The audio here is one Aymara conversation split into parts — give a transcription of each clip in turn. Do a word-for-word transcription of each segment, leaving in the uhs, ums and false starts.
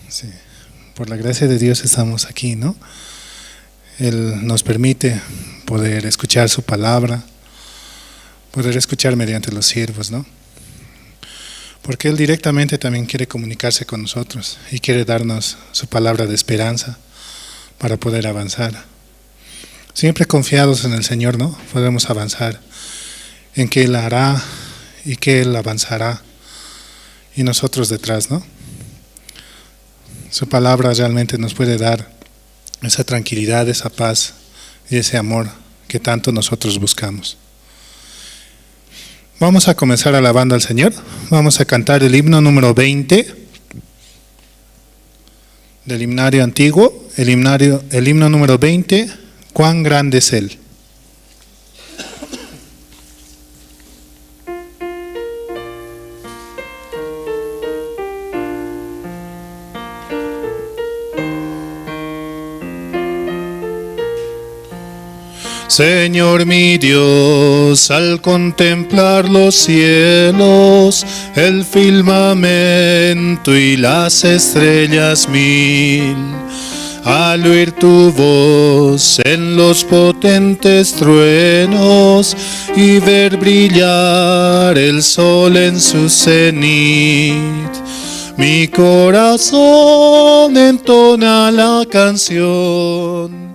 Sí, por la gracia de Dios estamos aquí, ¿no? Él nos permite poder escuchar su palabra, poder escuchar mediante los siervos, ¿no? Porque Él directamente también quiere comunicarse con nosotros y quiere darnos su palabra de esperanza para poder avanzar. Siempre confiados en el Señor, ¿no? Podemos avanzar en que Él hará y que Él avanzará y nosotros detrás, ¿no? Su palabra realmente nos puede dar esa tranquilidad, esa paz y ese amor que tanto nosotros buscamos. Vamos a comenzar alabando al Señor. Vamos a cantar el himno número veinte del himnario antiguo, el himnario, el himno número veinte, Cuán grande es Él. Señor mi Dios, al contemplar los cielos, el firmamento y las estrellas mil, al oír tu voz en los potentes truenos y ver brillar el sol en su cenit, mi corazón entona la canción.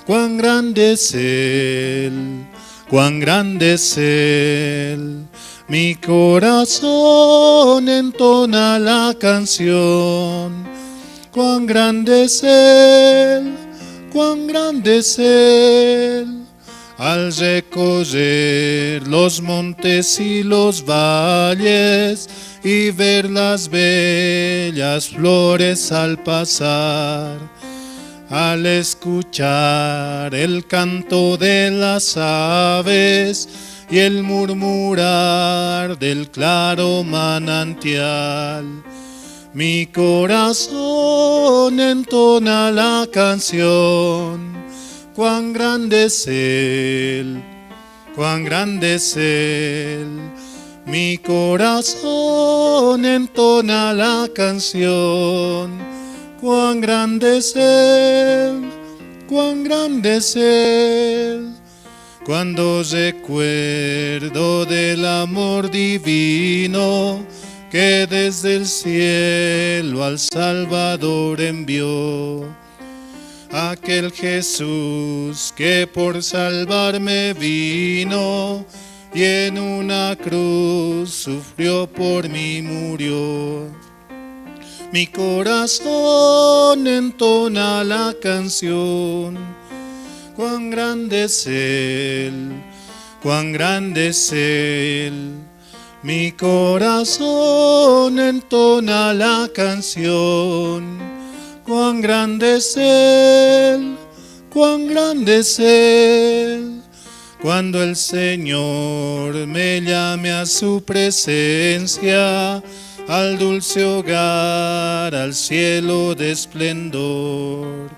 Cuán grande es Él, cuán grande es Él. Mi corazón entona la canción. Cuán grande es Él, cuán grande es Él. Al recorrer los montes y los valles y ver las bellas flores al pasar, al escuchar el canto de las aves y el murmurar del claro manantial, mi corazón entona la canción. Cuán grande es Él, cuán grande es Él. Mi corazón entona la canción. Cuán grande es Él, cuán grande es Él. Cuando recuerdo del amor divino que desde el cielo al Salvador envió, aquel Jesús que por salvarme vino y en una cruz sufrió por mí murió. Mi corazón entona la canción. Cuán grande es Él, cuán grande es Él. Mi corazón entona la canción. Cuán grande es Él, cuán grande es Él. Cuando el Señor me llame a su presencia, al dulce hogar, al cielo de esplendor,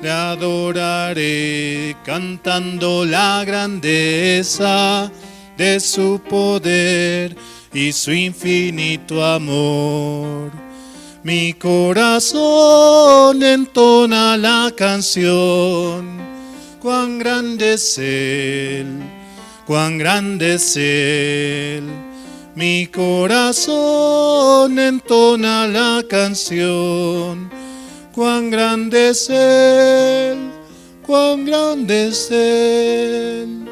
le adoraré cantando la grandeza de su poder y su infinito amor. Mi corazón entona la canción. Cuán grande es Él, cuán grande es Él. Mi corazón entona la canción. Cuán grande es Él, cuán grande es Él.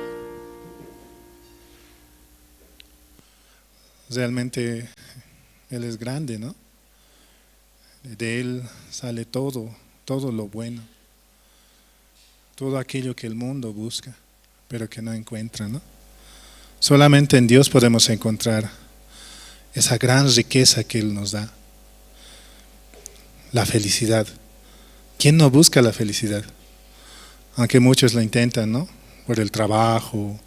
Realmente Él es grande, ¿no? De Él sale todo, todo lo bueno, todo aquello que el mundo busca, pero que no encuentra, ¿no? Solamente en Dios podemos encontrar esa gran riqueza que Él nos da, la felicidad. ¿Quién no busca la felicidad? Aunque muchos lo intentan, ¿no? Por el trabajo,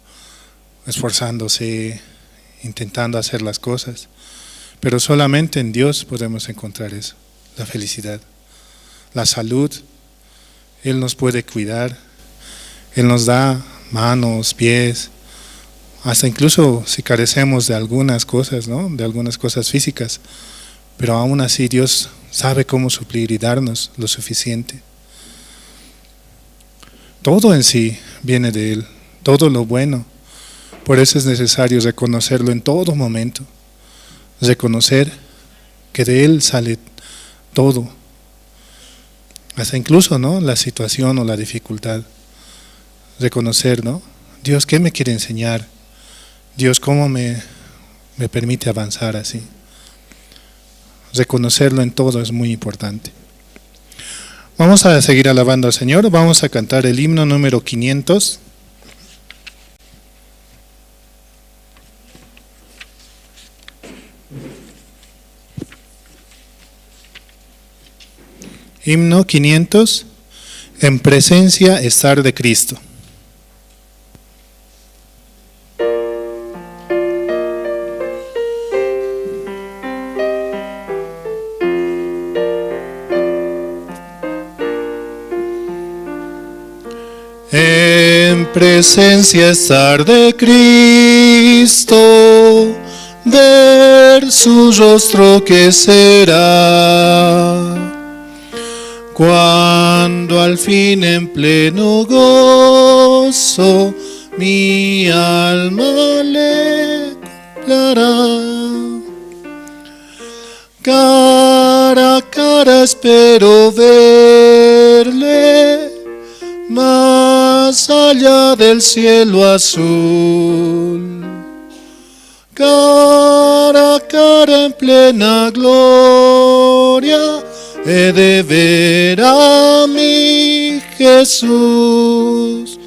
esforzándose, intentando hacer las cosas. Pero solamente en Dios podemos encontrar eso, la felicidad, la salud. Él nos puede cuidar, Él nos da manos, pies, hasta incluso si carecemos de algunas cosas, ¿no? De algunas cosas físicas, Pero aún así Dios sabe cómo suplir y darnos lo suficiente. Todo en sí viene de Él, todo lo bueno. Por eso es necesario reconocerlo en todo momento, reconocer que de Él sale todo, hasta incluso, ¿no? La situación o la dificultad. Reconocer, ¿no? Dios, ¿qué me quiere enseñar? Dios, ¿cómo me, me permite avanzar así? Reconocerlo en todo es muy importante. Vamos a seguir alabando al Señor. Vamos a cantar el himno número quinientos. Himno quinientos. En presencia estar de Cristo. En presencia estar de Cristo, ver su rostro que será. Cuando al fin en pleno gozo mi alma le contemplará. Cara a cara espero verle más allá del cielo azul. Cara a cara en plena gloria he de ver a mi Jesús.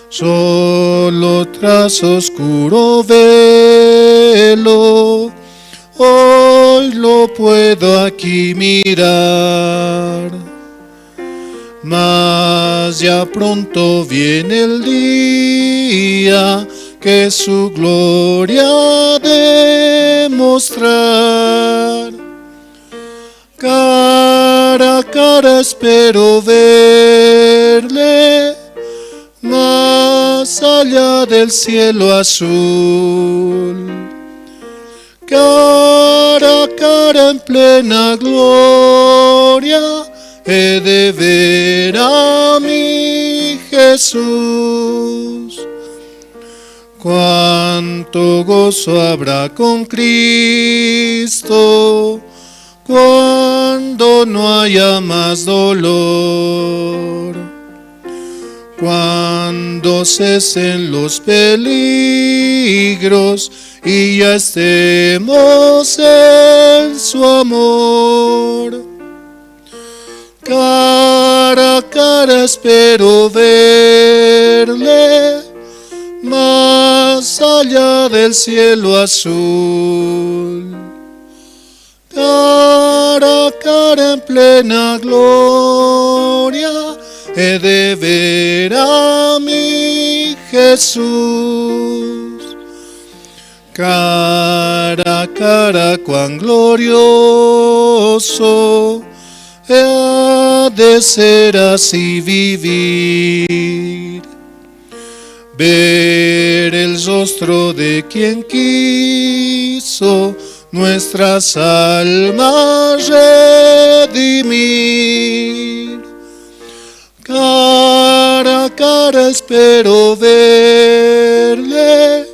Solo tras oscuro velo hoy lo puedo aquí mirar. Mas ya pronto viene el día que su gloria ha de mostrar. Cara a cara espero verle más allá del cielo azul. Cara a cara en plena gloria he de ver a mi Jesús. Cuánto gozo habrá con Cristo cuando no haya más dolor. Cuando cesen los peligros y ya estemos en su amor. Cara a cara espero verle más allá del cielo azul. Cara a cara en plena gloria he de ver a mi Jesús. Cara a cara cuán glorioso ha de ser así vivir. Ver el rostro de quien quiso nuestras almas redimir. Cara a cara espero verle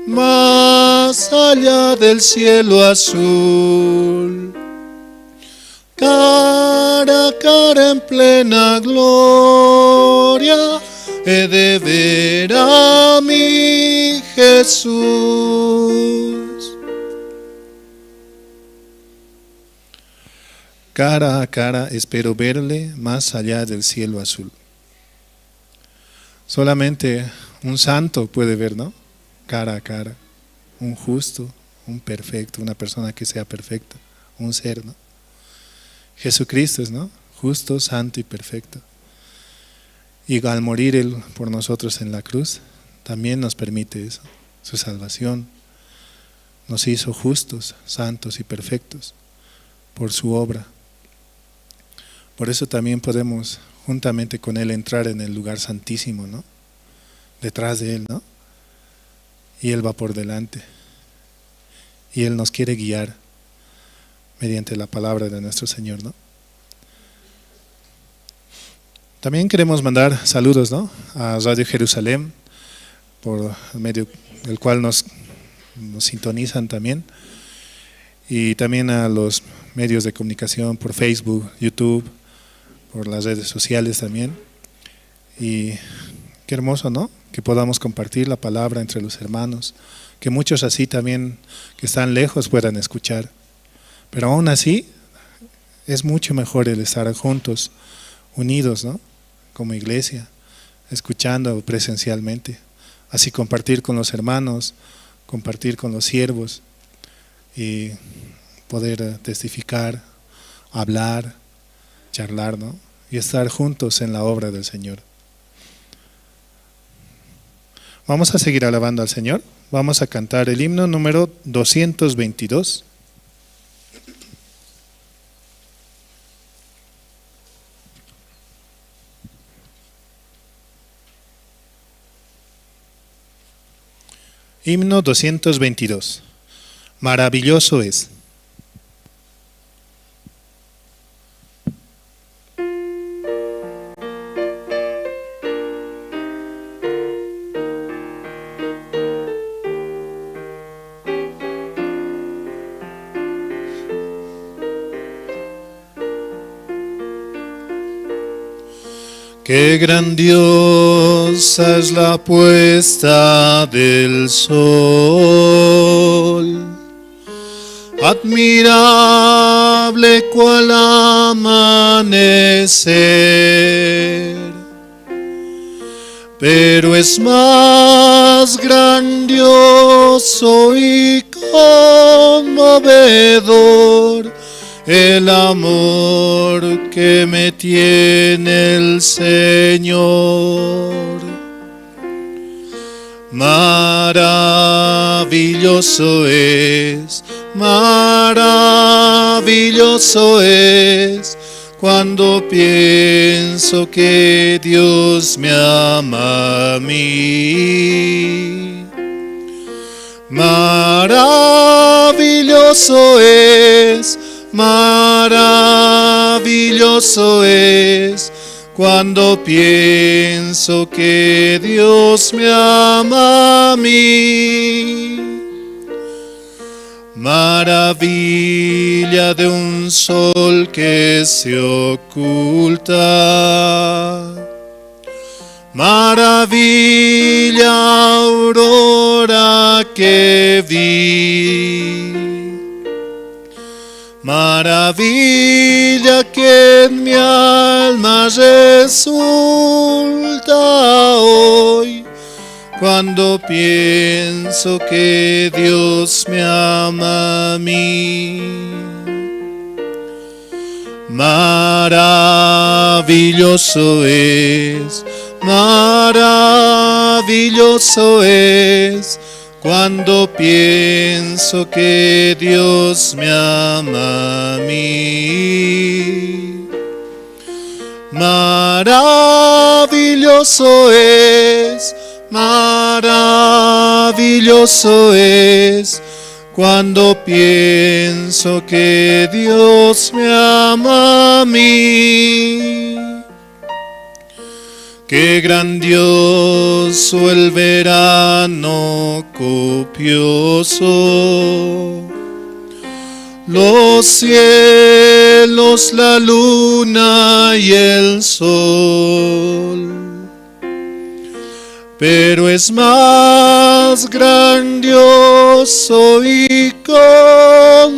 más allá del cielo azul. Cara a cara en plena gloria he de ver a mi Jesús. Cara a cara espero verle más allá del cielo azul. Solamente un santo puede ver, ¿no? Cara a cara. Un justo, un perfecto, una persona que sea perfecta, un ser, ¿no? Jesucristo es, ¿no? Justo, santo y perfecto. Y al morir Él por nosotros en la cruz, también nos permite eso, su salvación. Nos hizo justos, santos y perfectos por su obra. Por eso también podemos juntamente con Él entrar en el lugar santísimo, ¿no? Detrás de Él, ¿no? Y Él va por delante. Y Él nos quiere guiar. mediante la palabra de nuestro Señor, ¿no? También queremos mandar saludos, ¿no? A Radio Jerusalén, por el medio del cual nos, nos sintonizan también, y también a los medios de comunicación por Facebook, YouTube, por las redes sociales también. Y qué hermoso, ¿no? Que podamos compartir la palabra entre los hermanos, que muchos así también que están lejos puedan escuchar. Pero aún así, es mucho mejor el estar juntos, unidos, ¿no? Como iglesia, escuchando presencialmente. Así compartir con los hermanos, compartir con los siervos y poder, eh, testificar, hablar, charlar, ¿no? Y estar juntos en la obra del Señor. Vamos a seguir alabando al Señor. Vamos a cantar el himno número doscientos veintidós. Himno doscientos veintidós. Maravilloso es. Qué grandiosa es la puesta del sol, admirable cual amanecer, pero es más grandioso y conmovedor el amor que me tiene el Señor. Maravilloso es, maravilloso es, cuando pienso que Dios me ama a mí. Maravilloso es, maravilloso es, cuando pienso que Dios me ama a mí. Maravilla de un sol que se oculta, maravilla aurora que vi, maravilla que en mi alma resulta hoy, cuando pienso que Dios me ama a mí. Maravilloso es, maravilloso es, cuando pienso que Dios me ama a mí. Maravilloso es, maravilloso es, cuando pienso que Dios me ama a mí. Qué grandioso el verano copioso, los cielos, la luna y el sol. Pero es más grandioso y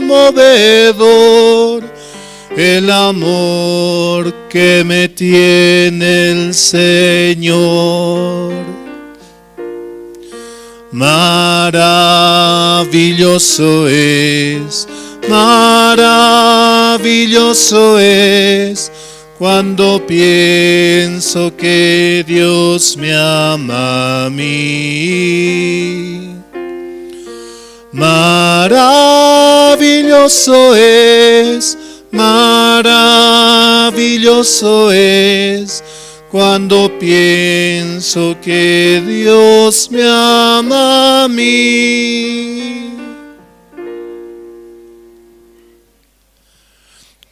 conmovedor el amor que me tiene el Señor. Maravilloso es, maravilloso es, cuando pienso que Dios me ama a mí. Maravilloso es, maravilloso es, cuando pienso que Dios me ama a mí.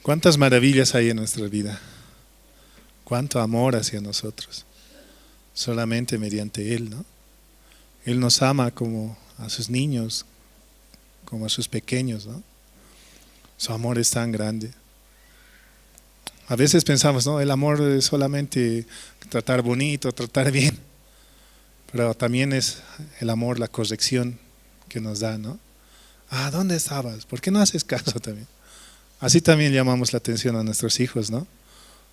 Cuántas maravillas hay en nuestra vida. Cuánto amor hacia nosotros. Solamente mediante Él, ¿no? Él nos ama como a sus niños, como a sus pequeños, ¿no? Su amor es tan grande. A veces pensamos, ¿no? El amor es solamente tratar bonito, tratar bien. Pero también es el amor, la corrección que nos da, ¿no? Ah, ¿dónde estabas? ¿Por qué no haces caso también? Así también llamamos la atención a nuestros hijos, ¿no?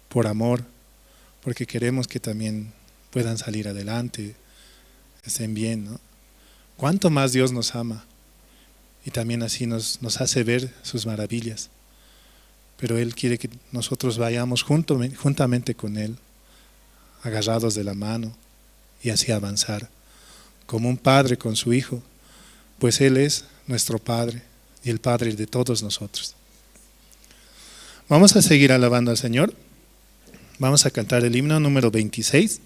Por amor, porque queremos que también puedan salir adelante, estén bien, ¿no? Cuánto más Dios nos ama y también así nos, nos hace ver sus maravillas. Pero Él quiere que nosotros vayamos junto, juntamente con Él, agarrados de la mano, y así avanzar, como un padre con su hijo, pues Él es nuestro Padre y el Padre de todos nosotros. Vamos a seguir alabando al Señor. Vamos a cantar el himno número veintiséis.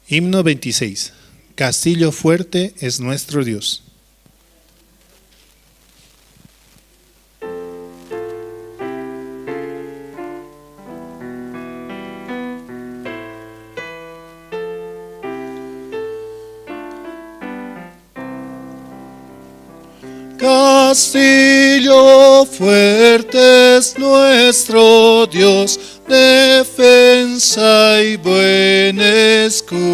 Himno veintiséis. Castillo fuerte es nuestro Dios. Castillo fuerte es nuestro Dios, defensa y buen escudo.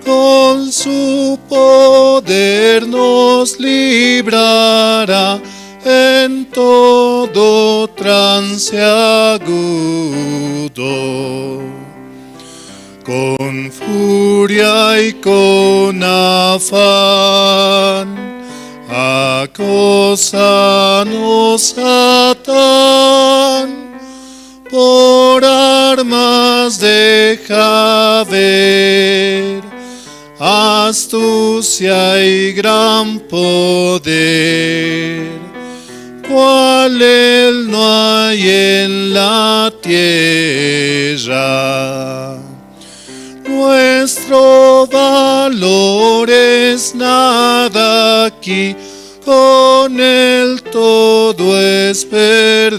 Con su poder nos librará en todo trance agudo. Con furia y con afán acosanos atan, por armas deja ver astucia y gran poder, cual él no hay en la tierra. Nuestro valor es nada aquí, con él todo es perdido.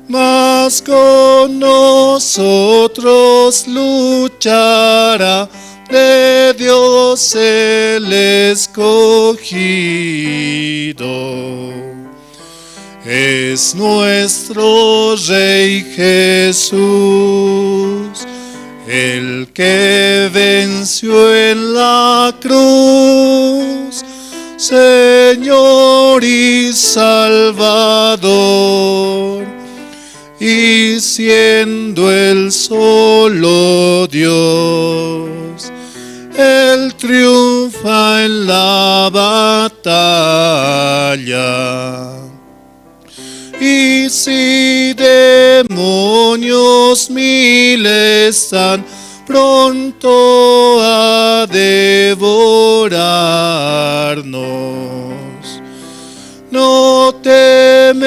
Mas con nosotros luchará, de Dios el escogido. Es nuestro Rey Jesús, el que venció en la cruz, Señor y Salvador, y siendo él solo Dios, él triunfa en la batalla. Y si demonios mil están pronto a devorarnos, no temeremos,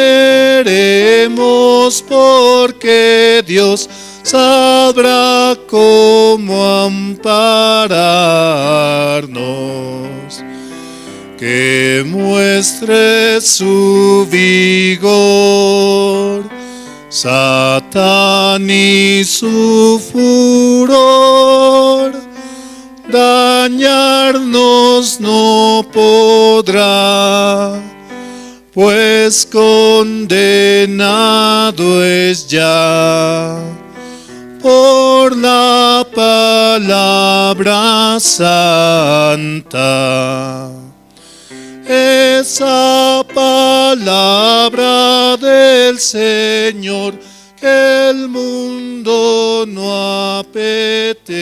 porque Dios sabrá cómo ampararnos. Que muestre su vigor Satán y su furor, dañarnos no podrá, pues condenado es ya por la palabra santa. Esa palabra del Señor que el mundo no apetece.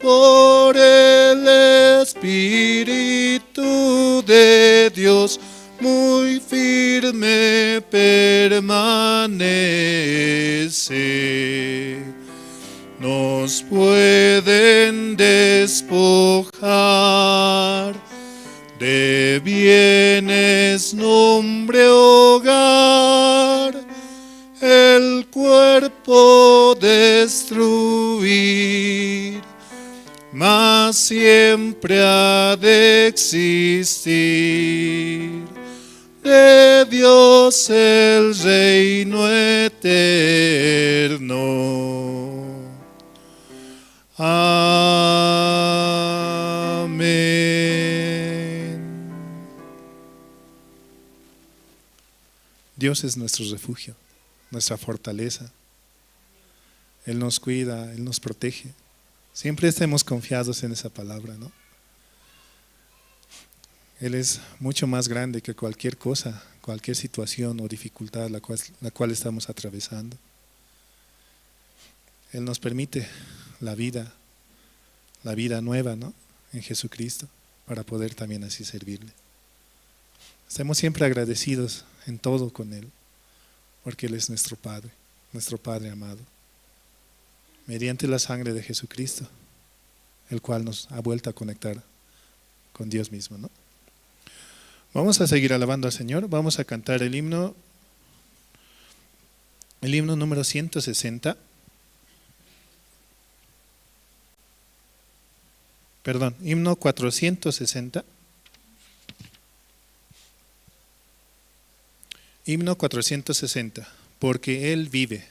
Por el Espíritu de Dios muy firme permanece. Nos pueden despojar de bienes, nombre, hogar, cuerpo destruir, mas siempre ha de existir de Dios el reino eterno. Amén. Dios es nuestro refugio, nuestra fortaleza. Él nos cuida, Él nos protege. Siempre estemos confiados en esa palabra, ¿no? Él es mucho más grande que cualquier cosa, cualquier situación o dificultad la cual, la cual estamos atravesando. Él nos permite la vida, la vida nueva, ¿no? En Jesucristo, para poder también así servirle. Estemos siempre agradecidos en todo con Él, porque Él es nuestro Padre, nuestro Padre amado, mediante la sangre de Jesucristo, el cual nos ha vuelto a conectar con Dios mismo, ¿no? Vamos a seguir alabando al Señor, vamos a cantar el himno, el himno número ciento sesenta. Perdón, himno cuatrocientos sesenta. Himno cuatrocientos sesenta. Porque Él vive.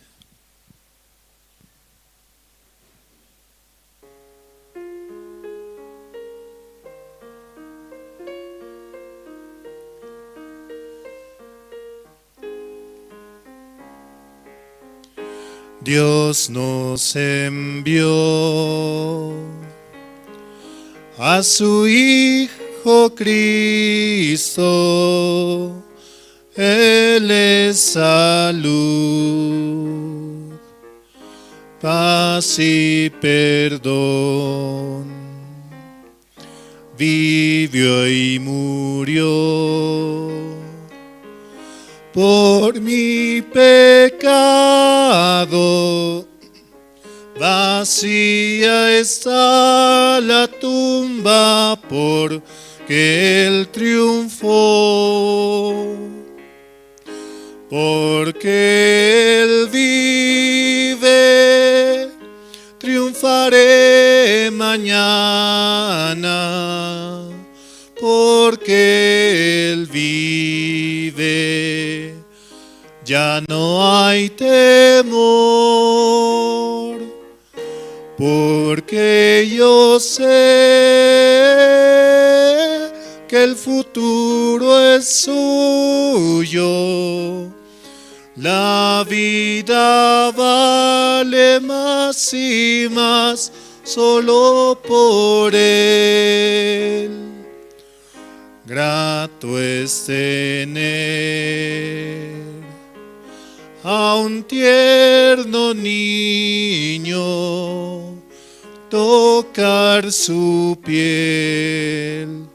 Dios nos envió a su Hijo Cristo, Él es salud, paz y perdón. Vivió y murió por mi pecado. Vacía está la tumba porque Él triunfó. Porque Él vive, triunfaré mañana. Porque Él vive, ya no hay temor. Porque yo sé que el futuro es suyo. La vida vale más y más solo por Él. Grato es tener a un tierno niño, tocar su piel,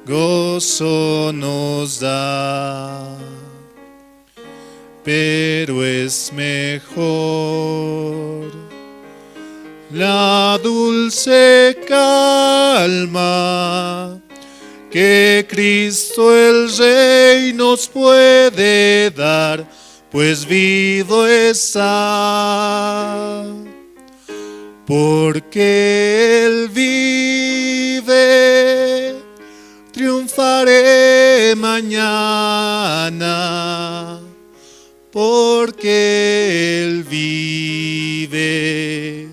gozo nos da, pero es mejor la dulce calma que Cristo el Rey nos puede dar, pues vivo está. Porque Él vive, triunfaré mañana. Porque Él vive,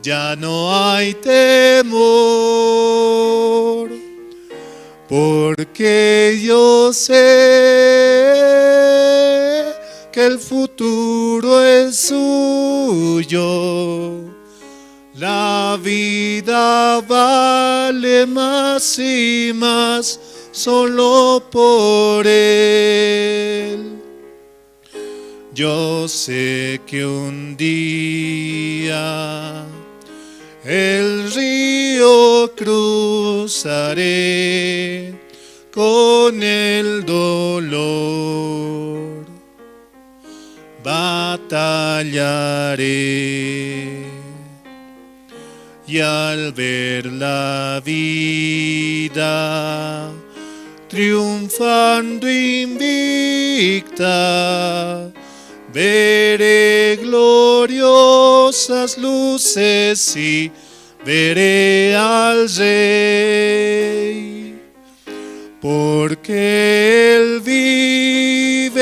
ya no hay temor. Porque yo sé que el futuro es suyo. La vida vale más y más solo por Él. Yo sé que un día el río cruzaré con el dolor. Batallaré y al ver la vida triunfando invicta, Veré gloriosas luces y veré al Rey, porque Él vive,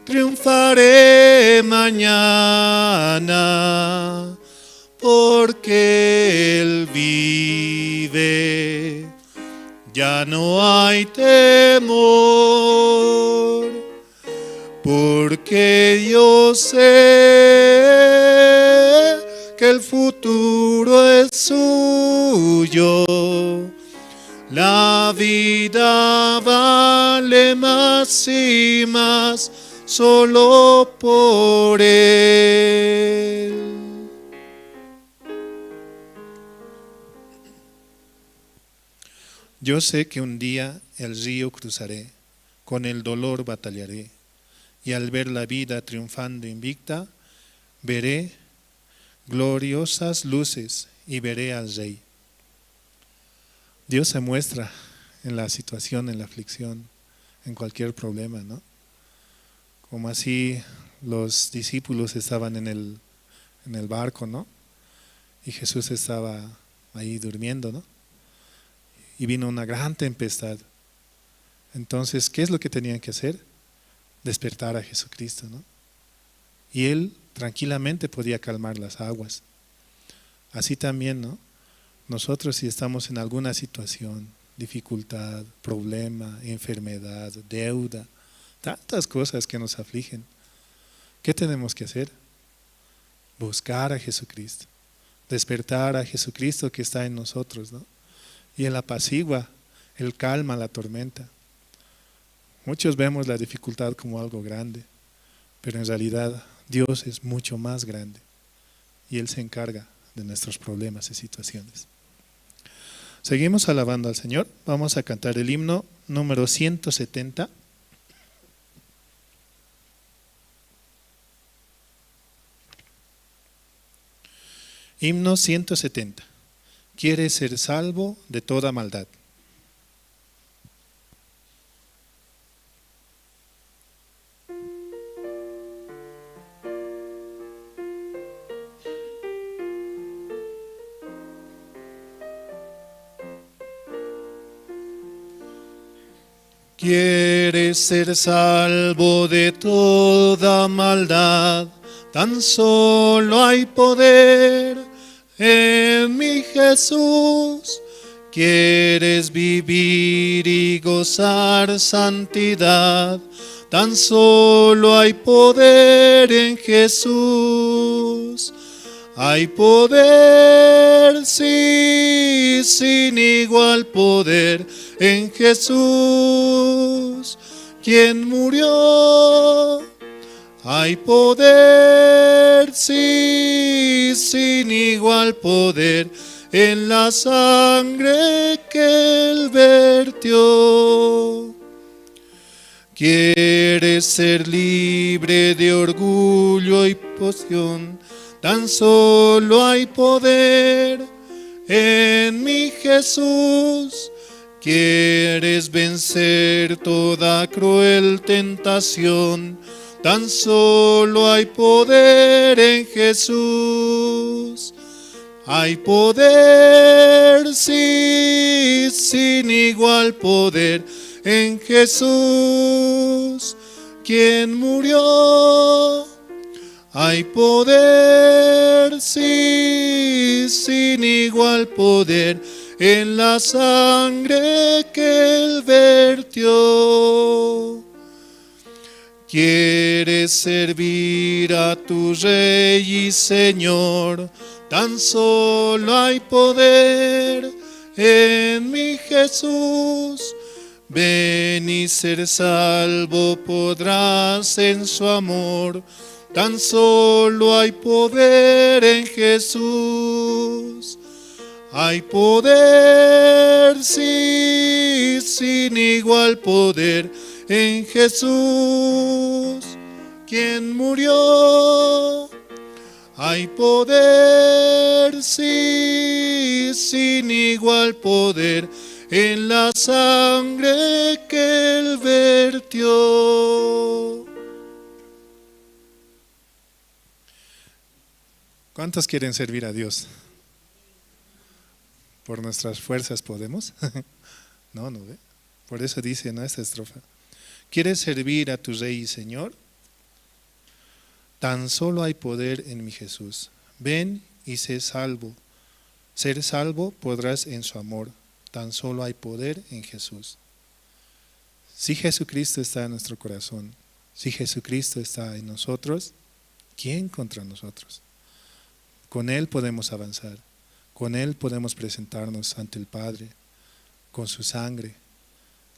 triunfaré mañana, porque Él vive, ya no hay temor, porque yo sé que el futuro es suyo. La vida vale más y más solo por Él. Yo sé que un día el río cruzaré, con el dolor batallaré, y al ver la vida triunfando invicta, veré gloriosas luces y veré al Rey. Dios se muestra en la situación, en la aflicción, en cualquier problema, ¿no? Como así los discípulos estaban en el, en el barco, ¿no? Y Jesús estaba ahí durmiendo, ¿no? Y vino una gran tempestad. Entonces, ¿qué es lo que tenían que hacer? Despertar a Jesucristo, ¿no? Y Él tranquilamente podía calmar las aguas. Así también, ¿no? Nosotros, si estamos en alguna situación, dificultad, problema, enfermedad, deuda, tantas cosas que nos afligen, ¿qué tenemos que hacer? Buscar a Jesucristo, despertar a Jesucristo que está en nosotros, ¿no? Y Él apacigua, Él calma la tormenta. Muchos vemos la dificultad como algo grande, pero en realidad Dios es mucho más grande y Él se encarga de nuestros problemas y situaciones. Seguimos alabando al Señor. Vamos a cantar el himno número ciento setenta. Himno ciento setenta. Quiere ser salvo de toda maldad. Quieres ser salvo de toda maldad, tan solo hay poder en mi Jesús. Quieres vivir y gozar santidad, tan solo hay poder en Jesús. Hay poder, sí, sin igual poder en Jesús, quien murió. Hay poder, sí, sin igual poder en la sangre que él vertió. Quieres ser libre de orgullo y pasión, tan solo hay poder en mi Jesús. Quieres vencer toda cruel tentación, tan solo hay poder en Jesús. Hay poder, sí, sin igual poder en Jesús, quien murió. Hay poder, sí, sin igual poder en la sangre que él vertió. Quieres servir a tu Rey y Señor, tan solo hay poder en mi Jesús. Ven y ser salvo podrás en su amor, tan solo hay poder en Jesús. Hay poder, sí, sin igual poder en Jesús, quien murió. Hay poder, sí, sin igual poder en la sangre que él vertió. ¿Cuántos quieren servir a Dios? ¿Por nuestras fuerzas podemos? No, no ve. Por eso dice, ¿no?, esta estrofa. ¿Quieres servir a tu Rey y Señor? Tan solo hay poder en mi Jesús. Ven y sé salvo. Ser salvo podrás en su amor. Tan solo hay poder en Jesús. Si Jesucristo está en nuestro corazón, si Jesucristo está en nosotros, ¿quién contra nosotros? Con Él podemos avanzar, con Él podemos presentarnos ante el Padre, con su sangre,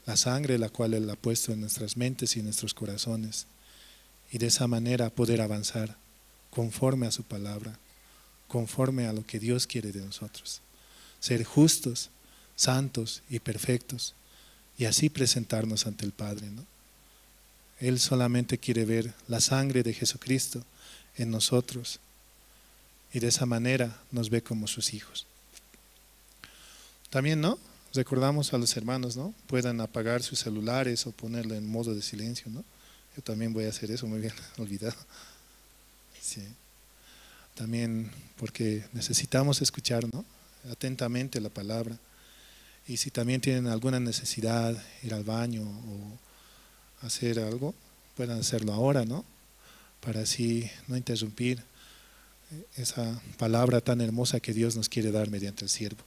la sangre la cual Él ha puesto en nuestras mentes y en nuestros corazones, y de esa manera poder avanzar conforme a su palabra, conforme a lo que Dios quiere de nosotros, ser justos, santos y perfectos, y así presentarnos ante el Padre, ¿no? Él solamente quiere ver la sangre de Jesucristo en nosotros, y de esa manera nos ve como sus hijos. También, ¿no? Recordamos a los hermanos, ¿no? Puedan apagar sus celulares o ponerlo en modo de silencio, ¿no? Yo también voy a hacer eso, me había olvidado. Sí. También porque necesitamos escuchar, ¿no?, atentamente la palabra. Y si también tienen alguna necesidad, ir al baño o hacer algo, puedan hacerlo ahora, ¿no? Para así no interrumpir, eh, esa palabra tan hermosa que Dios nos quiere dar mediante el siervo.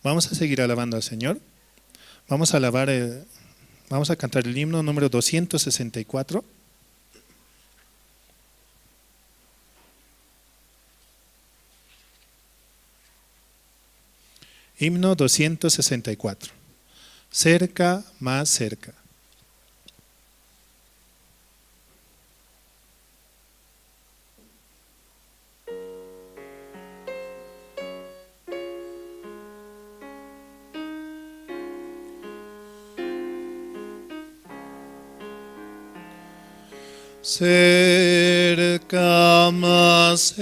Vamos a seguir alabando al Señor. Vamos a alabar, eh, vamos a cantar el himno número doscientos sesenta y cuatro. Himno doscientos sesenta y cuatro. Cerca, más cerca. Cerca, más cerca,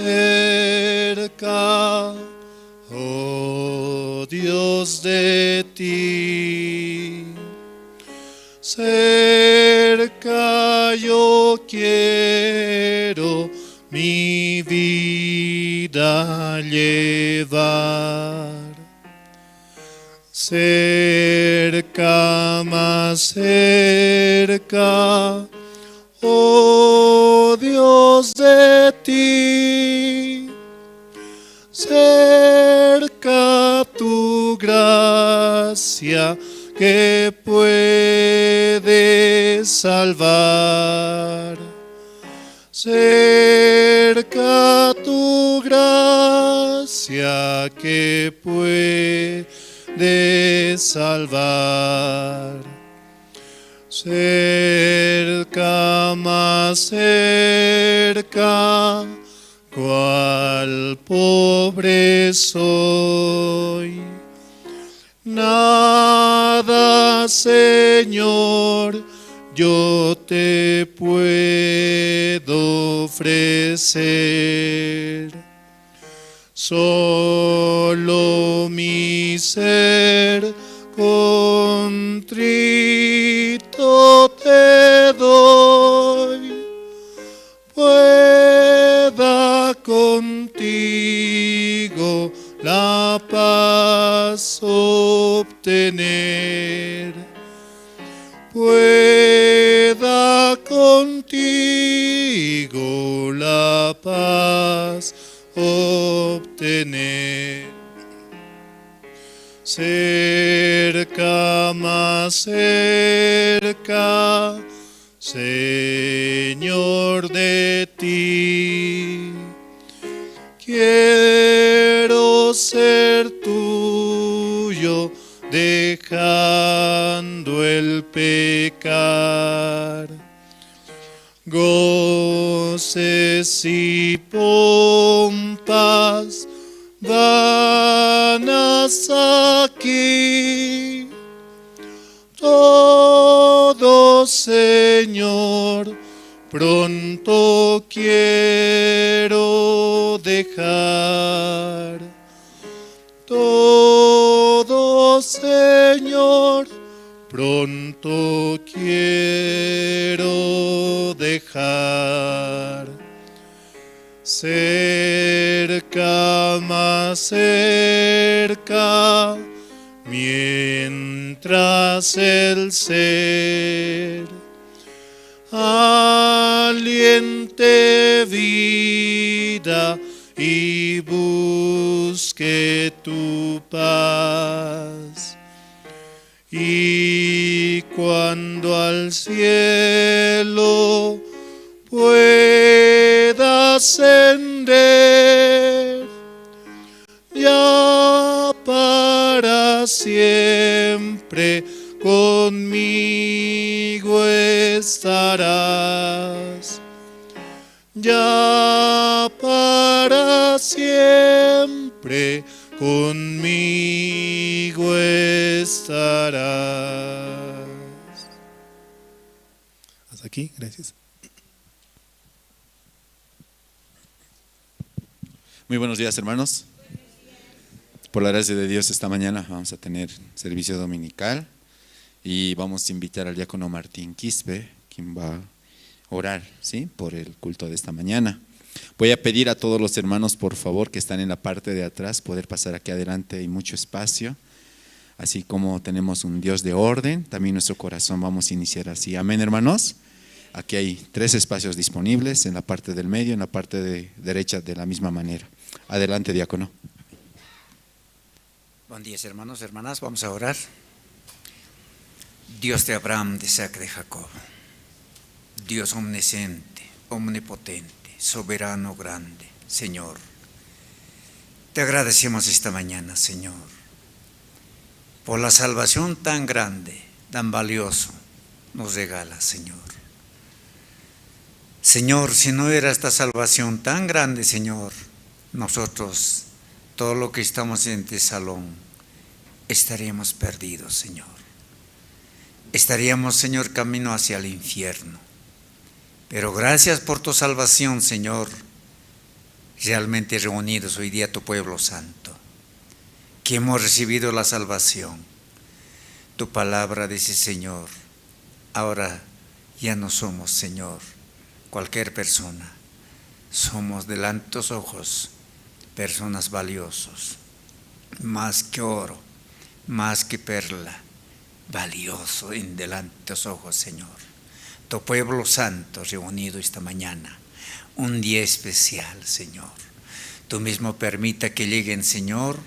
oh Dios, de ti. Cerca yo quiero mi vida llevar. Cerca, más cerca, oh Dios, de ti. Cerca tu gracia que puede salvar. Cerca tu gracia que puede salvar. Cerca, más cerca, cual pobre soy. Nada, Señor, yo te puedo ofrecer. Solo mi ser contrito te doy. Pueda contigo la paz obtener. Pueda contigo la paz obtener. Cerca, más cerca, Señor, de ti. Quiero ser tuyo, dejando el pecar. Goces y pompas vanas aquí. Todo, Señor, pronto quiero dejar. Todo, Señor, pronto quiero dejar. acerca mientras el ser aliente vida y busque tu paz. Y cuando al cielo pueda ascender, ya para siempre conmigo estarás. Ya para siempre conmigo estarás. Hasta aquí, gracias. Muy buenos días, hermanos. Por la gracia de Dios, esta mañana vamos a tener servicio dominical y vamos a invitar al diácono Martín Quispe, quien va a orar, ¿sí?, por el culto de esta mañana. Voy a pedir a todos los hermanos, por favor, que están en la parte de atrás, poder pasar aquí adelante, hay mucho espacio. Así como tenemos un Dios de orden, también nuestro corazón vamos a iniciar así. Amén, hermanos. Aquí hay tres espacios disponibles, en la parte del medio, en la parte de derecha, de la misma manera. Adelante, diácono. Buen día, hermanos, hermanas. Vamos a orar. Dios de Abraham, de Isaac, de Jacob, Dios omnisciente, omnipotente, soberano, grande, Señor, te agradecemos esta mañana, Señor, por la salvación tan grande, tan valioso nos regala, Señor. Señor, si no era esta salvación tan grande, Señor, nosotros, todo lo que estamos en este salón, estaríamos perdidos, Señor. Estaríamos, Señor, camino hacia el infierno. Pero gracias por tu salvación, Señor. Realmente reunidos hoy día tu pueblo santo, que hemos recibido la salvación. Tu palabra dice, Señor, ahora ya no somos, Señor, cualquier persona. Somos delante de tus ojos personas valiosos, más que oro, más que perla, valioso en delante de tus ojos, Señor. Tu pueblo santo reunido esta mañana, un día especial, Señor. Tú mismo permita que lleguen, Señor.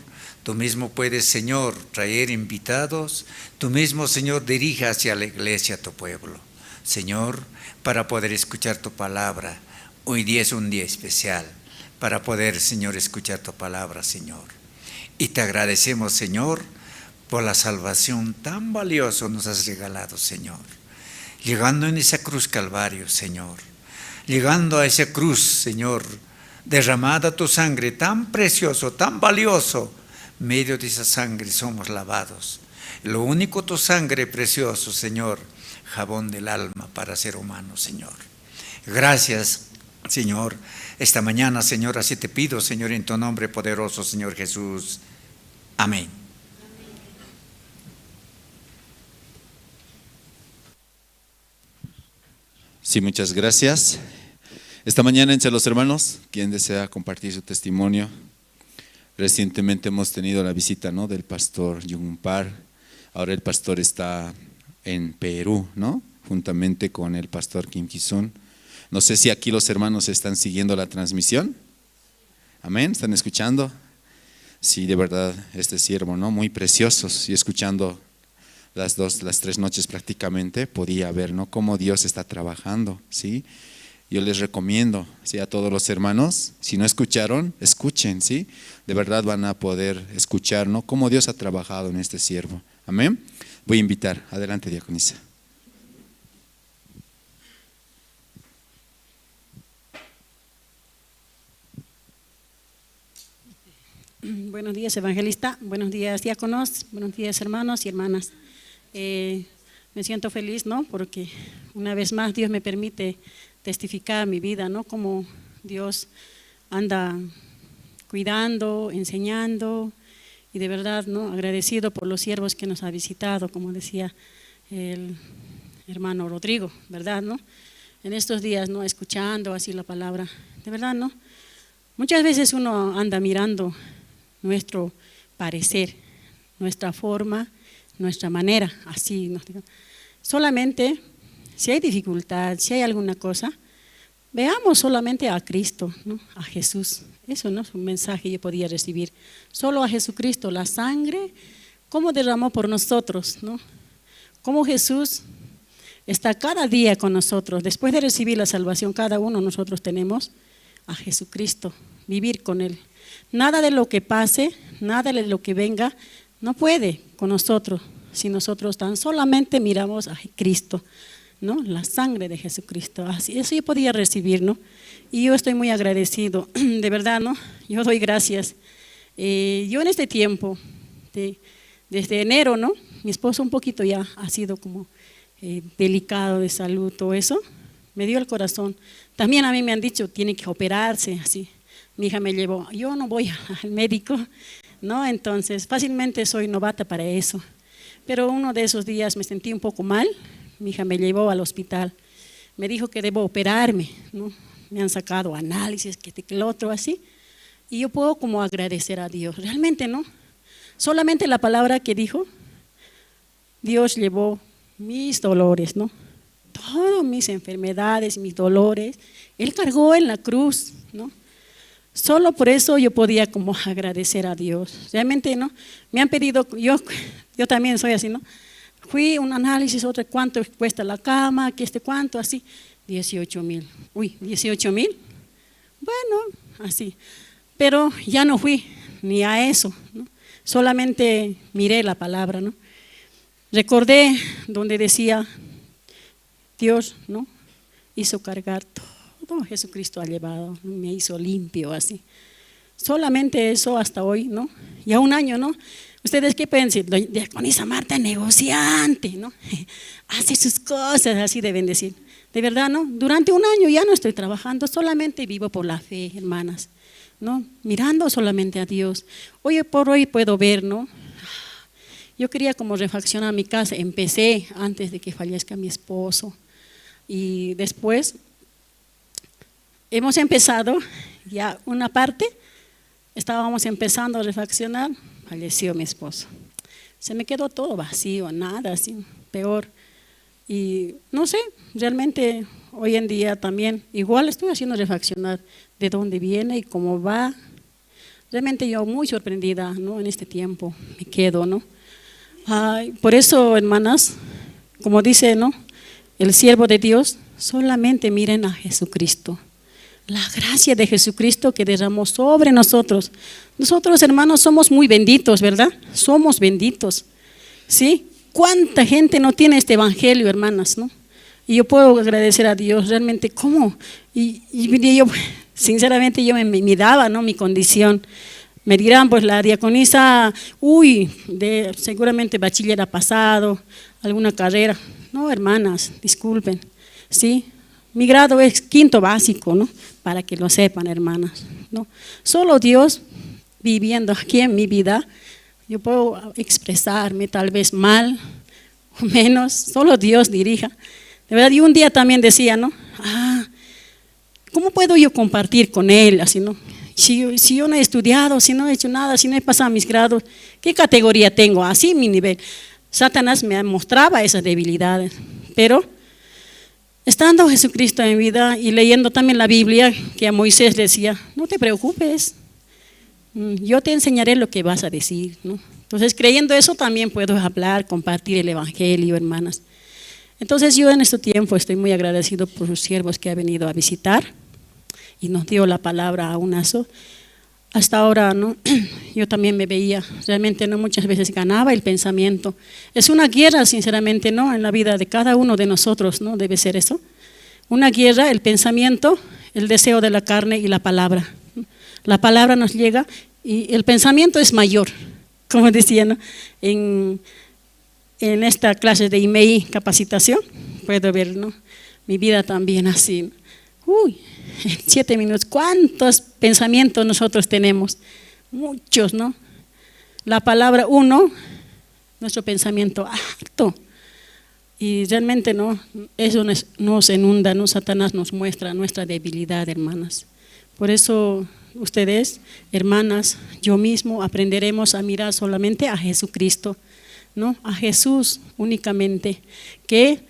Tú mismo puedes, Señor, traer invitados. Tú mismo, Señor, dirija hacia la iglesia tu pueblo, Señor, para poder escuchar tu palabra. Hoy día es un día especial para poder, Señor, escuchar tu palabra, Señor. Y te agradecemos, Señor, por la salvación tan valiosa nos has regalado, Señor. Llegando en esa cruz Calvario, Señor. Llegando a esa cruz, Señor, derramada tu sangre tan precioso, tan valioso. Medio de esa sangre somos lavados. Lo único tu sangre precioso, Señor, jabón del alma para ser humano, Señor. Gracias, Señor. Esta mañana, Señor, así te pido, Señor, en tu nombre poderoso, Señor Jesús. Amén. Sí, muchas gracias. Esta mañana entre los hermanos, ¿quién desea compartir su testimonio? Recientemente hemos tenido la visita, ¿no?, del pastor Yungpar. Ahora el pastor está en Perú, ¿no? Juntamente con el pastor Kim Kisun. No sé si aquí los hermanos están siguiendo la transmisión. Amén. ¿Están escuchando? Sí, de verdad, este siervo, ¿no? Muy preciosos. Y escuchando las dos, las tres noches prácticamente, podía ver, ¿no?, cómo Dios está trabajando, ¿sí? Yo les recomiendo, ¿sí?, a todos los hermanos, si no escucharon, escuchen, ¿sí? De verdad van a poder escuchar, ¿no?, cómo Dios ha trabajado en este siervo. Amén. Voy a invitar. Adelante, diaconisa. Buenos días, evangelista. Buenos días, diáconos. Buenos días, hermanos y hermanas. Eh, me siento feliz, ¿no? Porque una vez más Dios me permite testificar mi vida, ¿no? Cómo Dios anda cuidando, enseñando, y de verdad, ¿no?, agradecido por los siervos que nos ha visitado, como decía el hermano Rodrigo, ¿verdad, no? En estos días, ¿no?, escuchando así la palabra, de verdad, ¿no? Muchas veces uno anda mirando nuestro parecer, nuestra forma, nuestra manera, así nos digo. Solamente si hay dificultad, si hay alguna cosa, veamos solamente a Cristo, ¿no? A Jesús. Eso, ¿no? Es un mensaje que yo podía recibir. Solo a Jesucristo, la sangre, cómo derramó por nosotros, ¿no? Cómo Jesús está cada día con nosotros. Después de recibir la salvación, cada uno de nosotros tenemos a Jesucristo, vivir con Él. Nada de lo que pase, nada de lo que venga, no puede con nosotros si nosotros tan solamente miramos a Cristo, ¿no? La sangre de Jesucristo. Así, eso yo podía recibir, ¿no? Y yo estoy muy agradecido, de verdad, ¿no? Yo doy gracias. Eh, yo en este tiempo, de- desde enero, ¿no? Mi esposo un poquito ya ha sido como eh, delicado de salud, todo eso, me dio el corazón. También a mí me han dicho, tiene que operarse, así. Mi hija me llevó, yo no voy al médico, ¿no? Entonces, fácilmente soy novata para eso. Pero uno de esos días me sentí un poco mal, mi hija me llevó al hospital. Me dijo que debo operarme, ¿no? Me han sacado análisis, que este, que el otro, así. Y yo puedo como agradecer a Dios, realmente, ¿no? Solamente la palabra que dijo, Dios llevó mis dolores, ¿no? Todas mis enfermedades, mis dolores, Él cargó en la cruz, ¿no? Solo por eso yo podía como agradecer a Dios. Realmente, ¿no? Me han pedido, yo, yo también soy así, ¿no? Fui un análisis, otro cuánto cuesta la cama, que este cuánto, así, dieciocho mil. Uy, dieciocho mil. Bueno, así. Pero ya no fui ni a eso, ¿no? Solamente miré la palabra, ¿no? Recordé donde decía, Dios, ¿no? Hizo cargar todo, Jesucristo ha llevado, ¿no? Me hizo limpio así. Solamente eso hasta hoy, ¿no? Ya un año, ¿no? ¿Ustedes qué piensan? Doña Diaconisa Marta, negociante, ¿no? Hace sus cosas así de bendecir. De verdad, ¿no? Durante un año ya no estoy trabajando, solamente vivo por la fe, hermanas, ¿no? Mirando solamente a Dios. Hoy por hoy puedo ver, ¿no? Yo quería como refaccionar mi casa, empecé antes de que fallezca mi esposo. Y después hemos empezado ya una parte, estábamos empezando a refaccionar, falleció mi esposo. Se me quedó todo vacío, nada, así, peor. Y no sé, realmente hoy en día también igual estoy haciendo reflexionar de dónde viene y cómo va. Realmente yo muy sorprendida, ¿no? En este tiempo me quedo, ¿no? Ay, por eso, hermanas, como dice, ¿no? El siervo de Dios, solamente miren a Jesucristo. La gracia de Jesucristo que derramó sobre nosotros. Nosotros, hermanos, somos muy benditos, ¿verdad? Somos benditos. ¿Sí? ¿Cuánta gente no tiene este evangelio, hermanas, no? Y yo puedo agradecer a Dios, realmente, ¿cómo? Y, y yo, sinceramente, yo me, me, me daba, ¿no? Mi condición. Me dirán, pues, la diaconisa, uy, de, seguramente bachiller ha pasado, alguna carrera. No, hermanas, disculpen, ¿sí? Mi grado es quinto básico, ¿no? Para que lo sepan, hermanas, ¿no? Solo Dios viviendo aquí en mi vida, yo puedo expresarme tal vez mal o menos, solo Dios dirija. De verdad, y un día también decía, ¿no? Ah, ¿cómo puedo yo compartir con él? Así, ¿no? Si, yo- si yo no he estudiado, si no he hecho nada, si no he pasado mis grados, ¿qué categoría tengo? Así mi nivel. Satanás me mostraba esas debilidades, pero estando Jesucristo en vida y leyendo también la Biblia, que a Moisés le decía, no te preocupes, mm, yo te enseñaré lo que vas a decir, ¿no? Entonces, creyendo eso, también puedo hablar, compartir el evangelio, hermanas. Entonces, yo en este tiempo estoy muy agradecido por sus siervos que ha venido a visitar y nos dio la palabra a unaso. Hasta ahora, ¿no? Yo también me veía, realmente, ¿no? Muchas veces ganaba el pensamiento. Es una guerra, sinceramente, ¿no? En la vida de cada uno de nosotros, ¿no? Debe ser eso. Una guerra, el pensamiento, el deseo de la carne y la palabra. La palabra nos llega y el pensamiento es mayor, como decía, ¿no? En, en esta clase de I M E I capacitación, puedo ver, ¿no? Mi vida también así. Uy, en siete minutos, ¿cuántos pensamientos nosotros tenemos? Muchos, ¿no? La palabra uno, nuestro pensamiento harto. Y realmente no, eso nos, nos inunda, ¿no? Satanás nos muestra nuestra debilidad, hermanas. Por eso Ustedes, hermanas, yo mismo aprenderemos a mirar solamente a Jesucristo, ¿no? A Jesús únicamente, que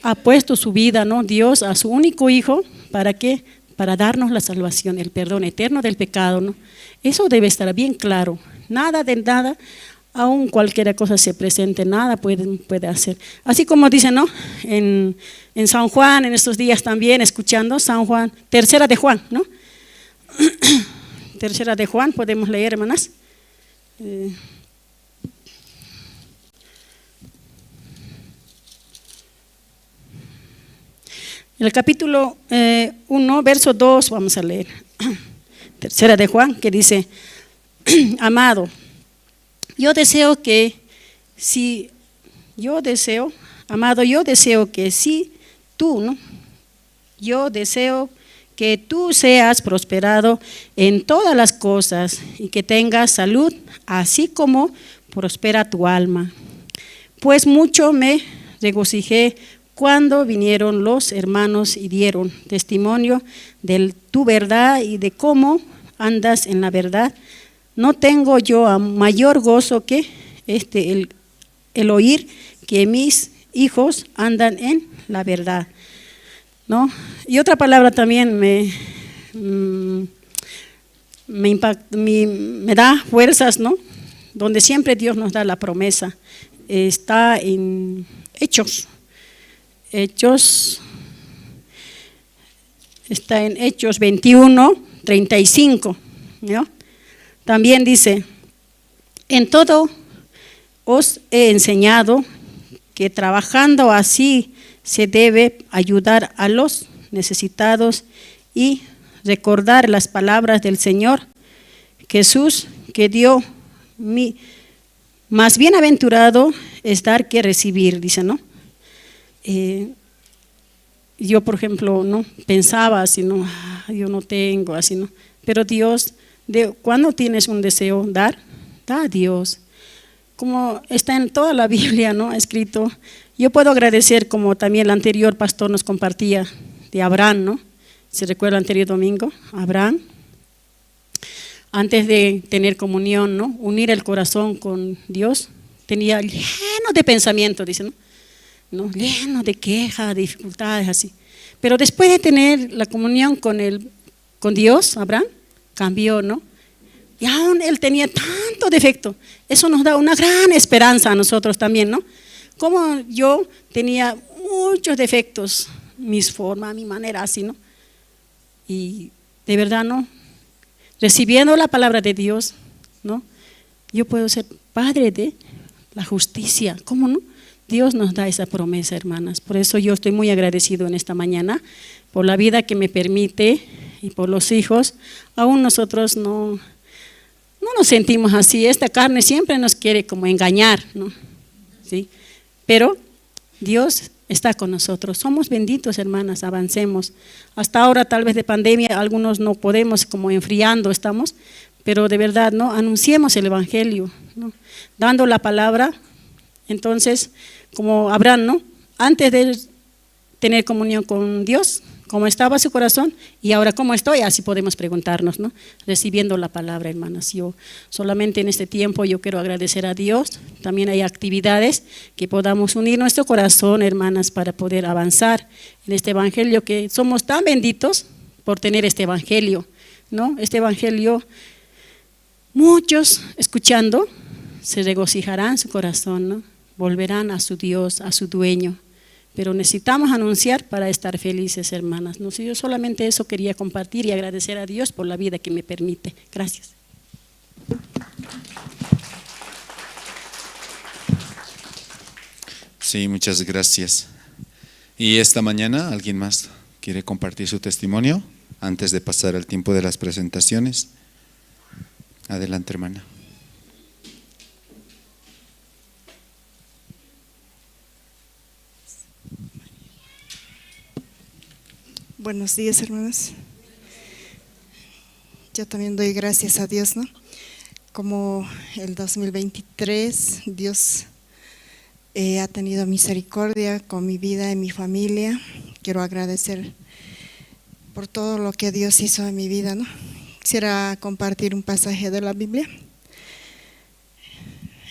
ha puesto su vida, ¿no? Dios a su único Hijo, ¿para qué? Para darnos la salvación, el perdón eterno del pecado, ¿no? Eso debe estar bien claro. Nada de nada, aun cualquiera cosa se presente, nada puede, puede hacer. Así como dice, ¿no? En, en San Juan, en estos días también, escuchando San Juan, tercera de Juan, ¿no? Tercera de Juan, podemos leer, hermanas. Eh, el capítulo, eh, uno, verso dos, vamos a leer. Tercera de Juan, que dice, amado, yo deseo que si, yo deseo, amado, yo deseo que si tú, ¿no? Yo deseo que tú seas prosperado en todas las cosas y que tengas salud, así como prospera tu alma. Pues mucho me regocijé cuando vinieron los hermanos y dieron testimonio de tu verdad y de cómo andas en la verdad. No tengo yo a mayor gozo que este, el, el oír que mis hijos andan en la verdad, ¿no? Y otra palabra también me, mm, me impact-, me, me da fuerzas, ¿no? Donde siempre Dios nos da la promesa. Está en Hechos. Hechos, está en Hechos veintiuno, treinta y cinco, ¿no? También dice, en todo os he enseñado que trabajando así se debe ayudar a los necesitados y recordar las palabras del Señor Jesús, que dio mi, más bienaventurado es dar que recibir, dice, ¿no? Eh, yo, por ejemplo, ¿no? Pensaba así, ¿no? "Ah, yo no tengo", así, ¿no? Pero Dios, de, cuando tienes un deseo, dar, da a Dios. Como está en toda la Biblia, ¿no? Escrito. Yo puedo agradecer, como también el anterior pastor nos compartía, de Abraham, ¿no? ¿Se recuerda el anterior domingo? Abraham, antes de tener comunión, ¿no? Unir el corazón con Dios, tenía lleno de pensamiento, dice, ¿no? ¿No? Lleno de queja, de dificultades, así. Pero después de tener la comunión con el, con Dios, Abraham cambió, ¿no? Y aún él tenía tanto defecto. Eso nos da una gran esperanza a nosotros también, ¿no? Como yo tenía muchos defectos, mis formas, mi manera, así, ¿no? Y de verdad, ¿no? Recibiendo la palabra de Dios, ¿no? Yo puedo ser padre de la justicia. ¿Cómo no? Dios nos da esa promesa, hermanas. Por eso yo estoy muy agradecido en esta mañana por la vida que me permite y por los hijos. Aún nosotros no, no nos sentimos así. Esta carne siempre nos quiere como engañar, ¿no? ¿Sí? Pero Dios está con nosotros. Somos benditos, hermanas, avancemos. Hasta ahora, tal vez de pandemia, algunos no podemos, como enfriando estamos, pero de verdad, ¿no? Anunciemos el evangelio, ¿no? Dando la palabra. Entonces, como Abraham, ¿no? Antes de tener comunión con Dios, cómo estaba su corazón y ahora cómo estoy, así podemos preguntarnos, ¿no? Recibiendo la palabra, hermanas. Yo solamente en este tiempo yo quiero agradecer a Dios. También hay actividades que podamos unir nuestro corazón, hermanas, para poder avanzar en este evangelio, que somos tan benditos por tener este evangelio, ¿no? Este evangelio, muchos escuchando se regocijarán su corazón, ¿no? Volverán a su Dios, a su dueño. Pero necesitamos anunciar para estar felices, hermanas. No sé, yo solamente eso quería compartir y agradecer a Dios por la vida que me permite. Gracias. Sí, muchas gracias. Y esta mañana, ¿alguien más quiere compartir su testimonio antes de pasar al tiempo de las presentaciones? Adelante, hermana. Buenos días, hermanos. Yo también doy gracias a Dios, ¿no? Como el dos mil veintitrés, Dios, eh, ha tenido misericordia con mi vida y mi familia. Quiero agradecer por todo lo que Dios hizo en mi vida, ¿no? Quisiera compartir un pasaje de la Biblia.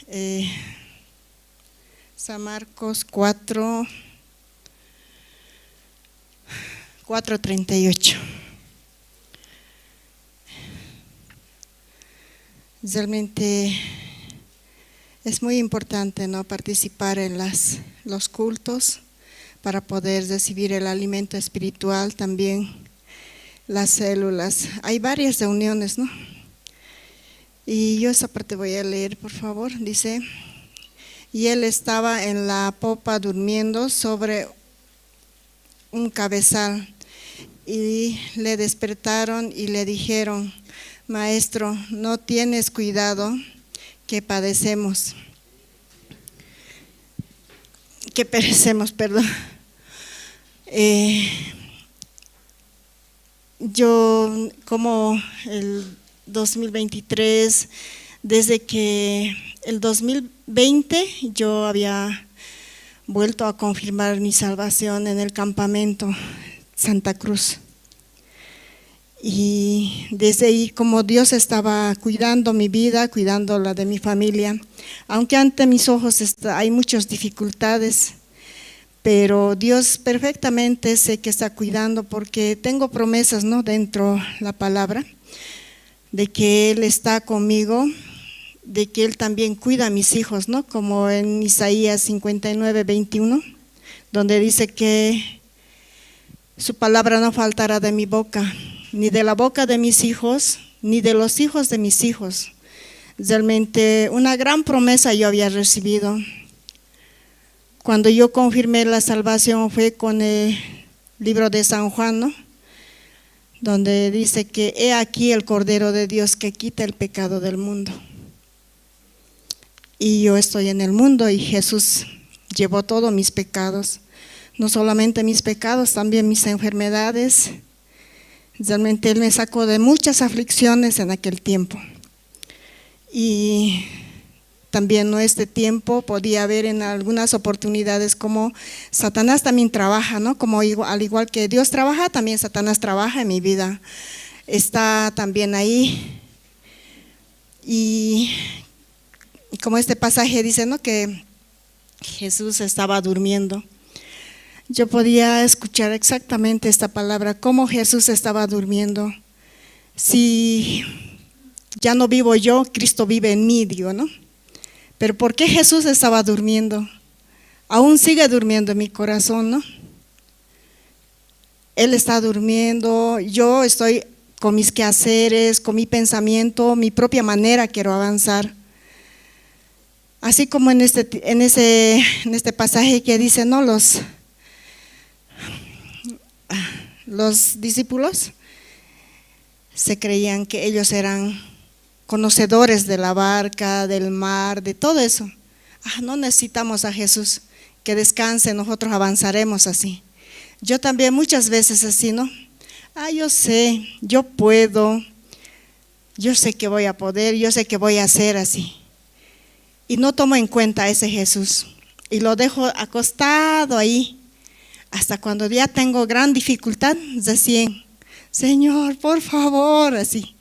Eh, San Marcos cuatro, cuatro treinta y ocho. Realmente es muy importante, ¿no? Participar en las, los cultos para poder recibir el alimento espiritual, también las células. Hay varias reuniones, ¿no? Y yo esa parte voy a leer, por favor. Dice: "Y él estaba en la popa durmiendo sobre un cabezal, y le despertaron y le dijeron: 'Maestro, ¿no tienes cuidado que padecemos, que perecemos?'". Perdón. Eh, yo, como el dos mil veintitrés, desde que el dos mil veinte yo había vuelto a confirmar mi salvación en el campamento Santa Cruz. Y desde ahí, como Dios estaba cuidando mi vida, cuidando la de mi familia, aunque ante mis ojos está, hay muchas dificultades, pero Dios perfectamente sé que está cuidando, porque tengo promesas, ¿no? Dentro la palabra, de que Él está conmigo, de que Él también cuida a mis hijos, ¿no? Como en Isaías cincuenta y nueve veintiuno, donde dice que su palabra no faltará de mi boca, ni de la boca de mis hijos, ni de los hijos de mis hijos. Realmente una gran promesa yo había recibido. Cuando yo confirmé la salvación fue con el libro de San Juan, ¿no? Donde dice que: "He aquí el Cordero de Dios que quita el pecado del mundo". Y yo estoy en el mundo y Jesús llevó todos mis pecados. No solamente mis pecados, también mis enfermedades. Realmente Él me sacó de muchas aflicciones en aquel tiempo. Y también, ¿no? Este tiempo podía ver en algunas oportunidades como Satanás también trabaja, ¿no? Como igua-, al igual que Dios trabaja, también Satanás trabaja en mi vida. Está también ahí. Y como este pasaje dice, ¿no? Que Jesús estaba durmiendo. Yo podía escuchar exactamente esta palabra, cómo Jesús estaba durmiendo. "Si ya no vivo yo, Cristo vive en mí", digo, ¿no? Pero ¿por qué Jesús estaba durmiendo? Aún sigue durmiendo en mi corazón, ¿no? Él está durmiendo, yo estoy con mis quehaceres, con mi pensamiento, mi propia manera quiero avanzar. Así como en este, en ese, en este pasaje que dice, ¿no? Los, los discípulos se creían que ellos eran conocedores de la barca, del mar, de todo eso. Ah, no necesitamos a Jesús, que descanse, nosotros avanzaremos así. Yo también muchas veces así, ¿no? Ah, yo sé, yo puedo, yo sé que voy a poder, yo sé que voy a hacer así. Y no tomo en cuenta a ese Jesús. Y lo dejo acostado ahí. Hasta cuando ya tengo gran dificultad, recién: "Señor, por favor", así.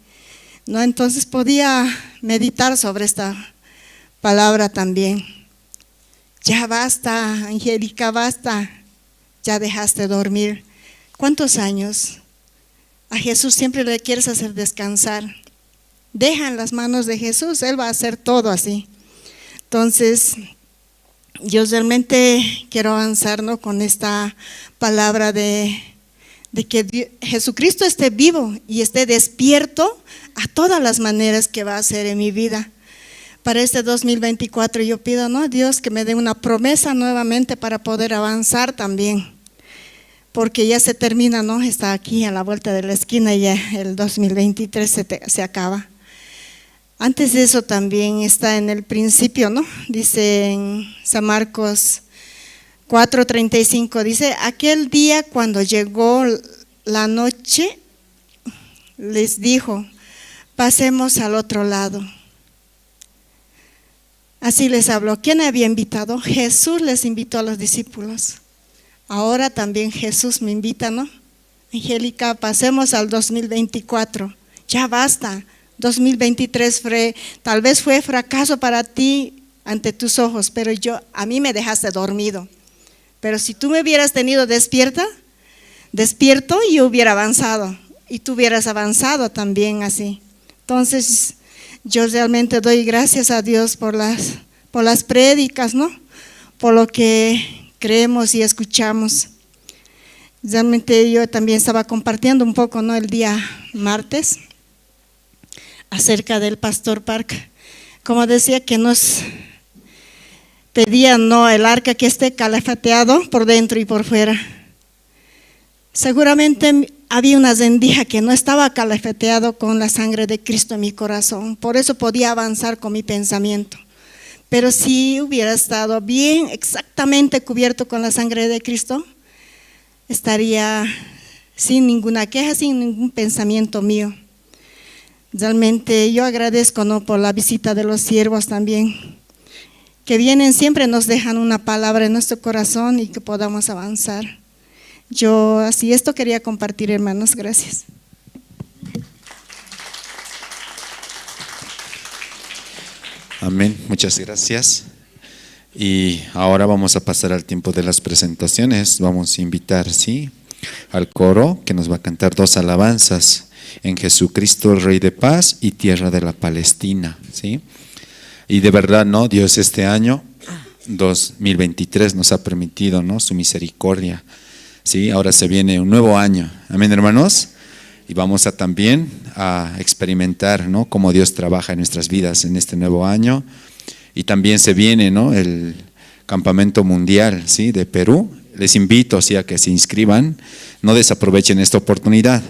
¿No? Entonces podía meditar sobre esta palabra también. "Ya basta, Angélica, basta. Ya dejaste dormir. ¿Cuántos años?". A Jesús siempre le quieres hacer descansar. Deja en las manos de Jesús, Él va a hacer todo así. Entonces, yo realmente quiero avanzar, ¿no? Con esta palabra de, de que Di-, Jesucristo esté vivo y esté despierto a todas las maneras que va a hacer en mi vida. Para este dos mil veinticuatro yo pido, ¿no? Dios, que me dé una promesa nuevamente para poder avanzar también. Porque ya se termina, ¿no? Está aquí a la vuelta de la esquina, ya el dos mil veintitrés se te-, se acaba. Antes de eso también está en el principio, ¿no? Dice en San Marcos cuatro treinta y cinco, dice: "Aquel día, cuando llegó la noche, les dijo: 'Pasemos al otro lado'". Así les habló. ¿Quién había invitado? Jesús les invitó a los discípulos. Ahora también Jesús me invita, ¿no? Angélica, pasemos al dos mil veinticuatro. ya basta. Dos mil veintitrés fue, tal vez fue fracaso para ti ante tus ojos, pero yo, a mí me dejaste dormido. Pero si tú me hubieras tenido despierta, despierto, yo hubiera avanzado y tú hubieras avanzado también así. Entonces, yo realmente doy gracias a Dios por las, por las prédicas, ¿no? Por lo que creemos y escuchamos. Realmente yo también estaba compartiendo un poco, ¿no? El día martes acerca del pastor Park. Como decía que nos pedían, ¿no? El arca que esté calafateado por dentro y por fuera. Seguramente había una rendija que no estaba calafateado con la sangre de Cristo en mi corazón. Por eso podía avanzar con mi pensamiento. Pero si hubiera estado bien, exactamente cubierto con la sangre de Cristo, estaría sin ninguna queja, sin ningún pensamiento mío. Realmente yo agradezco, ¿no? Por la visita de los siervos también, que vienen siempre, nos dejan una palabra en nuestro corazón y que podamos avanzar. Yo así esto quería compartir, hermanos. Gracias. Amén. Muchas gracias. Y ahora vamos a pasar al tiempo de las presentaciones. Vamos a invitar, ¿sí? Al coro que nos va a cantar dos alabanzas en Jesucristo, Rey de Paz y Tierra de la Palestina, ¿sí? Y de verdad, ¿no? Dios este año dos mil veintitrés nos ha permitido, ¿no? Su misericordia, ¿sí? Ahora se viene un nuevo año. Amén, hermanos. Y vamos a también a experimentar, ¿no? Cómo Dios trabaja en nuestras vidas en este nuevo año. Y también se viene, ¿no? El campamento mundial, ¿sí? De Perú. Les invito, ¿sí? A que se inscriban, no desaprovechen esta oportunidad.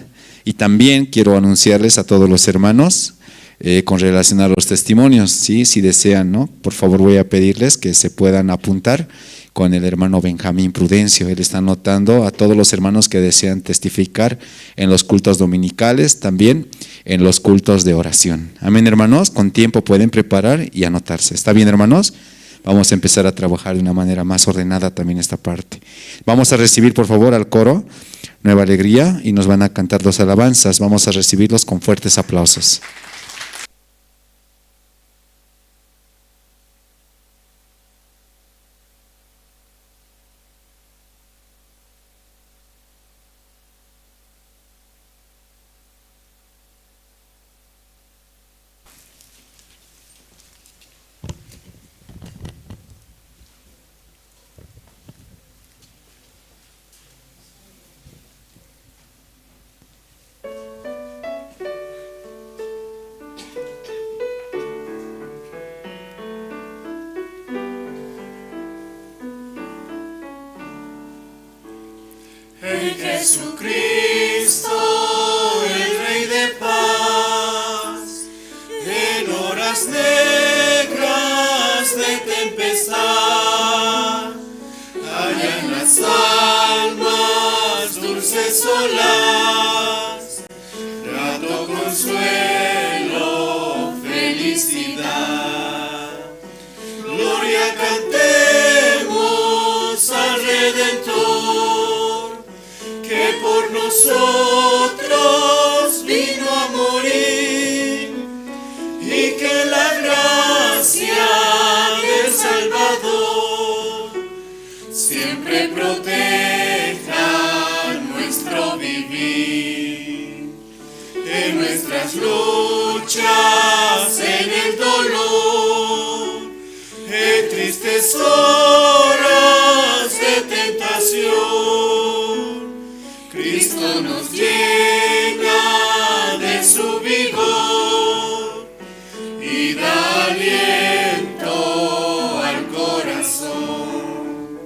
Y también quiero anunciarles a todos los hermanos eh, con relación a los testimonios, ¿sí? Si desean, ¿no? Por favor, voy a pedirles que se puedan apuntar con el hermano Benjamín Prudencio. Él está anotando a todos los hermanos que desean testificar en los cultos dominicales, también en los cultos de oración. Amén, hermanos. Con tiempo pueden preparar y anotarse. ¿Está bien, hermanos? Vamos a empezar a trabajar de una manera más ordenada también esta parte. Vamos a recibir, por favor, al coro Nueva Alegría y nos van a cantar dos alabanzas. Vamos a recibirlos con fuertes aplausos. En Jesucristo, el Rey de paz, en horas negras de tempestad, hallan las almas dulces olas, grato consuelo, felicidad. Gloria cantemos al Redentor, que por nosotros vino a morir, y que la gracia del Salvador siempre proteja nuestro vivir. En nuestras luchas, en el dolor, en tristes horas de tentación, Cristo nos llena de su vigor y da aliento al corazón.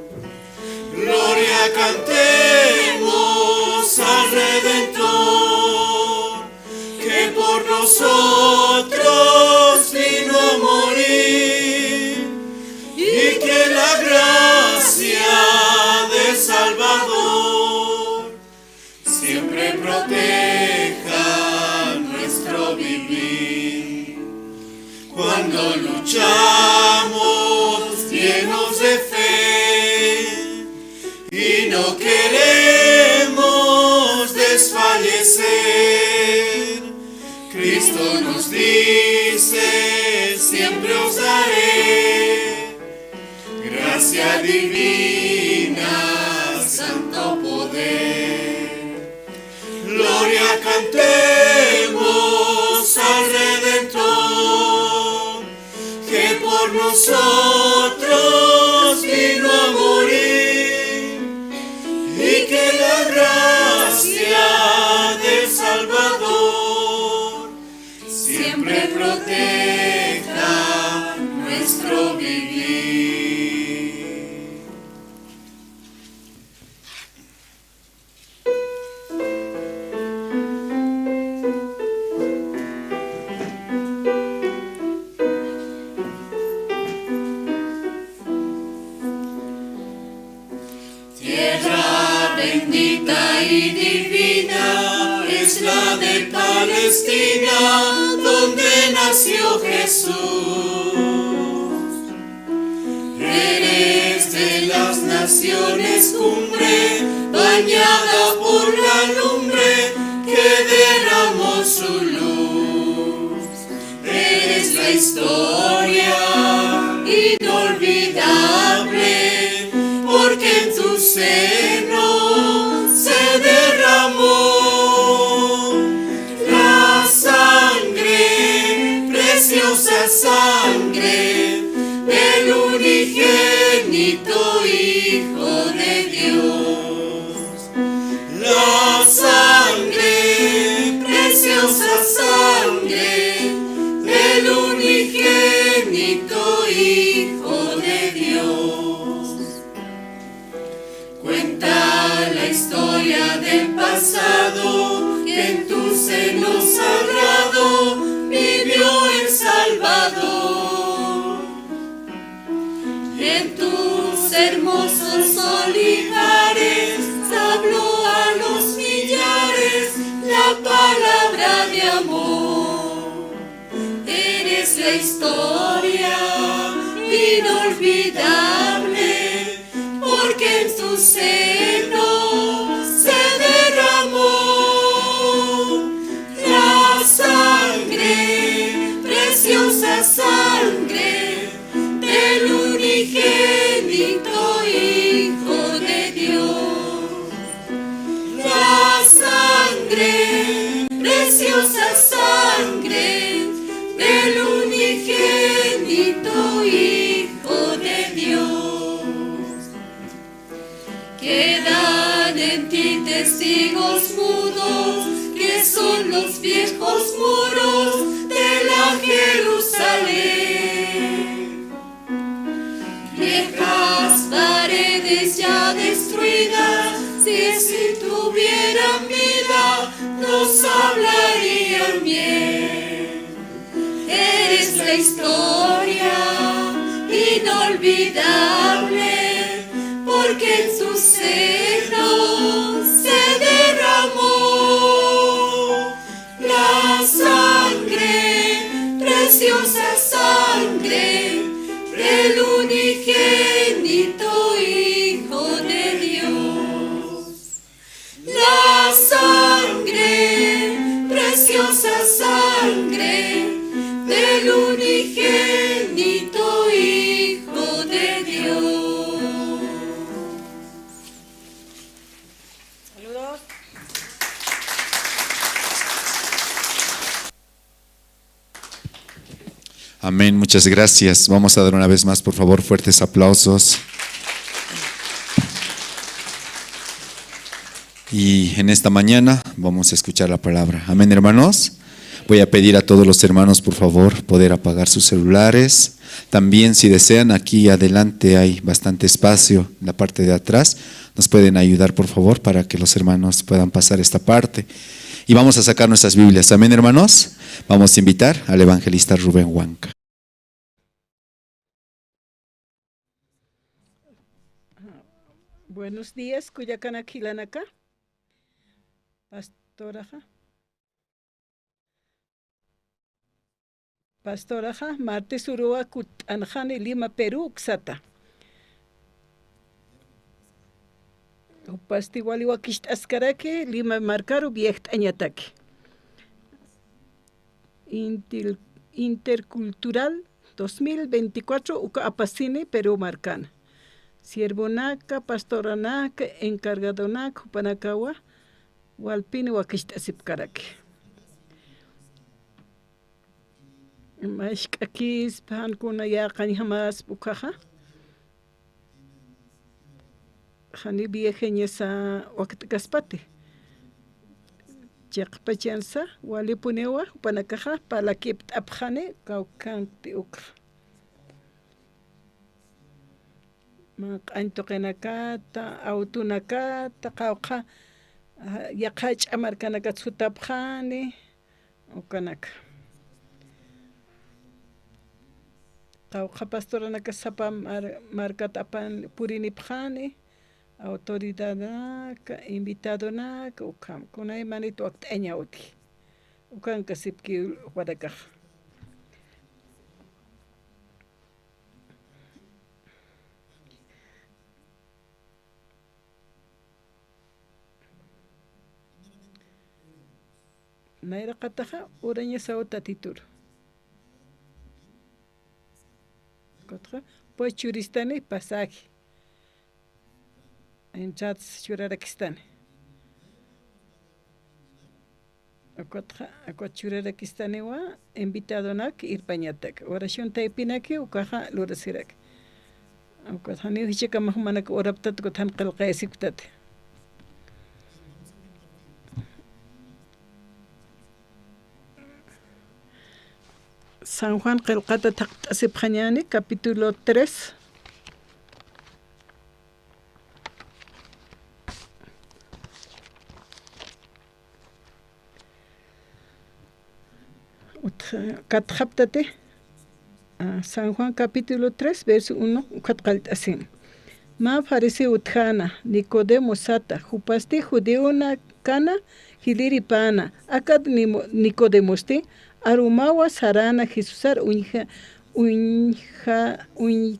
Gloria cantemos al Redentor, que por nosotros vino a morir, y que la gracia del Salvador siempre proteja nuestro vivir. Cuando luchamos llenos de fe y no queremos desfallecer, Siempre os daré gracia divina, santo poder. Gloria cantemos al Redentor, que por nosotros vino a morir, y que la gracia del Salvador siempre proteja nuestro vivir. Tierra bendita y divina es la de Palestina, donde nació Jesús. Eres de las naciones cumbre, bañada por la lumbre que derramó su luz. Eres la historia inolvidable, porque en tu seno se derramó la sangre, preciosa sangre del unigénito Hijo de Dios. La sangre, preciosa sangre del unigénito Hijo de Dios. Cuenta la historia del pasado, que en tu seno sagrado vivió el Salvador. En tus hermosos olivares habló a los millares la palabra de amor. Eres la historia inolvidable, porque en tu seno se derramó la sangre, preciosa sangre del unigénito Hijo de Dios. La sangre, preciosa sangre del unigénito Hijo de Dios. Quedan en ti testigos mudos, que son los viejos muros de la Jerusalén. Viejas paredes ya destruidas, si, si tuvieran vida, nos hablarían bien. Eres la historia inolvidable, porque en su seno se derramó la sangre, preciosa sangre del unigénito Hijo de Dios. La sangre, preciosa sangre del unigénito Hijo de Dios. Saludos. Amén, muchas gracias. Vamos a dar una vez más, por favor, fuertes aplausos. Y en esta mañana vamos a escuchar la palabra. Amén, hermanos. Voy a pedir a todos los hermanos, por favor, poder apagar sus celulares. También, si desean, aquí adelante hay bastante espacio en la parte de atrás. Nos pueden ayudar, por favor, para que los hermanos puedan pasar esta parte. Y vamos a sacar nuestras Biblias. Amén, hermanos. Vamos a invitar al evangelista Rubén Huanca. Buenos días, kullakanaka jilanaka. Pastoraxa. Pastoraxa, martes uruwa kutt'anxani Lima, Perú uksata. Jupasti wali wakicht'askaraki Lima markaru viajt'añataki. Inti intercultural dos mil veinticuatro uka apasini Perú markana. Siervonaka, pastoranaka, encargadonaka, jupanakawa, walpini wakicht'asipkaraki. Mashk'akispa, jankuna yäqañjamaspa ukaxa. Jani viajeñasa wakt'kaspati. Chiqpachansa, walipuniwa, jupanakaxa, parlakipt'apxani, kawkhanti ukxa. Manq'añ tuqinakata, awtunakata, qawqha, ah, yaqhach'a markanakat sutapxani, ukanaka. Qawqha pastoranaka sapa mar-, markat apan purinipxani, autoridadnaka, invitadonaka, ukham, kunaymanit wakt'aña utji. Ukankasipki jupanakaxa. Nayraqataxa urañasaw Tatituru. Ukatxa, pues churistani pasaje. Entradas churarakistani. Ukatxa, ukat churarakistaniwa, invitadonak irpañatak. Oración taypinaki, ukaxa lurasirak. Ukat janiw jichhakama jumanak uraptat, ukat jan qillqayasipktati. San Juan qillqata thaqt'asipxañäni, capítulo tres. Ut-, katxaptati, ah, San Juan capítulo tres, verso uno, ukat qallt'asin. Mä fariseo utjäna, Nicodemo sata, jupasti judionakana jilïripäna, akat Nimo-, Nicodemosti, arumawa saräna Jesusar uñja-, uñja-, uñ-,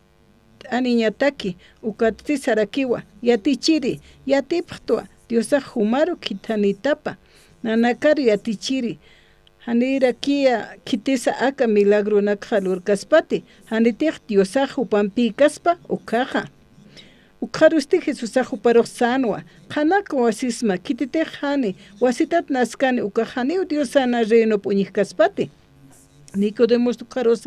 t'aniñataki, ukatsti sarakiwa, yatichiri, yatipxtwa, Diosax jumaru khithanitapa, nanakaru yatichiri, janirakiya khitisa aka milagronakxa lurkaspati, janitix Diosax jupampïkaspa ukhaxa. Ukxarusti Jesusax juparux sänwa, qhanak wasisma, khititix jani, wasitat naskani ukax janiw Diosana reinop uñjkaspati. Nicodemosti ukxarus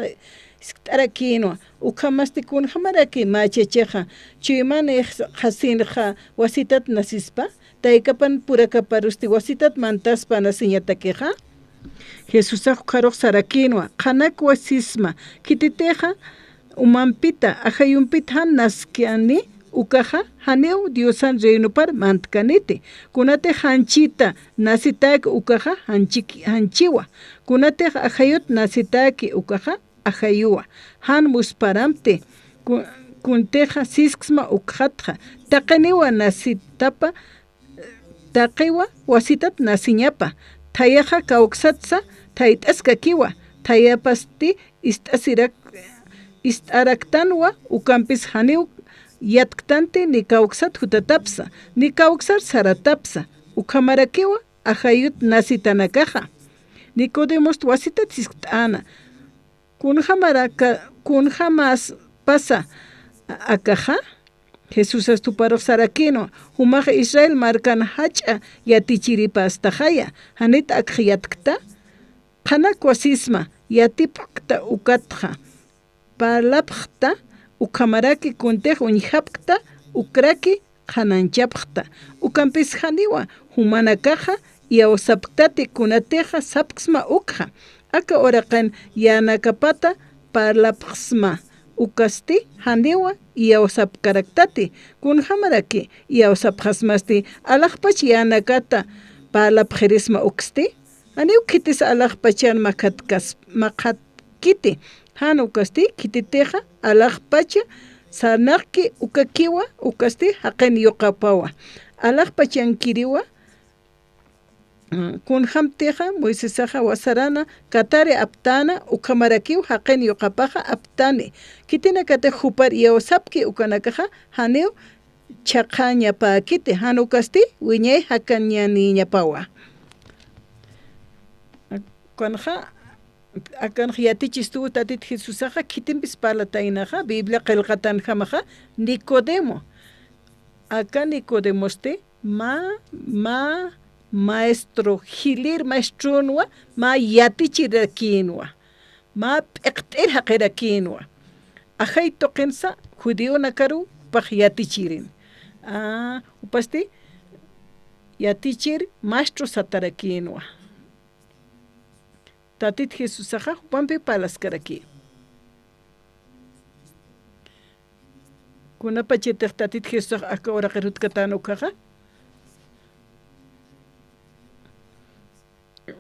jiskt'arakïnwa, ukhamasti kunjamaraki mä chachaxa, chuymanix qhasinxa wasitat nasispa, taykapan purakaparusti wasitat mantaspa nasiñatakixa? Jesusax ukxarux sarakïnwa, qhanak wasisma, khititixa umampita, ajayumpita jan naskani, ukaxa janiw Diosan reinopar mantkaniti. Kunatix janchita nasitäki ukaxa janchik-, janchiwa. Kunatix ajayut nasitäki ukaxa ajayuwa. Jan musparampti ku-, kuntixa sisksma ukxatxa. Taqiniwa nasitapa, taqiwa wasitat nasiñapa. Thayaxa kawksatsa thayt'askakiwa. Thayapasti ist'asirak-, ist'araktanwa, ukampis janiw yatktanti ni kawksat jutatapsa, ni kawksar saratapsa, ukhamarakiwa ajayut nasitanakaxa. Nicodemost wasitat siskt'äna, kunjamaraka, kunjamas pasa akaxa? Jesusasti juparux sarakïnwa, jumax Israel markan jach'a yatichiripästaxaya, janit akx yatkta? Qhanak wasisma, yatipxkta ukatxa, parlapxta, ukhamaraki kuntix uñjapkta, ukraki qhananchapxta. Ukampis janiwa jumanakaxa iyawsapktati kunatixa sapksma ukxa. Aka uraqin yänakapata parlapxsma, ukasti janiwa iyawsapkaraktati. Kunjamaraki iyawsapxasmasti alaxpach yänakata parlapxirisma uksti? Janiw khitis alaxpachan makhatkas-, makhatkiti. Jan ukasti khititixa alaxpacha sarnaqki ukakiwa, ukasti jaqin yuqapawa. Alaxpachankiriwa, mm, kunjamtixa Moisesaxa wasarana katari aptäna, ukhamarakiw jaqin yuqapaxa aptani. Khitinakatix jupar iyawsapki ukanakaxa janiw chhaqañapäkiti, jan ukasti wiñay jakañanïñapawa. Ukanxa Akanx yatichistuw Tatit Jesusaxa, khitimpis parlataynaxa, Biblia qillqatanjamaxa, Nicodemo. Aka Nicodemosti, mä, mä maestro, jilïr maestrunwa, mä yatichirakïnwa, mä p'iqt'ir jaqirakïnwa. Ajay tuqinsa judionakaruw jupax yatichirin. A, jupasti yatichir maestro satarakïnwa. Tatit Jesusaxa jupampi parlaskaraki. Kunapachatix Tatit Jesusax aka uraqir utkatän ukaxa,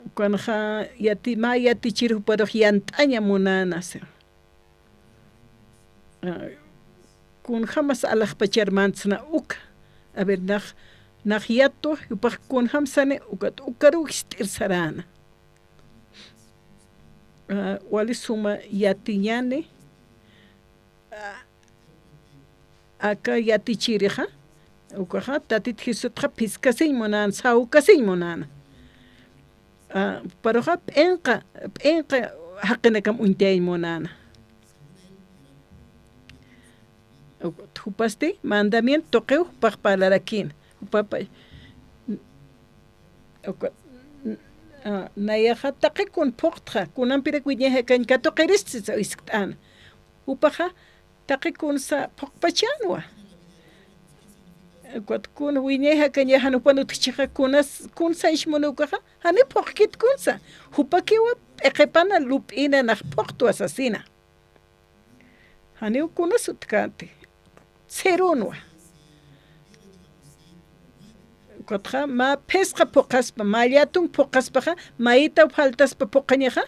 ukanxa yati-, mä yatichir juparux yant'aña munäna, si. A, kunjamas alaxpachar mantsna uka. A ver, nax, nax yatu, jupax kunjam sani, ukat ukaruw jist'ir saräna. A, wali suma yatiñäni, a, aka yatichirixa, ukaxa, Tatit Jesusatxa phiskasiñ munäna, sawkasiñ munäna. A, juparuxa p'inqa, p'inqa jaqinakam uñtayañ munäna. Jupasti mandamiento tuqiw jupax parlarakïn. Jupapa, uka, a, nayaxa taqi kun phuqtxa, kunampirak wiñay jakañ katuqiristi sasa iskt'äna. Jupaxa taqi kunsa phuqpachänwa. Ukat kun wiñay jakañaxa jan jupan utjchixa kunas, kun sañch muni ukaxa, janiw phuqkit kunsa. Jupakiwa p'iqipana lup'ina nax phuqtwa sasina. Janiw kunas utjkänti. Sirunwa. Ukatxa mä phisqa phuqaspa, mä llätun phuqaspaxa, mayitaw faltaspa phuqañaxa,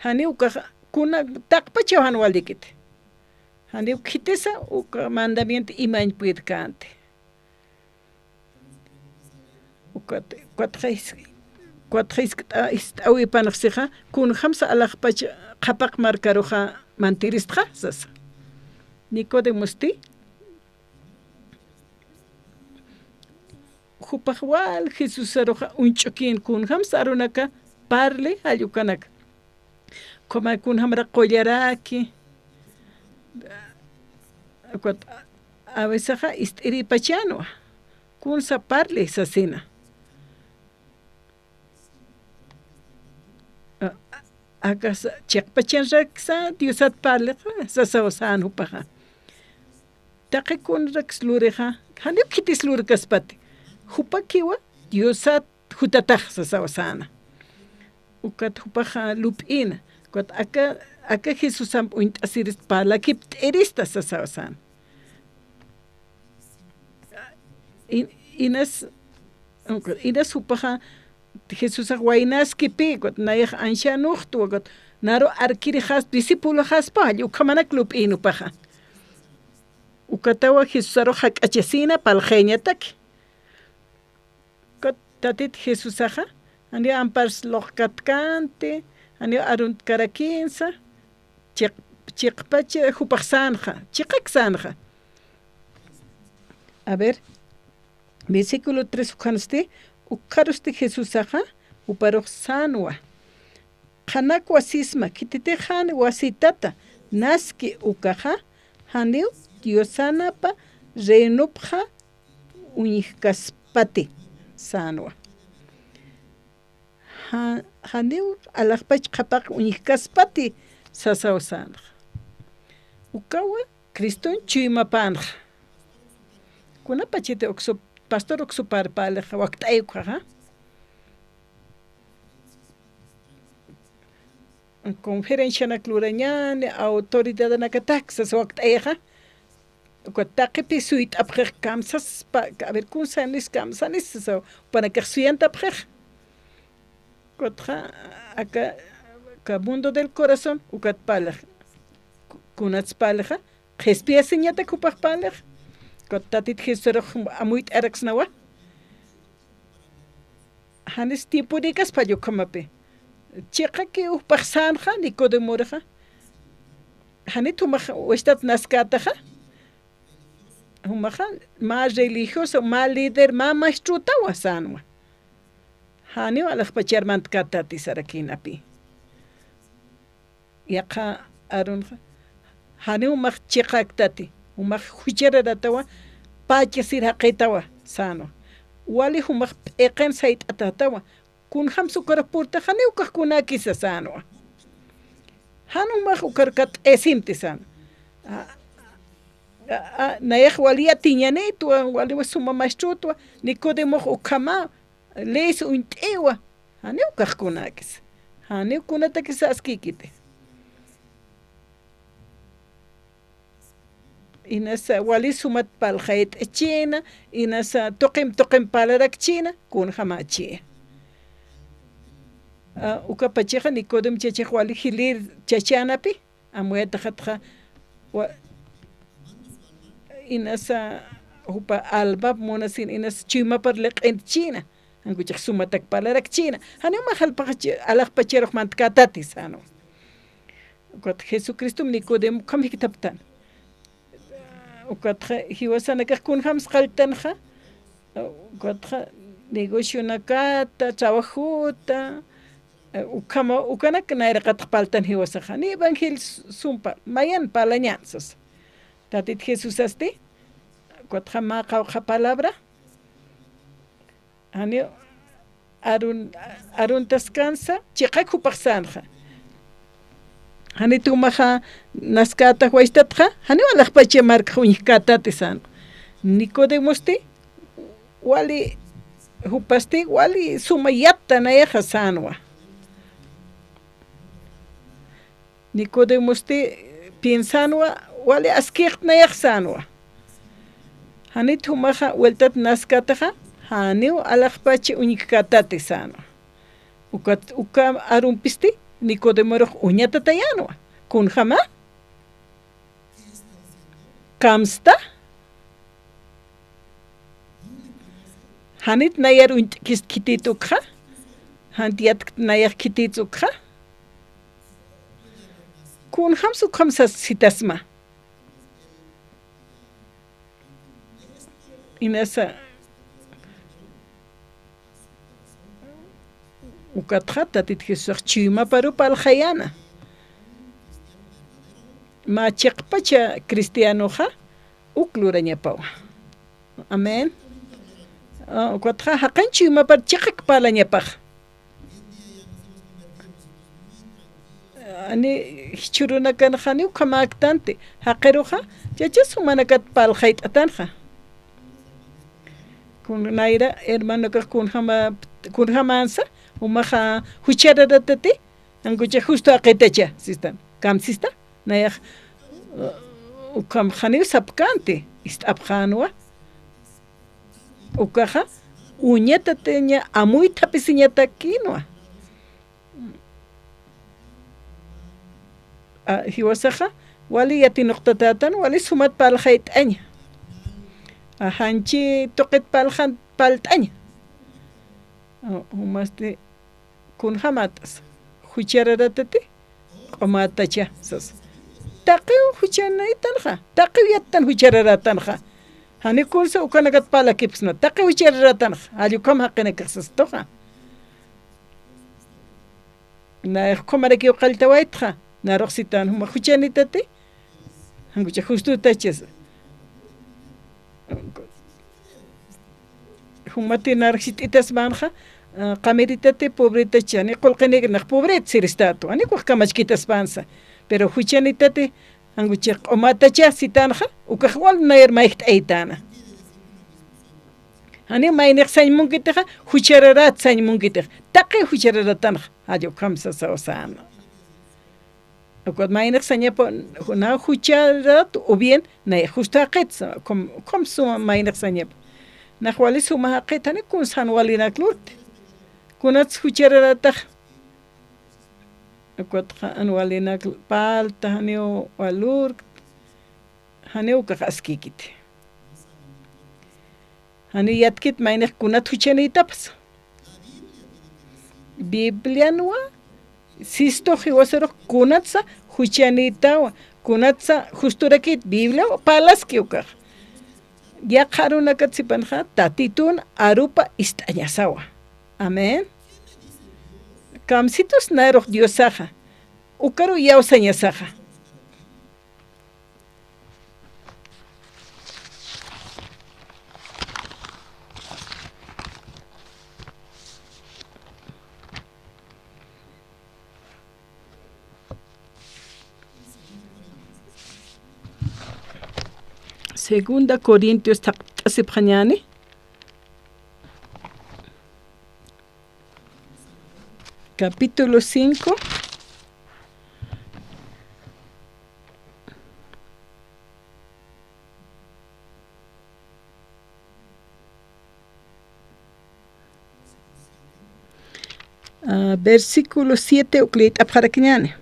janiw ukaxa, kuna taqpachaw jan walikiti. Janiw khitisa uka mandamiento imañ puytkänti. Ukat, ukatxa is-, ukatxa iskt'a-, ist'äwipanx sixa, kunjamsa alaxpach qhapaq markaruxa mantiristxa, sasa. Nicodemosti, jupax wal Jesusaruxa uñch'ukïn kunjamsa arunaka parli jall ukanaka. Ukhama kunjamara qullaraki. Ukat a veces ist'iripachänwa. Kunsa parli sasina. A, akasa chiqpachanraksa Diosat parlixa sasaw sän jupaxa. Taqi kunraks lurixa, janiw khitis lurkaspati. Jupakiwa Diosat jutatax sasaw säna. Ukat jupaxa lup'ina. Ukat aka, aka Jesusamp uñt'asirist parlakipt'irista sasaw säna. In-, inas, inas jupaxa Jesusax waynaskipi, ukat nayax ancianoxtwa, ukat naru arkirixaspa, discipuloxaspa, jall ukhamanak lup'in jupaxa. Ukatawa Jesusarux jak'achasina parlxayañataki. Ukat Tatit Jesusaxa, janiw ampars luqkatkänti, janiw aruntkarakïnsa, chiq-, chiqpach jupax sänxa, chiqak sänxa. A ver, versículo tres ukhansti, ukharusti Jesusaxa, juparux sänwa. Qhanakwa sisma, khititix jan wasitata naski ukaxa, janiw Diosanapa reinopxa uñjkaspati sänwa. Ja-, janiw alaxpach qhapaq uñjkaspati sasaw sänxa. Ukawa Criston chuymapänxa. Kunapachiti uksu, pastor uksu parpalixa wakt'ay ukhaxa. Conferencianak lurañäni, autoridadanakatak sas wakt'ayaxa. Ukat taqipï suyt'apxix kamsaspa, a ver, kun sanis, kamsanis, sasa, jupanakax suyantapxix. Ukatxa, aka, aka mundo del corazón, ukat parlix. Ku-, kunats parlixa, qhispiyasiñatak jupax parlix. Ukat Tatit Jesusarux amuyt'araksnawa. Janis tiemponïkaspa jall ukhamapi. Chiqakiw jupax sänxa, Nicodemorixa. Janit jumax wasitat naskätaxa. Jumaxa mä religioso, mä líder, mä maestrutawa sänwa. Janiw alaxpachar mantkatati sarakïnapï. Yaqha Aaronxa, janiw jumax chiqaktati, jumax juchararatawa, pachasir jaqitawa sänwa. Wali jumax p'iqin sayt'atatawa, kunjamsa ukarux purtax janiw ukax kunäkisa sänwa. Jan jumax ukarux kat'isimti sänwa. A, a, a, nayax wali yatiñanïtwa, waliwa suma maestrütwa, Nicodemox ukhama, leysa uñt'iwa, janiw ukax kunäkisa, janiw kunatakisa askïkiti. Inasa wali sumat parlxayt'achïna, inasa tuqim tuqim parlarakchïna, kunjamächi. A, uka pachaxa Nicodemo chachix wali jilïr chachänapi, amuyataxatxa, wa-, inasa jupa albap munasin, inasa chuymapar liq'intchïna, jan kuchax sumatak parlarakchïna, janiw mä alaxpacharux mantkätati sänwa. Ukat Jesucristom Nicodemo ukham jikthaptan. Ukatxa jiwasanakax kunjams qalltanxa, ukatxa negocionakata, trabajota, ukhama, ukanak nayraqatax parltan jiwasaxa. Ni evangelio sumpa, mayan parlañän sasa. Tatit Jesusasti, ukatxa mä qawqha palabra, janiw Aaron, Aarontaskansa, chiqak jupax sänxa. Janit jumaxa naskätax waystatxa, janiw alaxpacha markax uñjkätati sänxa. Nicodemosti, wali, jupasti, wali suma yatta nayaxa sänwa. Nicodemosti piensänwa, wali askïkt nayax sänwa. Janit jumaxa vueltat naskätaxa, janiw alaxpach uñjkätati sänwa. Ukat, uka Aaronpisti Nicodemorux uñatatayänwa. Kunjama? Kamsta? Janit nayar uñt'kist khitït ukxa, janit yatkt nayax khitïts ukxa. Kunjams ukham sas sitasma. Inasa, ukatxa Tatit Jesusax chuymaparu parlxayäna. Mä chiqpacha cristianoxa uk lurañapawa. Amén. A, ukatxa jaqin chuymapar chiqak parlañapax. Ani jichhürunakanxa janiw ukhamäktanti, jaqiruxa, chachas jumanakat parlxayt'atanxa. Kun nayra hermanakax kunjama, kunjamansa, jumaxa juchararatati, jan kuchax justo jaqitacha, sistan. Kamsista, nayax, uh, ukham janiw sapkänti, ist'apxänwa. Ukaxa, uñatataña, amuythapisiñatakïnwa. A, jiwasaxa, wali yatinuqtatätan, wali sumat parlxayt'aña. A, janchi tuqit parlxan, parlt'aña. A, jumasti, kunjamätasa, juchararatati, q'umätacha, sasa. Taqiw juchanïtanxa, taqiw yattan juchararätanxa. Janiw kunsa ukanakat parlakipxsna, taqiw juchararätanxa, jall ukham jaqinakax sastuxa. Nayax ukhamarakiw qalltawaytxa, narux sitän juma juchanïtati, jan kuchax justütachas. Jumati narux jiskt'itaspänxa, a, qamiritati, pobretacha, ni qullqinik nax pobret siristätu, janiw ukax kamachkitaspänsa. Pero juchanïtati, jan kuchax q'umätacha sitänxa, ukax wal nayar mayjt'aytäna. Janiw maynix sañ munkitixa, juchararat sañ munkitix. Taqiw juchararätanxa, jall ukham sasaw säna. Ukat maynix sañapa, na jucharat o bien, nay justo jaqitsa, ukham, ukham suma maynix sañapa. Nax wali suma jaqit, janiw kunsa jan walinak lurkti. Kunats juchararätax. Ukatxa jan walinak parlta, janiw wal lurkti. Janiw ukax askïkiti. Janiw yatkit maynix kunat juchanïtapsa. Biblianwa, sistux jiwasarux kunatsa juchanïtawa, kunatsa justurakit Bibliaw parlaski ukax. Yaqha arunakat sipanxa, Tatitun arupa ist'añasawa. Amén. Kamsitus narux Diosaxa. Ukaru iyawsañasaxa. Segunda Corintios taqt'asipxañäni. Capítulo cinco. Ah, versículo siete uk liyt'apxarakiñäni.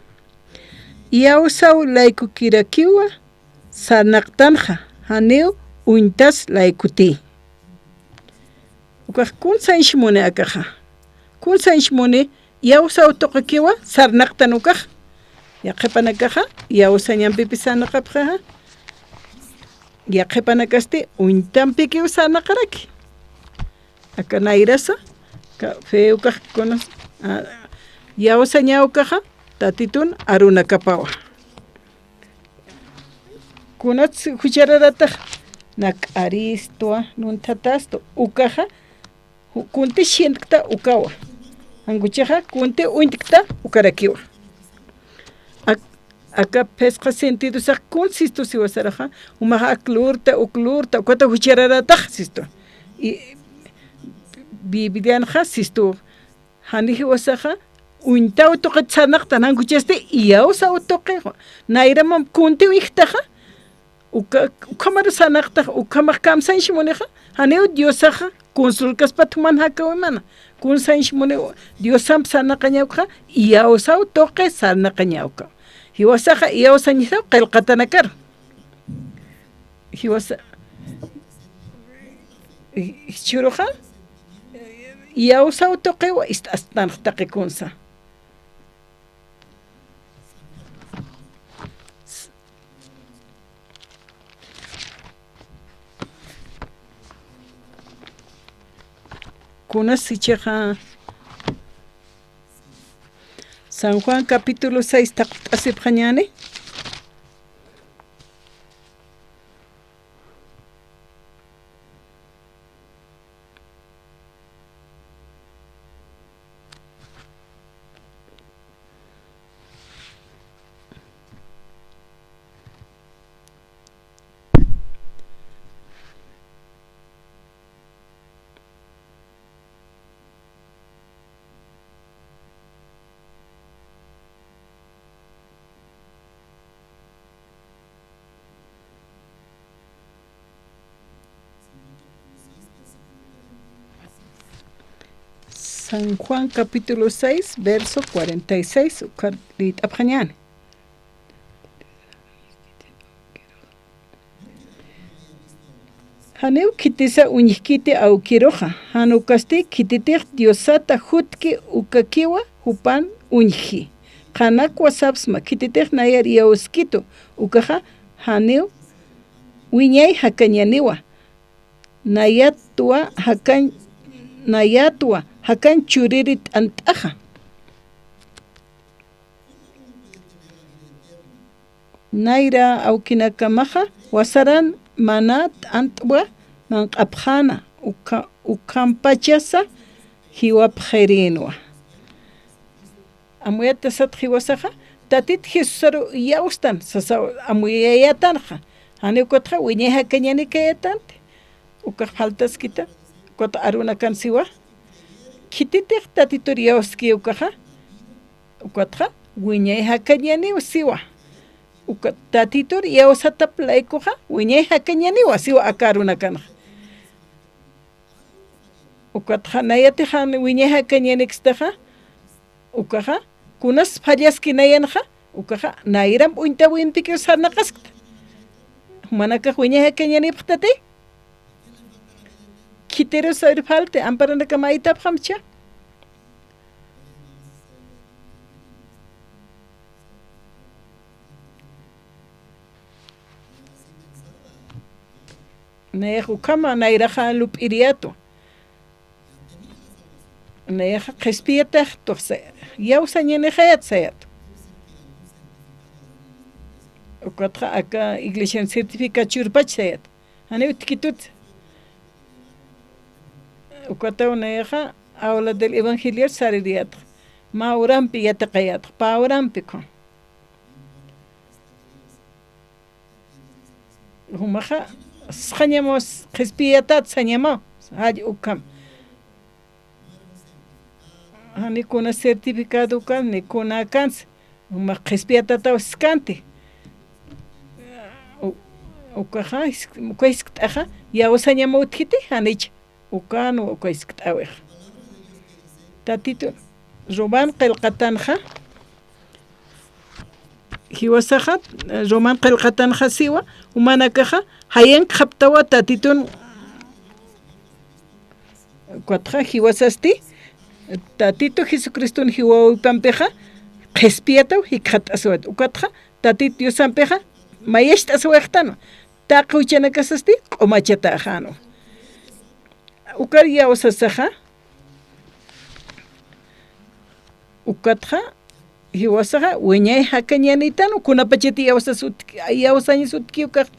Iyawsaw laykukirakiwa sarnaqtanxa, janiw uñtas laykuti. Ukax kun sañch muni akaxa. Kun sañch muni iyawsaw tuqikiwa sarnaqtan ukax. Yaqhipanakaxa iyawsañampipis sarnaqapxixa. Yaqhipanakasti uñtampikiw sarnaqaraki. Aka nayrasa, ka, fe ukax kunas, ah, iyawsañaw ukaxa, Tatitun arunakapawa. Kunats juchararatax, nak'aristwa, nunthatastwa, ukaxa, ju-, kunti sientkta ukawa. Jankuchaxa, kunti uñtkta ukarakiwa. Ak-, aka phisqa sentidosax kun sistu siwasaraxa, jumaxa ak lurta, uk lurta, ukata juchararatax sistu. Y Biblianxa sistu, jani jiwasaxa, uñtaw tuqit sarnaqtan, jankuchasti iyawsaw tuqi, nayramam kunti uñjtaxa, uka, ukhamaru sarnaqtax, ukhamax kamsañch munixa, janiw Diosaxa, consulkaspat juman jakawimana, kun sañch muni Diosamp sarnaqañawkxa, iyawsaw tuqi sarnaqañawka. Jiwasaxa iyawsañasaw qillqatanakar. Jiwasa, jichhüruxa, iyawsaw tuqiwa ist'astanx taqi kunsa. Kunas jichhaxa San Juan capítulo seis taqt'asipxañäni. San Juan capítulo seis, verso cuarenta y seis, uka liyt'apxañäni. Janiw khitisa uñjkiti awkiruxa, jan ukasti khititix Diosata jutki ukakiwa jupan uñji. Qhanakwa sapsma khititix nayar iyawskitu ukaxa, janiw wiñay jakañäniwa. Nayatwa jakañ, nayatwa jakañ churiri t'ant'axa. Nayra awkinakamaxa, wasaran mana t'ant'wa manq'apxäna, ukha-, ukhampachasa jiwapxirinwa. Amuyat sat jiwasaxa, Tatit Jesusaru iyawstan, sasa amuyayätanxa. Jani ukatxa wiñay jakañäni kayatanti. Ukax faltaskita, ukat arunakan siwa. Khititix Tatitur iyawski ukaxa, ukatxa wiñay jakañäniw siwa. Ukat Tatitur iyawsatap laykuxa, wiñay jakañäniwa siwa aka arunakanxa. Ukatxa nayatix jan wiñay jakañänikstaxa, ukaxa, kunas fallaski nayanxa, ukaxa, nayramp uñtawimpikiw sarnaqaskta. Jumanakax wiñay jakañänipxtati. Khitirus ir falti, amparanakam aytapxamcha. Nayax ukhama nayraxa lup'iriyätwa. Nayaxa qhispiyatax tuqsa, iyawsañanixayät sayät. Ukatxa aka iglesian certificado churpach sayat. Janiw utjkitut. Ukataw nayaxa aula del evangelio saririyatxa. Mä urampi yatiqayatxa, pä urampi kun. Jumaxa, sxañamaw qhispiyatat sañamaw, jall ukham. Jani kuna certificado kan, ni kuna kans, jumax qhispiyatataw siskanti. U-, ukaxa, is-, uka jiskt'axa, yawsañamaw utjkiti, janich. Ukanwa uka jiskt'äwix. Tatitu, Roman qillqatanxa, jiwasaxa, Roman qillqatanxa siwa, jumanakaxa, jayankxaptawa Tatitun, ukatxa jiwasasti, Tatitu Jesucriston jiwäwipampixa, qhispiyataw jikxatasiwayat. Ukatxa, Tatit Diosampixa, mayacht'asiwayxtanwa. Taqi juchanakasasti, q'umachatäxänwa. Ukar yawsasaxa, ukatxa, jiwasaxa, wiñay jakañänitan, kunapachat yawsas utjki, yawsañas utjki ukax,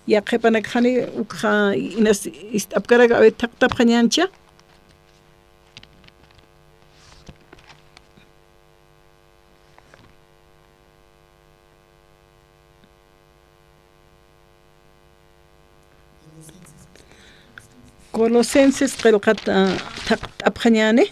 yaqhipanakxani, ukxa, inas ist'apkarak, a ver, thaqtapxañäncha. Colosenses qillqat, ah, thaqt'apxañäni.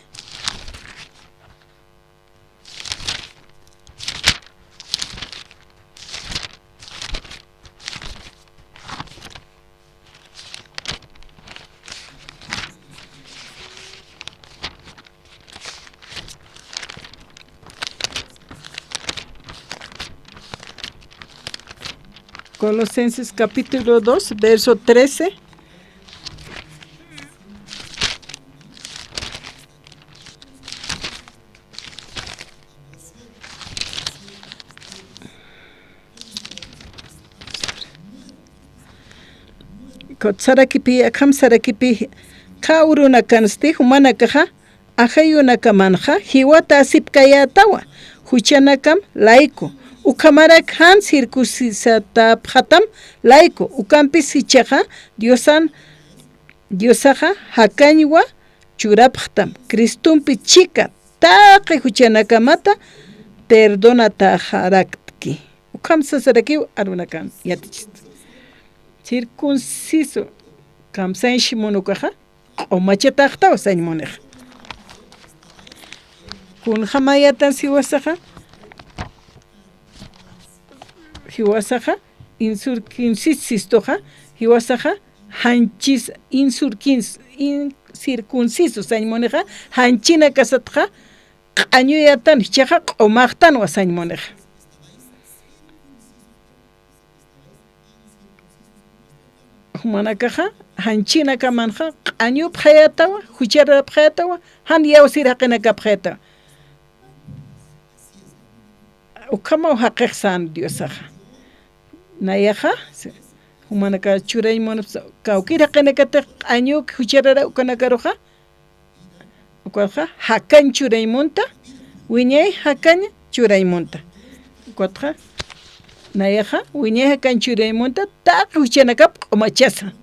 Colosenses capítulo dos, verso trece. Kut sarakipi, akham sarakipi, qha urunakansti, jumanakaxa, ajayunakamanxa, jiwatäsipkayätawa, juchanakam layku, ukhamarak jan circuncisatäpxatam layku, ukampis jichhaxa, Diosan, Diosaxa, jakañwa churapxtam, Cristompi chika, taqi juchanakamata perdonatäxaraktki. Ukham sasarakiw arunakan yatichist. Circunciso, kamsañ shimun ukaxa, q'umachatäxtaw sañ munixa. Kunjamayätan jiwasaxa, jiwasaxa, incircunciso sistuxa, jiwasaxa, janchis, incircuns-, incircunciso sañ munixa, janchinakasatxa, q'añuyätan, jichhaxa q'umaxtanwa sañ munixa. Jumanakaxa, janchinakamanxa, q'añupxayätawa, jucharapxayätawa, jan yawsir jaqinakapxayätawa. Ukhamaw jaqix sän Diosaxa. Nayaxa, jumanaka churañ munapsa, kawkir jaqinakatix q'añuk jucharara ukanakaruxa, ukatxa, jakañ churañ munta, wiñay jakañ churañ munta. Ukatxa, nayaxa, wiñay jakañ churañ munta, taqi juchanakap q'umachasa.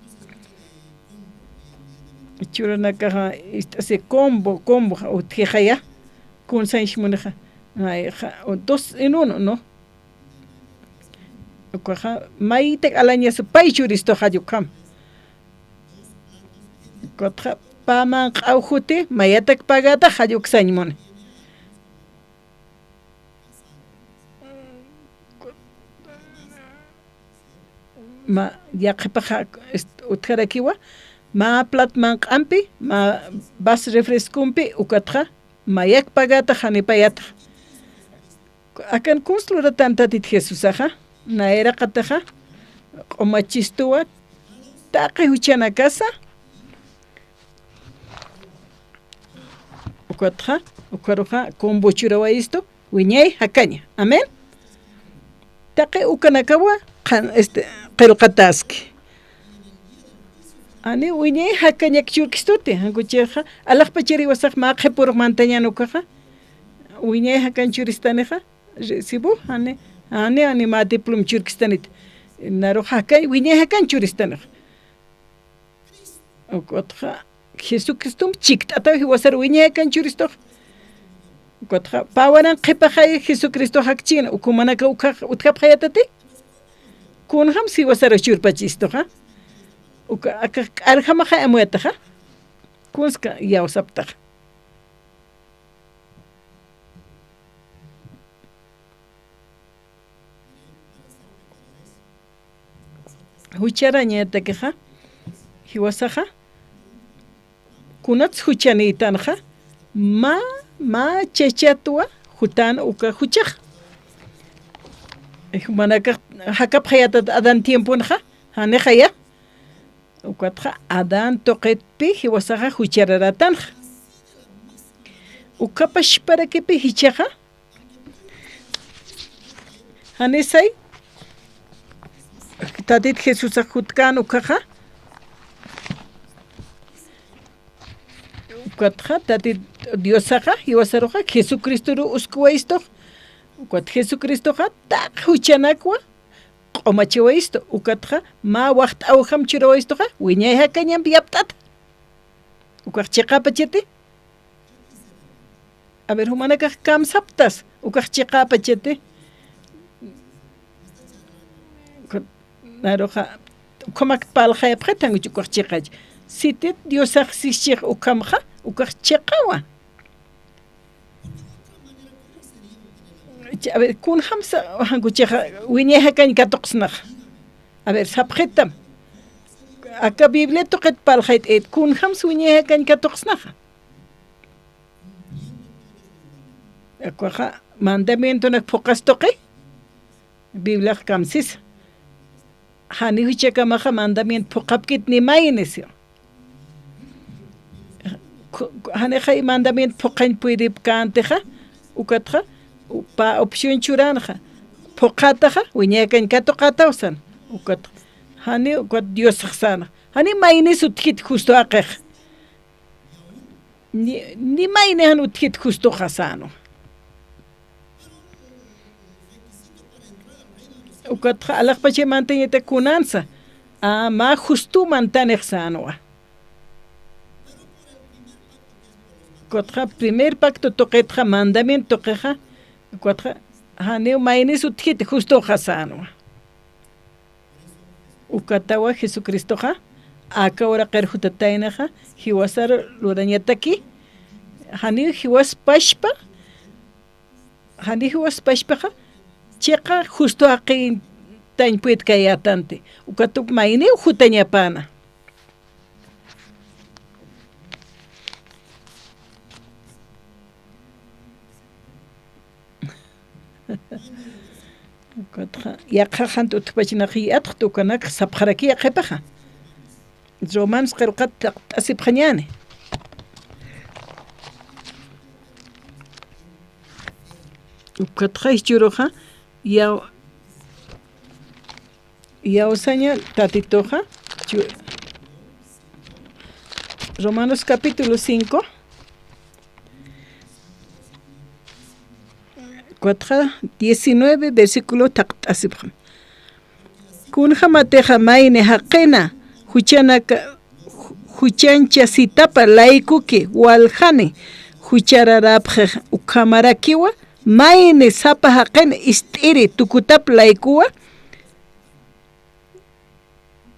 Churanakaxa, ist'asi combo, combo, utjixaya, kunsañ shimunixa, nayaxa, o dos en uno, ¿no? Ukaxa, maytak alañasa pay churistu jall ukham. Ukatxa, pä manq'aw juti, mayatak pagata, jall uksañ muni. Ma, yaqhipaxa, est-, utjarakiwa, mä plat manq'ampi, mä vas refrescompi, ukatxa, mayak pagata, janipayata. Akan kuns luratan Tatit Jesusaxa, nayraqataxa, q'umachistuwa, taqi juchanakasa, ukatxa, ukaruxa, combo churawayistu, wiñay jakaña. Amén. Taqi ukanakawa, qan-, este, qillqataski. Ani wiñay jakañak churkistuti, jan kuchixa, alaxpachar jiwasax mä qhipürux mantañän ukaxa, wiñay jakañ churistanixa, recibo, ani, Ani, ani mä diplom churkistanit. Naru jakañ, wiñay jakañ churistanixa. Ukatxa Jesucristom chikt'ataw jiwasar wiñay jakañ churistuxa. Ukatxa pä waran qhipaxay Jesucristo jakchina, uka jumanaka uka utjapxayatati. Kunjams jiwasar churpachistuxa. Uka aka k'arjamaxay amuyataxa. Kunska iyawsaptaxa. Jucharañatakixa, jiwasaxa, kunats juchanïtanxa, mä, mä chachatwa jutän uka juchax. Jumanakax jakapxayatat Adán tiemponxa, janixaya. Ukatxa Adán tuqitpi jiwasaxa juchararätanxa. Uka pachparakipi jichhaxa, janisay, Tatit Jesusax jutkän ukkhaxa, ukatxa Tatit Diosaxa, jiwasaruxa, Jesucristoru uskuwayistux, ukat Jesucristoxa, taqi juchanakwa, q'umachiwayistu, ukatxa mä waxt'awjam churawayistuxa, wiñay jakañamp yapt'ata. Ukax chiqäpachati. A ver, jumanakax kamsaptas, ukax chiqäpachati. Uka, naruxa, ukhamak parlxayapxitankuch ukax chiqächi. Sitit Diosax sischix ukhamxa, ukax chiqawa. A ver, kunjamsa, jankuchixa, wiñay jakañ katuqsnaxa. A ver, sapxitam. Aka Biblia tuqit parlxayt'it, kunjamsa wiñay jakañ katuqsnaxa. Ukaxa, mandamientonak phuqas tuqi. Bibliax kamsisa. Jani juchakamaxa mandamiento phuqhapkit ni maynis. Ku-, ku-, janixay mandamiento phuqhañ puydipkäntixa, ukatxa, u-, pä opción churänxa, phuqhätaxa, wiñay jakañ katuqätaw sän, ukatxa, jani ukat Diosax sänxa, jani maynis utjkit justo jaqixa. Ni, ni mayni jan utjkit justoxa sänwa. Ukatxa alaxpachay mantañatak kunansa, a, mä justo mantanix sänwa. Ukatxa primer pacto tuqitxa, mandamiento tuqixa, ukatxa janiw maynis utjkit justoxa sänwa. Ukatawa Jesucristoxa, aka uraqir jutataynaxa, jiwasar lurañataki, janiw jiwas pachpa, janiw jiwas pachpaxa, chiqa justo jaqintañ puytkayätanti, ukatup mayniw jutañapäna. Ukatxa, yaqha jant utjpachinaqi atxt ukanak sapxaraki yaqhipaxa. Romanos qillqat taqt'asipxañäni. Ukatxa jichhüruxa, yaw-, Iyawsaña Tatituxa, chu-, Romanos capítulo cinco, cuatro, diecinueve, versículo taqt'asipxam. Kunjamatixa mayni jaqina juchanaka, ju-, juchanchasitapa laykuki waljani juchararapxi ukhamarakiwa, mayni sapa jaqin ist'iri tukutap laykuwa,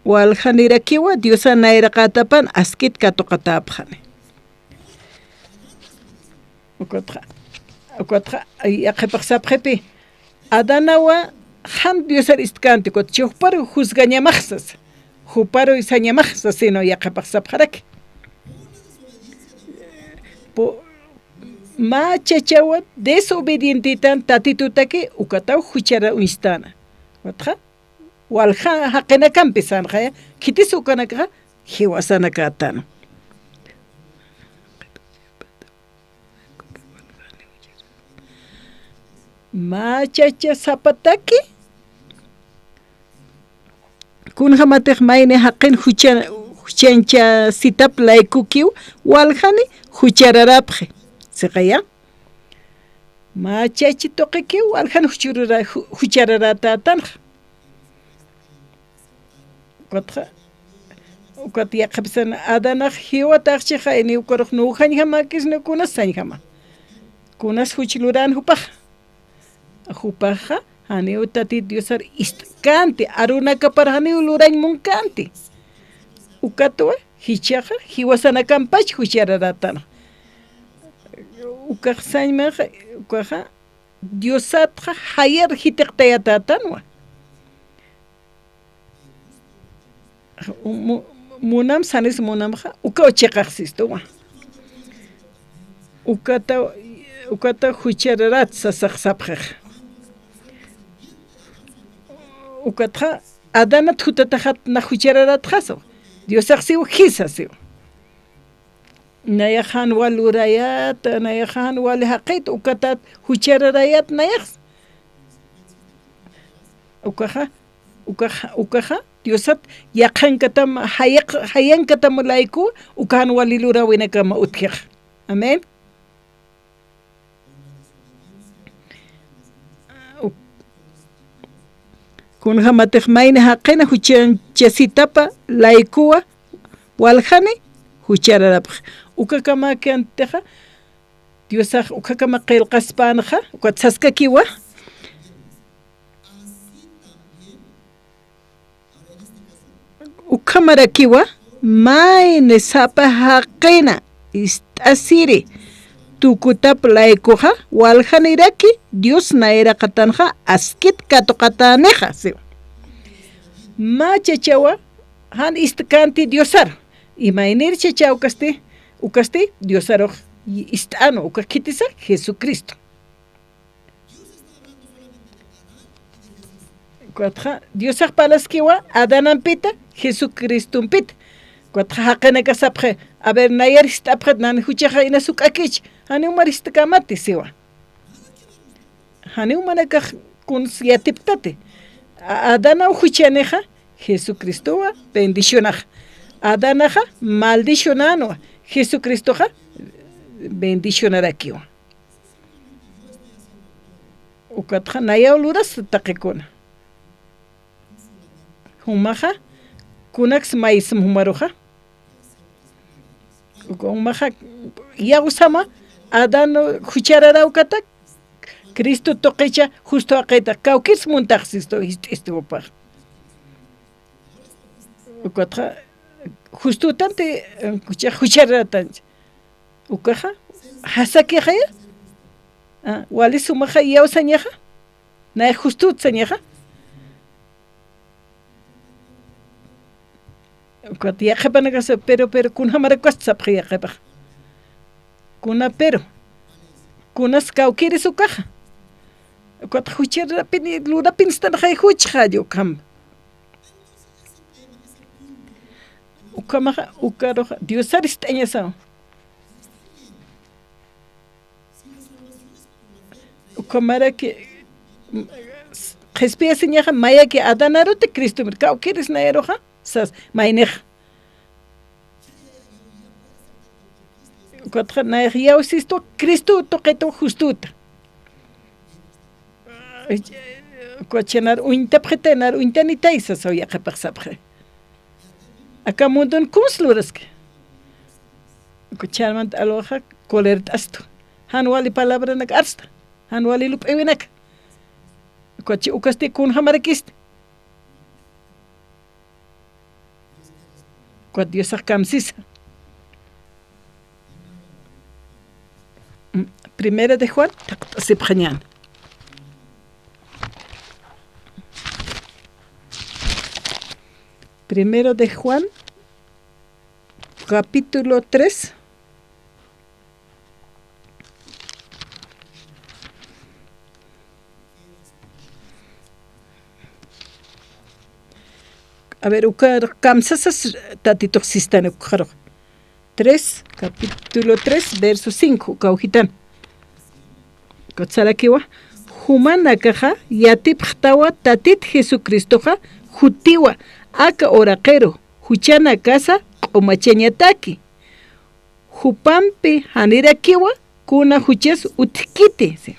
waljanirakiwa Diosan nayraqatapan askit katuqatäpxani. Ukatxa, ukatxa, ay, yaqhipax sapxipi, Adanawa jan Diosar istkänti, ukat chi juparu juzgañamaxsas, juparu sañamaxsas, sino yaqhipax sapxaraki. Pu-, mä chachawa desobedientitan Tatitutaki, ukataw juchara uñstana. Ukatxa, walja jaqinakampi sanxaya, khitis ukanakaxa, jiwasanakätan. Mä chacha sapataki, kunjamatix mayni jaqin jucha-, juchanchasitap laykukiw, waljani juchararapxi. Siqaya. Mä chachi tuqikiw waljan juchurura-, ju-, juchararätätanxa. Ukatxa, ukat yaqhipisan Adanax jiwataxchixa, ini ukarux nüxañjamäkisni kunas sañjama. Kunas juch luran jupax. Jupaxa, janiw Tatit Diosar ist'känti, arunakapar janiw lurañ munkänti. Ukatwa, jichhaxa, jiwasanakampach juchararätana. Ukax sañmaxa, ukaxa, Diosatxa jayar jitiqtayatätanwa. Mu-, munam sanis munamxa, ukaw chiqax sistuwa. Ukata, ukata juchararat sasax sapxix. Ukatxa, Adanat jutataxat nax juchararatxasaw. Diosax siw jisa siw. Nayax jan wal lurayat, nayax jan wal jaqit, ukatat juchararayat nayax. Ukaxa, ukaxa, ukaxa, Diosat yaqhankatam, jayaq-, jayankatam layku, uka jan wali luräwinakama utjix. Amén. Kunjamatix mayni jaqina juchanchasitapa laykuwa waljani juchararapxi. Ukakamäkäntixa, Diosax ukhakama qillqaspänxa, ukat saskakiwa. Ukhamarakiwa, mayni sapa jaqina ist'asiri tukutap laykuxa, waljaniraki Dios nayraqatanxa askit katuqatänixa, siw. Mä chachawa, jan ist'känti Diosar. Imaynir chacha ukasti, ukasti Diosarux ist'änwa, uka khitisa Jesucristo. Ukatxa, Diosax parlaskiwa Adanampita, Jesucristompita. Ukatxa, jaqinakax sapxi, a ver, nayar ist'apxit, nan juchaxa inas juk'akich, janiw mar ist'kämati, siwa. Janiw manakax kuns yatiptati. A-, Adanaw juchanixa, Jesucristowa bendicionaxa. Adanaxa maldicionänwa, Jesucristoxa bendicionarakiwa. Ukatxa nayaw lurasta taqikuna. Jumaxa, kunaks maysma jumaruxa. Uka jumaxa, iyawsama, Adán juchararaw kata, Cristo tuqicha, justo jaqita, kawkïrs muntax sistu, jist'istu jupax. Ukatxa, justutanti, eh, jucha-, juchararatanchi. Ukaxa, jasakixaya. Ah, wali sumaxa iyawsañaxa. Nay justut sañaxa. Ukat yaqhipanakasa, pero, pero, kunjamarakwas sapxi yaqhipax. Kuna, pero. Kunas kawkïris ukaxa. Ukat jucharapini, lurapinstanxay juchxalli ukham. Ukhamaxa, ukaruxa, Diosar ist'añasaw. Ukhamaraki, qhispiyasiñaxa, mayaki Adanaruti Cristomir, kawkïris nayaruxa, sas, maynix. Ukatxa nayax iyawsistu, Cristo tuqitu justuta. Ukat nar uñtapxita, nar uñtanitay sasaw yaqhipax sapxi. Aka mundon kuns luraski. Ukat ch'amant alwaxa colert'astu. Jan wali palabranak arsta. Jan wali lup'iwinak. Ukat chi ukasti kunjamarakisti. Ukat Diosax kamsisa. Mm, Primera de Juan, taqt'asipxañäni. Primero de Juan, capítulo tres. A ver, uka kamsasas tatitux sistan ukxarux. Tres, capítulo tres, verso cinco, uka ujitan. Ukat sarakiwa, jumanakaxa yatipxtawa Tatit Jesucristoxa jutiwa, aka uraqiru, juchanakasa q'umachañataki. Jupampi janirakiwa kuna juchas utjkiti, si.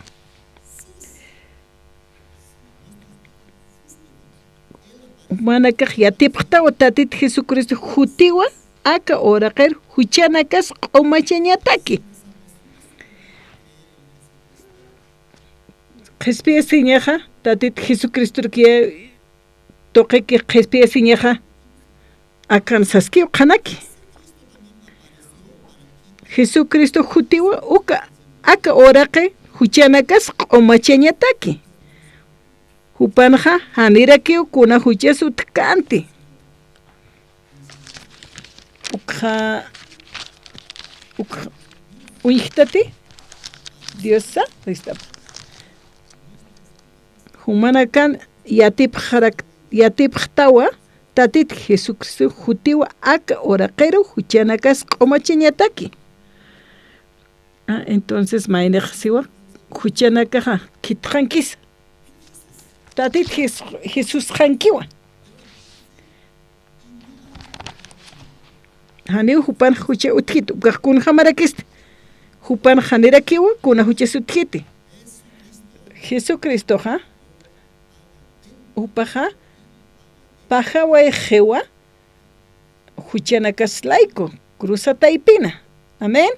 Jumanakax yatipxtawa Tatit Jesucristo jutiwa aka uraqir juchanakas q'umachañataki. Qhispiyasiñaxa, Tatit Jesucristorukiya tuqiki qhispiyasiñaxa, akan saskiw qhanaki. Jesucristo jutiwa uka aka uraqi juchanakas q'umachañataki. Jupanxa janirakiw kuna juchas utjkänti. Ukxa, ukxa, uñjtati Diosa, ristap. Jumanakan yatipxarak-, yatipxtawa, Tatit Jesucristo jutiwa aka uraqiru juchanakas q'umachañataki. Ah, entonces, maynix siwa, juchanakaxa khitxankis. Tatit Jes-, Jesusxankiwa. Janiw jupan jucha utjkiti, ukax kunjamarakista. Jupan janirakiwa, kuna juchas utjkiti. Jesucristoxa, jupaxa, pajawayxiwa, juchanakas layku, cruzataypina. Amén.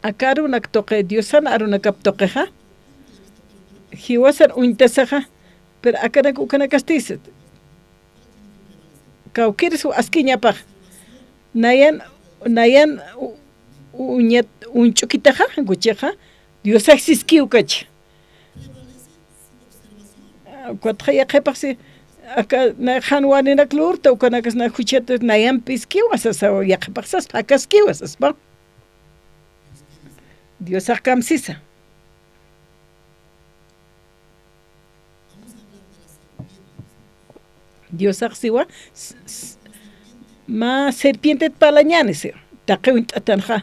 Aka arunak tuqi, Diosan arunakap tuqixa, jiwasan uñtasaxa, pero akanak ukanakasti, kawkïris askiñapax. Nayan, nayan u-, uñat-, uñch'ukitaxa, kuchixa, Diosax siskiw kachi. Ukatxa yaqhipaxsi, aka na jan walinak lurta, ukanakas na juchat nayampiskiwa sasa, yaqhipaxsas, phakaskiwa saspa. Diosax kamsisa. Diosax siwa, s-, s-, mä serpientet parlañäni, si, taqi uñt'atanxa.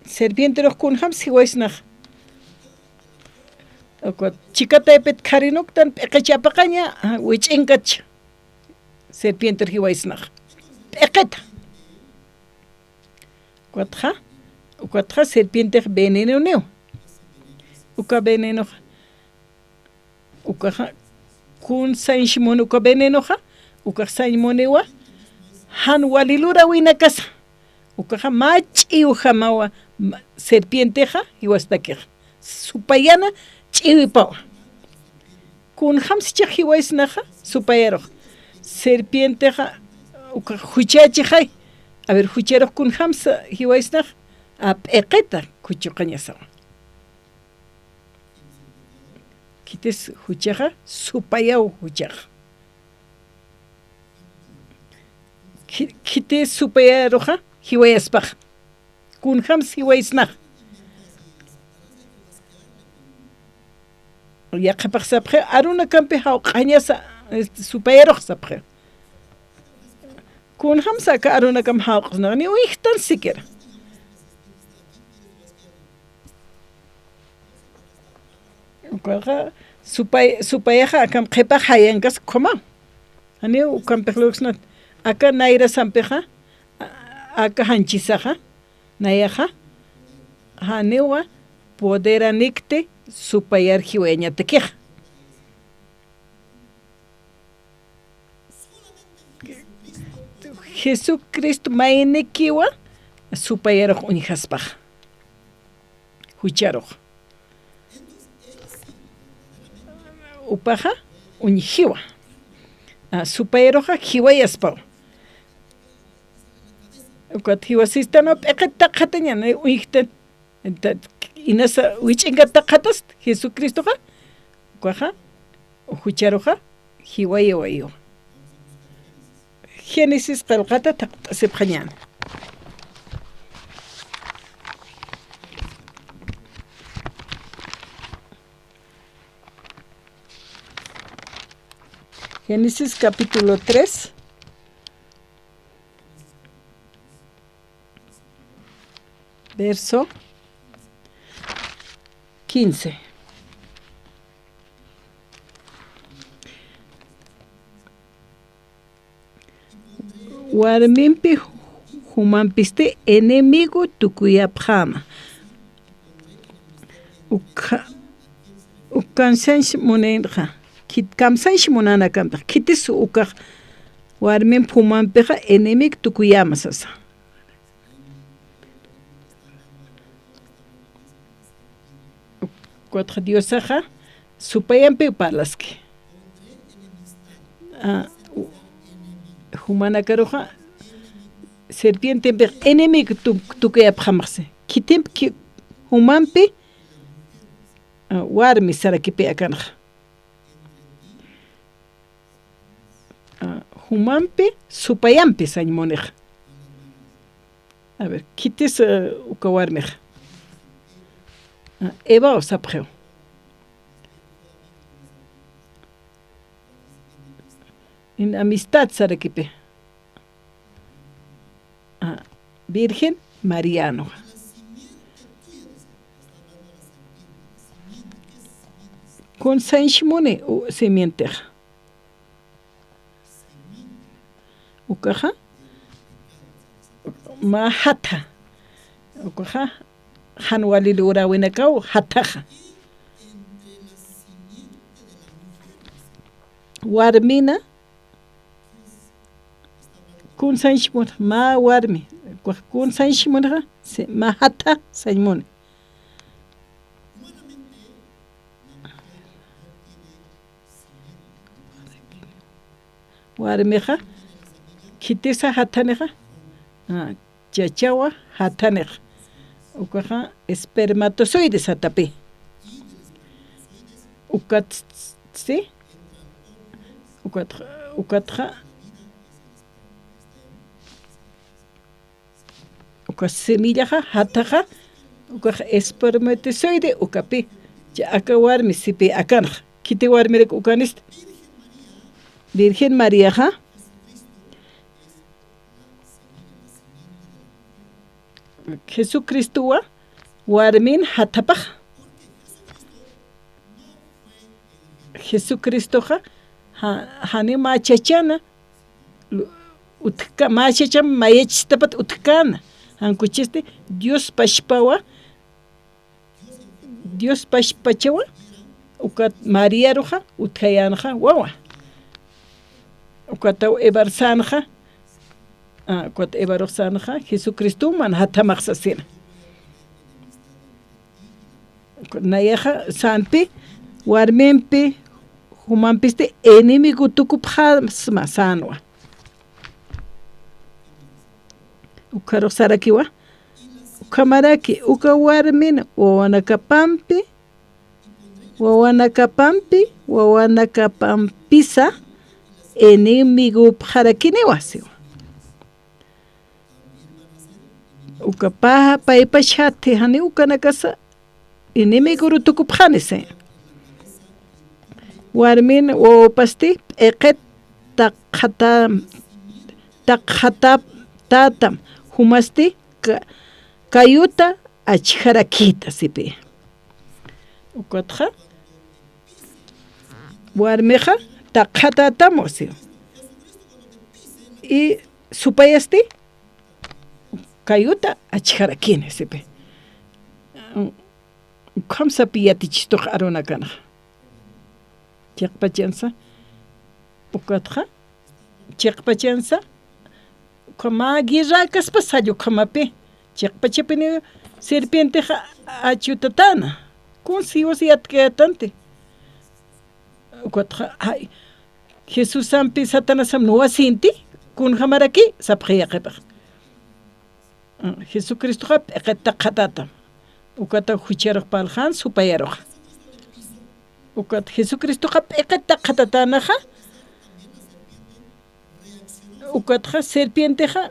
Serpienterux kunjams jiwaysnax. Ukat chika taypit kharinuktan p'iqich apaxaña, a, wich'inkach. Serpienter jiwaysnax. P'iqita. Ukatxa, ukatxa serpientex venenoniw. Uka venenox. Ukaxa, kun sañshi muni uka venenoxa, ukax sañ muniwa, jan wali luräwinakasa. Ukaxa mä ch'iwjamawa, ma-, serpientexa, jiwastakixa. Supayana ch'iwipawa. Kunjamsa jiwaysnaxa, supayarux. Serpientexa, ukax juchachixay. A ver, jucharux kunjamsa jiwaysnax, a, p'iqita, kuchuqañasawa. Khitis juchaxa, supayaw juchaxa. Khi-, khitis supayaruxa, jiwayaspax. Kunjams jiwaysnax. Yaqhipax sapxi, arunakampi jawq'añasa, este, supayarux sapxi. Kunjamsa aka arunakam jawq'snax, ni uñjtan siquiera. Ukaxa, supay-, supayaxa akam qhipax jayankas ukhamaw. Janiw ukampix lurksnat. Aka nayrasampixa, a-, aka janchisaxa, nayaxa, janiwa poderanikti supayar jiwayañatakixa. Jesucristo maynikiwa supayarux uñjaspax. Jucharux. Upaxa uñjiwa. A, supayaruxa jiwayaspaw. Ukat jiwasistanaw p'iqit taqxatañan, uñjtan. Enta, inasa wich'inkat taqxatast Jesucristoxa, ukaxa, jucharuxa, jiwayawayu. Génesis qillqata thaqt'asipxañäni. Génesis capítulo tres. Verso quince. Warmimpi jumampisti enemigo tukuyapxäma. Ukha, ukansanch muninxa, khit-, kamsanch munanakamtix, khitis ukax warmimp jumampixa enemigo tukuyäma sasa. Ukatxa Diosaxa supayampiw parlaski. A, u-, jumanakaruxa serpientempix enemigo tuk-, tukuyapxamxsi. Khitimp khi-, jumampi, a, warmi sarakipi akanxa. A, jumampi, supayampi sañ munixa. A ver, khitis, a, uka warmixa. A, Evaw sapxiw. In amistad sarakipi. A, Virgen Marianwa. Kun sañch muni, u, simientexa. Ukaxa, mä jatha. Ukaxa, jan wali lurawinakaw jathaxa. Warmina, kun sañch mun, mä warmi, kun sañch munxa, si, mä jatha sañ muni. Warmixa, khitisa jathanixa, a, chachawa jathanixa. Ukaxa espermatozoide satapi. Ukat, si, ukat, ukatxa, uka simillaxa, jathaxa, ukax espermatozoide ukapi, cha aka warmi sipi akanxa, khiti warmirak ukanisti. Virgen Mariaxa, Jesucristowa warmin jathapaxa. Jesucristoxa, ja-, jani mä chachana, lu-, utka-, mä chachan mayachistapat utjkäna, jan kuchisti Dios pachpawa, Dios pachpachawa, ukat Mariaruxa utjayänxa wawa. Ukataw Evar sänxa, a, ukat Evarux sänxa, Jesucristow man jathamax sasina. Nayaxa sänpi, warmimpi, jumampisti enemigo tukupxasma sänwa. Ukharux sarakiwa, ukhamaraki, uka warmin wawanakapampi, wawanakapampi, wawanakapampisa enemigopxarakiniwa siwa. Uka pa-, paypach jathi jani ukanakasa enemigoru tukupxani si. Warmin wawapasti p'iqit taqxata-, taqxatatätam, jumasti ka-, kayuta achjarakïta sipi. Ukatxa, warmixa taqxatätam wasi. Y supayasti kayuta achjarakini sipi. Ukham sapi yatichistux arunakanxa. Chiqpachansa, ukatxa, chiqpachansa, ukhama guerrakaspa sall ukhamapi, chiqpachapini serpientexa achutatäna, kun siwas yatkayätanti. Ukatxa, ay, Jesusampi Satanasam nuwasinti, kunjamaraki, sapxi yaqhipax. Jesucristoxa p'iqit taqxatätam. Ukata jucharux parlxän supayaruxa. Ukat Jesucristoxa p'iqit taqxatatänaxa. Ukatxa serpientexa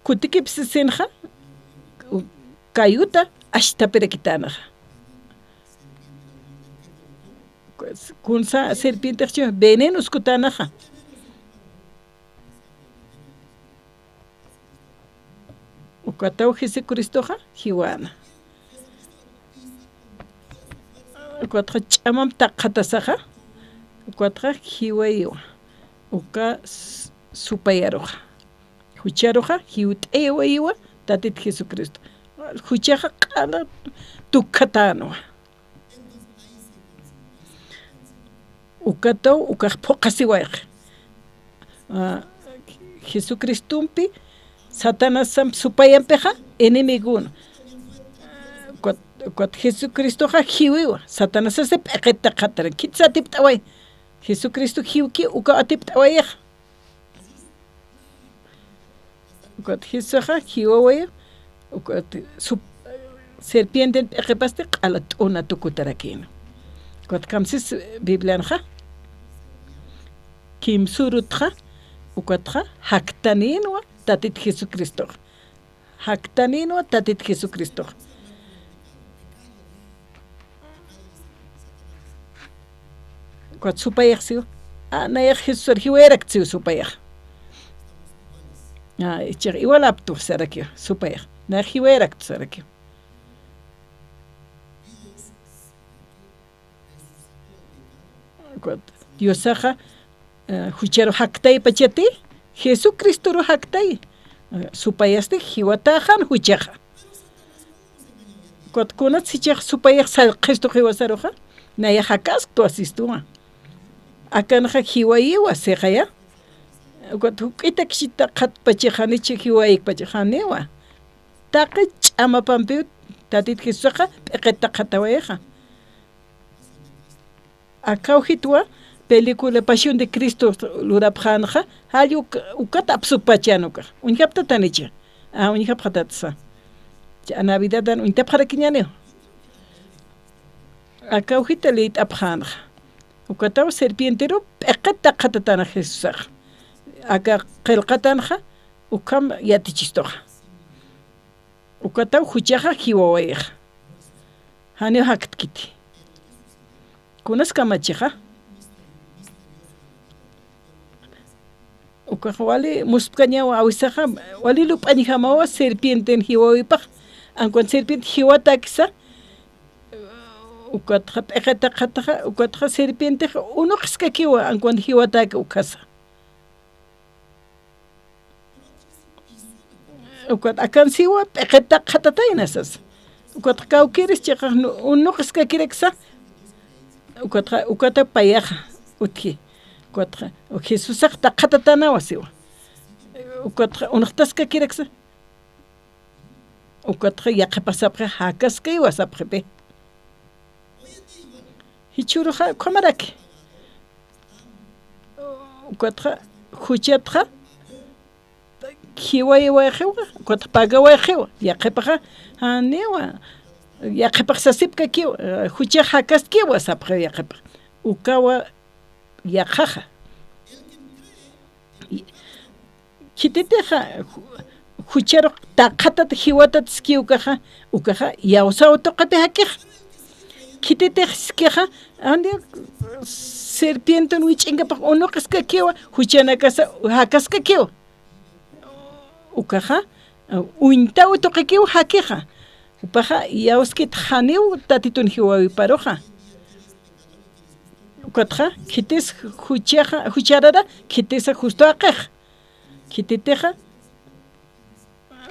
kutikipsisinxa, u-, kayuta asthapirakitänaxa. Kunsa serpientexchu veneno uskutänaxa. Ukataw Jesucristoxa jiwana. Ukatxa ch'amamp taqxatasaxa, ukatxa jiwayiwa, uka s-, supayaruxa. Jucharuxa jiwt'ayawayiwa Tatit Jesucristo. Juchaxa q'ala tukkhatänwa. Ukataw ukax phuqhasiwayxi. Ah, Jesucristompi, Satanasamp supayampixa enemigon. Ukat, ukat Jesucristoxa jiwiwa, Satanasasi p'iqit taqxataran, khitsa atipt'away. Jesucristo jiwki uka atipt'awayixa. Ukat Jesusaxa jiwawayi, ukat sup-, serpienten p'iqipasti q'ala t'una tukutarakïna. Ukat kamsis Biblianxa, kimsürutxa, ukatxa jaktanïnwa Tatit Jesucristoxa. Jaktanïnwa Tatit Jesucristoxa. Ukat supayax siw. A, nayax Jesusar jiwayarakta siw supayax. A, ichix igual aptux sarakiw, supayax. Nayax jiwayarakta sarakiw. Ukat Diosaxa, eh, jucharu jaktaypachati, Jesucristoru jaktay. Eh, supayasti jiwataxan juchaxa. Ukat kunats jichhax supayax sallqistu jiwasaruxa, nayax jakasktu asistuwa. Akanxa jiwayiwa sixaya. Ukat juk'ita k'ita qhatpachax janicha jiwayikpachax janiwa. Taqi ch'amapampiw Tatit Jesusaxa p'iqit taqxatawayixa. Aka awjitwa película Pasión de Cristo lurapxänxa, jall uk-, ukat apsupachän ukax. Uñjaptatanicha. A, uñjapxatatsa. Cha Navidadan uñtapxarakiñäniw. Aka awjita liyt'apxänxa. Ukataw serpienteru p'iqit taqxatatäna Jesusax. Aka qillqatanxa, ukham yatichistuxa. Ukataw juchaxa jiwawayixa. Janiw jaktkiti. Kunas kamachixa. Ukax wali muspkañawa awisaxa, wali lup'añjamawa serpienten jiwawipax. Ankuan serpiente jiwatäkisa, ukatxa p'iqit taqxataxa, ukatxa serpientex unuqiskakiwa, ankuan jiwatäki ukhasa. Ukat akan siwa p'iqit taqxatatayna sasa. Ukat kawkïris chiqax nu-, unuqiskakiraksa. Ukat, ukata payaxa utji. Ukat Jesusax taqxatatänawa siwa. Ukat unuqtaskakiraksa. Ukat yaqhipax sapxi jakaskaywa sapxipi. Jichhüruxa ukhamaraki. Ukatxa, juchatxa, jiwayiwayxiwa, ukatxa pagawayxiwa, yaqhipaxa, janiwa, yaqhipax sasipkakiwa, juchax jakastkiwa sapxiw yaqhipax. Ukawa yaqhaxa. Khititixa, ju-, jucharux taqxatat jiwatat siskiw ukaxa, ukaxa yawsaw tuqipi jakixa. Khititix siskixa, ani serpienten wich'inkapax unuqiskakiwa, juchanakasa jakaskakiwa. Ukaxa, uñtaw tuqikiw jakixa. Jupaxa yawskit janiw Tatitun jiwawiparuxa. Ukatxa, khitis juchaxa, jucharara, khitisa justo jaqix. Khititixa,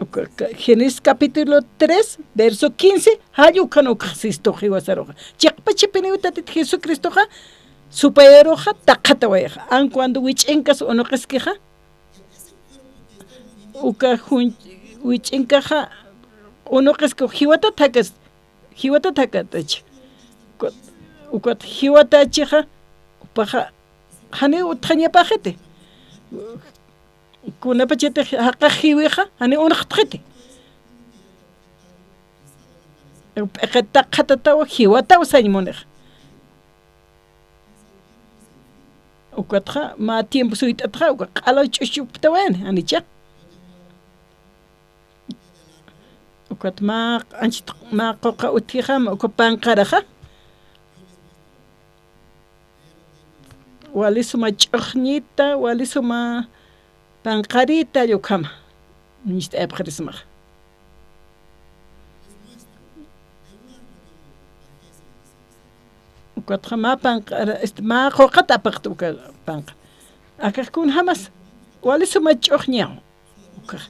uka, ka-, Génesis capítulo tres, verso quince, jall ukan ukxasistu jiwasaruxa. Chiqpachipiniw Tatit Jesucristoxa, supayaruxa, taqxatawayixa. An cuando wich'inkas unuqiskixa, uka jun-, wich'inkaxa, unuqiski jiwatat jakas, jiwatat jakatachi. Ukat, ukat jiwatachixa, jupaxa, janiw utjañapaxiti. Kunapachatix jaqix jiwixa, janiw unuqtxiti. P'iqit taqxatataw, jiwataw sañ munixa. Ukatxa, mä tiempo suyt'atxa, uka q'alaw ch'uchuptawayani, janicha. Ukat mä, anchit, mä quqa utjixa, mä uka panqaraxa. Wali suma ch'uxñita, wali suma panqarita, ukhama. Uñist'ayapxirismaxa. Ukatxa mä panqara, este, mä quqat apaqta uka panqara. Akax kunjamas, wali suma ch'uxñaw. Ukax.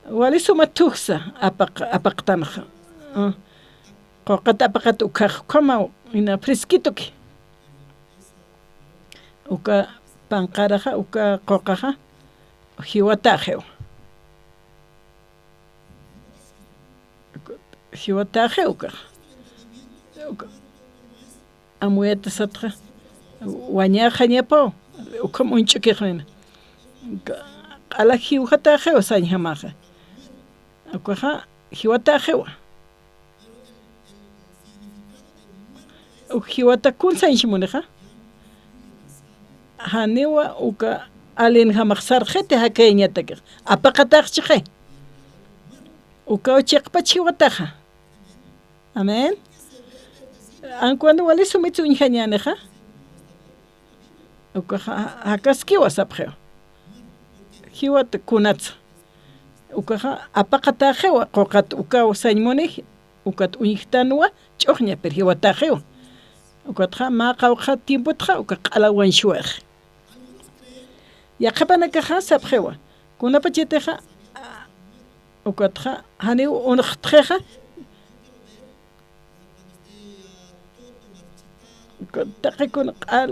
Wali suma thujsa apaq-, apaqtanxa. Ah. Quqat apaqat ukax, ukhama, ina fresquitoki. uka panqaraxa, uka quqaxa, jiwatäxiw. Jiwatäxiw ukax. Uka, amuyatasatxa, wañäxañapaw, ukham uñch'ukixnina. Uka, q'ala jiwjatäxiw sañjamaxa. Ukaxa, jiwatäxiwa. Uk jiwata kun sañsimunixa. Janiwa uka alinjamax sarxiti jakayañatakix. Apaqatäxchixi. Ukaw chiqpach jiwataxa. Amén. Aun cuando wali sumits uñjañänixa. Ukaxa, jakaskiwa sapxiw. Jiwat kunatsa. Ukaxa apaqatäxiwa, quqat ukaw sañmunix, ukat uñjtanwa, ch'uxña, pero jiwatäxiwa. Ukatxa mä qawqha tiempotxa, uka q'ala wañsuwix. Yaqhipanakaxa sapxiwa. Kunapachatixa, ukatxa, janiw unxtxixa, taqikun q'al,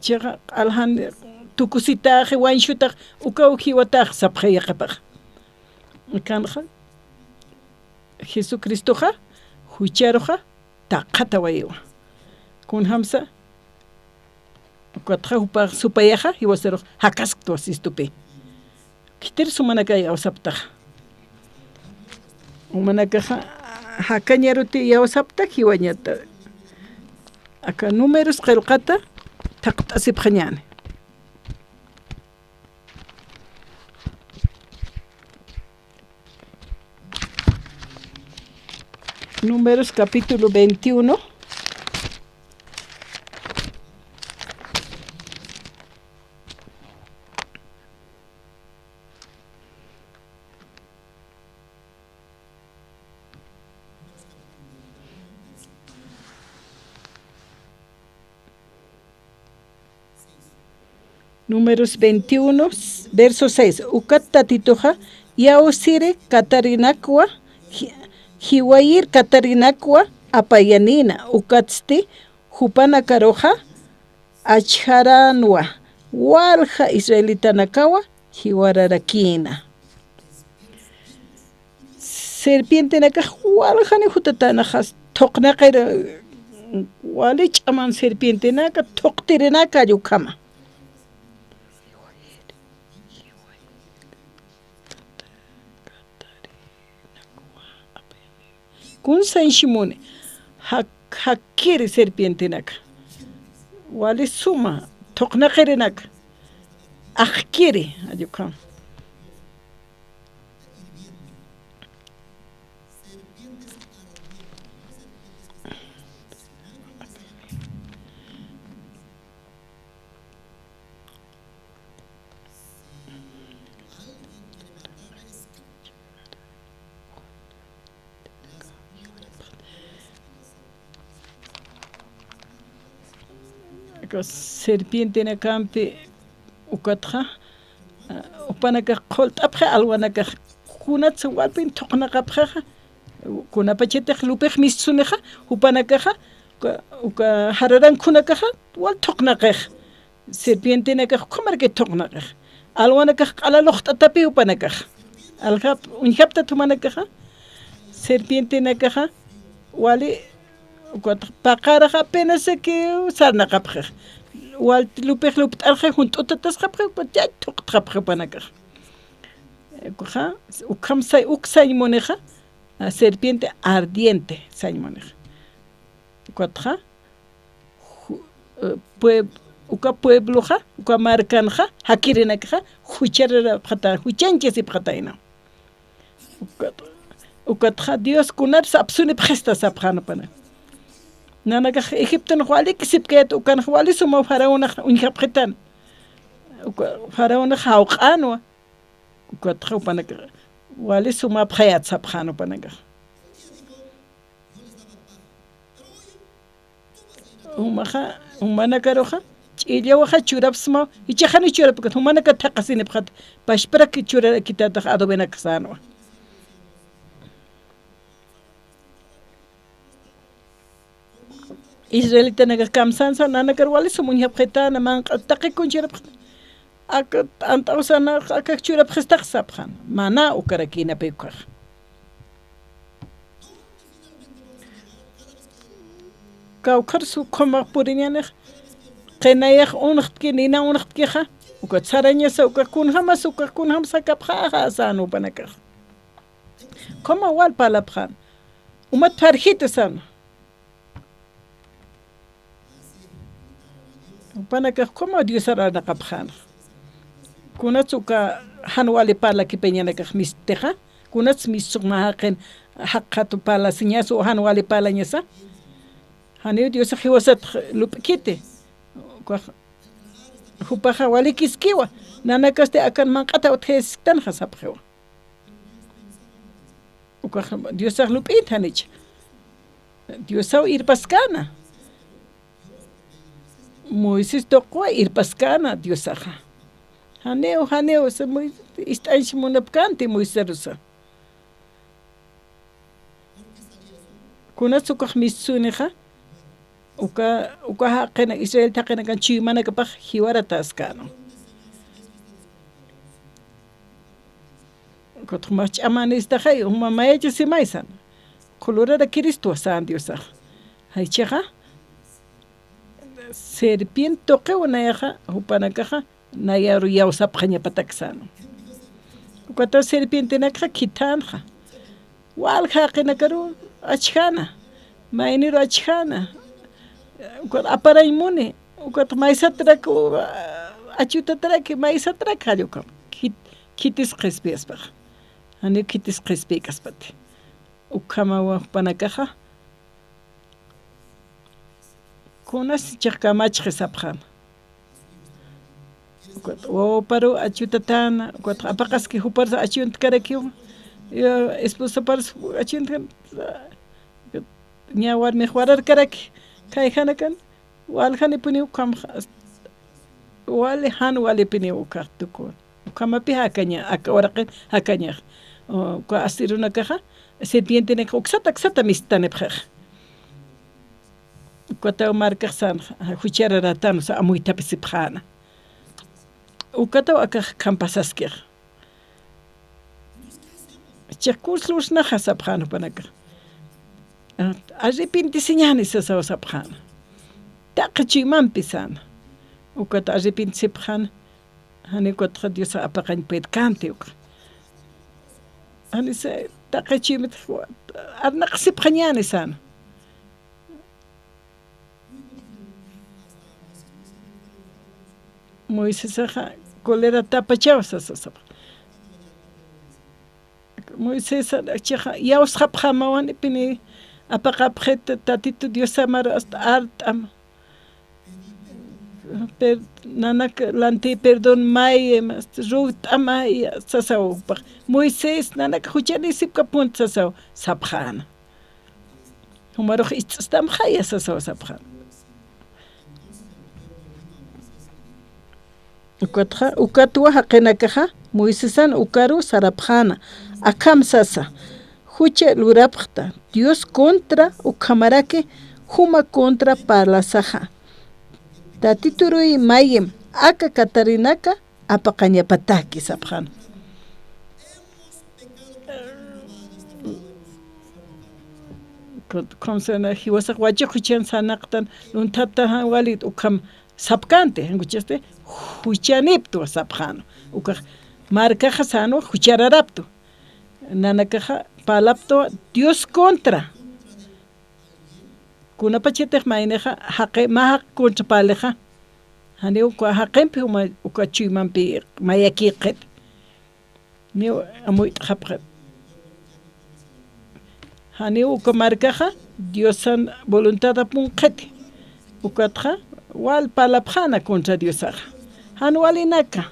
chiqa q'al jan tukusitäxi, wañsutax, ukaw jiwatäx sapxi yaqhipax. Kanxa, Jesucristoxa, jucharuxa, taqatawayiwa. Kunjamsa, ukatxa jupax supayaxa, jiwasarux jakasktwa sistupi. Khitir sumanakay awsaptaxa. Jumanakaxa, jakañaruti awsapta, jiwañata. Aka Números qillqata, thaqt'asipxañäni. Números capítulo veintiuno. Números veintiuno, verso seis. Ukat Tatituxa, yawsiri katarinakwa, ji-, jiwayir katarinakwa apayanïna, ukatsti jupanakaruxa, achxaranwa, walja israelitanakawa, jiwararakïna. Serpientenakax waljani jutatänaxa, thuqnaqir, wali ch'aman serpientenaka, thuqtirinaka ukhama. Kun sañsimuni, jak-, jakkiri serpientenaka. Wali suma, thuqnaqirinaka. Ajkiri, ayukham. Aka serpientenakampi ukatxa, ah, jupanakax qhullt'apxi alwanakax, kunatsa walpin thuqnaqapxixa, kunapachatix lupix mistsunixa, jupanakaxa, uka, uka jararankhunakaxa, wal thuqnaqix. Serpientenakax ukhamaraki thuqnaqix. Alwanakax q'ala luqt'atapi jupanakax. Aljap, uñjaptat jumanakaxa. Serpientenakaxa wali, ukat paqarax apenas que sarnaqapxix. Wal lupix lupt'arxi, junt'utatasxapxi, ukat yach thuqtxapxi jupanakax. Ukaxa, ukham say, uk sañ munixa, ah, serpiente ardiente sañ munixa. Ukatxa, ju-, eh, pueb-, uka puebloxa, uka markanxa, jakirinakxa, juchararapxata, juchañchasipxatayna. Ukat, ukatxa Dios kunar sapsunipxista sapxäna pana. Nanakax Egiptonx wali k'isipkayät, ukanx wali suma faraonax uñjapxitan. Uka faraonax jawq'änwa. Ukatxa jupanakax wali sumapxayät sapxäna jupanakax. Jumaxa, jumanakaruxa, ch'illawaxa churapxsmaw, jichhax janiw churapkit, jumanaka thaqhasinipxät, pachparak churarakitätax adobenak sänwa. Israelitanakax kamsansa, nanakar wali sum uñjapxitäna, manq'a taqi kun churapxi. Aka t'ant'awsana, akak churapxistax sapxäna. Mana ukarakïnapi ukax. Kawkhar ukhamax puriñanix, qinayax unxtki, nina unxtkixa, uka sarañasa, uka kunjamas, uka kunjam sakapxäxa, sän jupanakax. Ukhama wal parlapxäna. Umat pharjita sän. Jupanakax ukhama Diosar arnaqapxäna. Kunats uka jan wali parlakipañanakax misttixa, kunats mistsuq mä jaqin jaqhatu parlasiñasa o jan wali parlañasa. Janiw Diosax jiwasat lup'kiti. Ukax jupaxa walikiskiwa, nanakasti akan manq'ataw utjayasisktanxa sapxiwa. Ukax Diosax lup'it janich. Diosaw irpaskäna. Moisés tuqwa irpaskäna Diosaxa. Janiw, janiw, sa Mois-, ist'añch munapkänti Moisérusa. Kunats ukax mistsunixa, uka, uka jaqina, Israel jaqinakan chuymanakapax jiwaratäskäna. Ukatx mä ch'amanistaxay, juma mayachasimaysan. Q'ulurarakiristwa sän Diosax. Jaychixa, serpiente tuqiw nayaxa, jupanakaxa, nayaru iyawsapxañapatak sän. Ukataw serpientenakxa khithänxa. Walja jaqinakaru achjäna, mayniru achjäna, ukat aparañ muni, ukat maysatrak, u-, achutatraki, maysatrak jall ukham. Khit-, khitis qhispiyaspax. Janiw khitis qhispiykaspati. Ukhamawa jupanakaxa. Kunas chiqkamachxi sapxäna. Ukat wawaparu achutatäna, ukat apaqaski juparsa achuntarakiwa. Ya, esposaparsa achuntarakiwa. Ña warmix wararkaraki, kayjanakan, waljanipuniw ukham, wali jan walipiniw ukax tukun. Ukhamapi jakaña, aka uraqin jakañax. Uka asirunakaxa, serpientenakax uksata, uksata misttanipxixa. Ukataw markax sän, juchararätän, o sea, amuythapisipxäna. Ukataw akax khampasaskix. Chiqkus lursnaxa sapxäna jupanakax. Arrepentisiñäni sasaw sapxäna. Taqi chuymampi sän. Ukat arrepentisipxäna. Jani ukatxa Diosax apaqañ puedkänti uka. Jani sa taqi chuymit arnaqsipxañäni sän. Moisesaxa cólera tapachaw sasasapa. Moisés chiqa, iyawsxapxäma, wanipini apaqapxit Tatitu Diosamar hasta art'am. Per-, nanak lanti perdón mayim, hasta rugt'amay, sasaw jupax. Moisés, nanak juchanisipkapunti sasaw, sapxäna. Jumarux ist'stamxaya sasaw sapxäna. Ukatxa, ukatwa jaqinakaxa, Moisesan ukaru sarapxäna, akham sasa, jucha lurapxta, Dios contra ukhamaraki juma contra parlasaxa. Tatituruy mayim, aka Katarinaka apaqañapataki sapxäna. Kun-, kunsana jiwasax wachux juchan sarnaqtan, lunthata jan walit ukham sapkänti, jan juchasti, juchaniptwa sapxäna. Ukax markaxa sänwa juchararaptwa. Nanakaxa parlaptwa Dios contra. Kunapachatix maynixa jaqi, mä jaq contra parlixa. Janiw uka jaqimpi juma, uka chuymampi mayakïkxit. Niw amuyt'xapxit. Janiw uka markaxa Diosan voluntadapunkxiti. Ukatxa wal parlapxäna contra Diosaxa. Jan walinaka.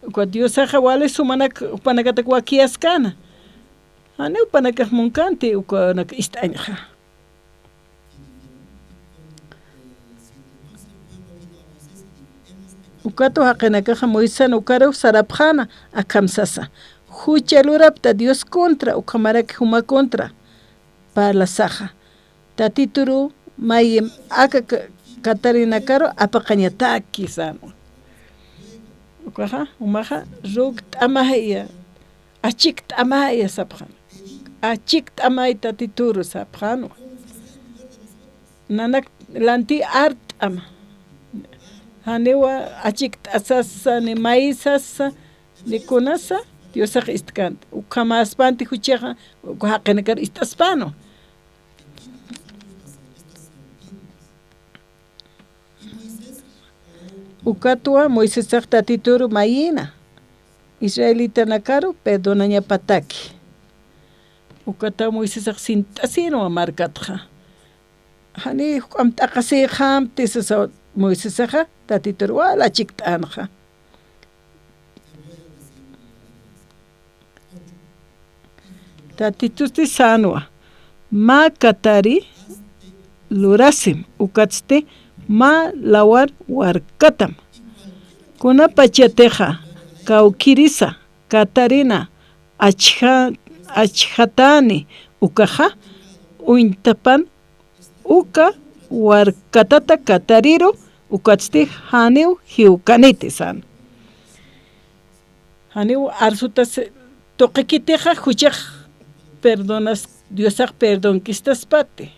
Uka Diosaxa wali sumanak jupanakatak wakiyaskäna. Janiw jupanakax munkänti ukanak ist'añxa. Ukatwa jaqinakaxa Moisesan ukaru sarapxäna akham sasa. Jucha lurapta Dios contra, ukhamaraki juma contra parlasaxa. Tatituru mayim aka ka-, Katarinakaru apaqañataki sänwa. Ukaxa, jumaxa, rukt'amaya, achikt'amaya sapxän. Achikt'amay Tatituru sapxänwa. Nanak lanti art'ama. Janiwa achikt'asasa, ni mayisasa, ni kunasa, Diosax ist'känti. Ukhamäspanti juchaxa, uka jaqinakar ist'aspänwa. Ukatwa Moisesax Tatituru mayïna, israelitanakaru perdonañapataki. Ukataw Moisesax sint'asïnwa markatxa. Jani juk'amp t'aqasïxamti sasa Moisesaxa, Tatituru wal achikt'änxa. Tatitusti sänwa, mä katari lurasim, ukatsti mä lawar warkatam. Kunapachatixa kawkïrisa Katarina achja-, achjatäni ukaxa, uñtapan uka warkatata katariru, ukatsti janiw jiwkaniti sän. Janiw arsutas tuqikitixa juchax perdonas, Diosax perdonkistaspati.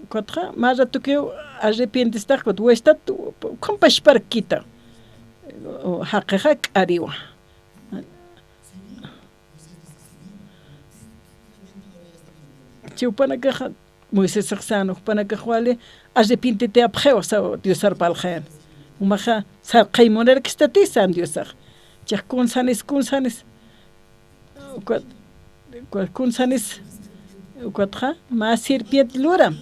Ukatxa, mä ratukiw arrepientistax, ukat westat, ukham pachparkita. Jaqixa k'ariwa. Chi jupanakaxa, Moisesax sän, jupanakax wali arrepientitayapxiwa, saw Diosar parlxayan. Jumaxa, sarqañ munarkistati sän Diosax. Chix kun sanis, kun sanis. Ukat, ukat kun sanis, ukatxa, mä serpiente luram.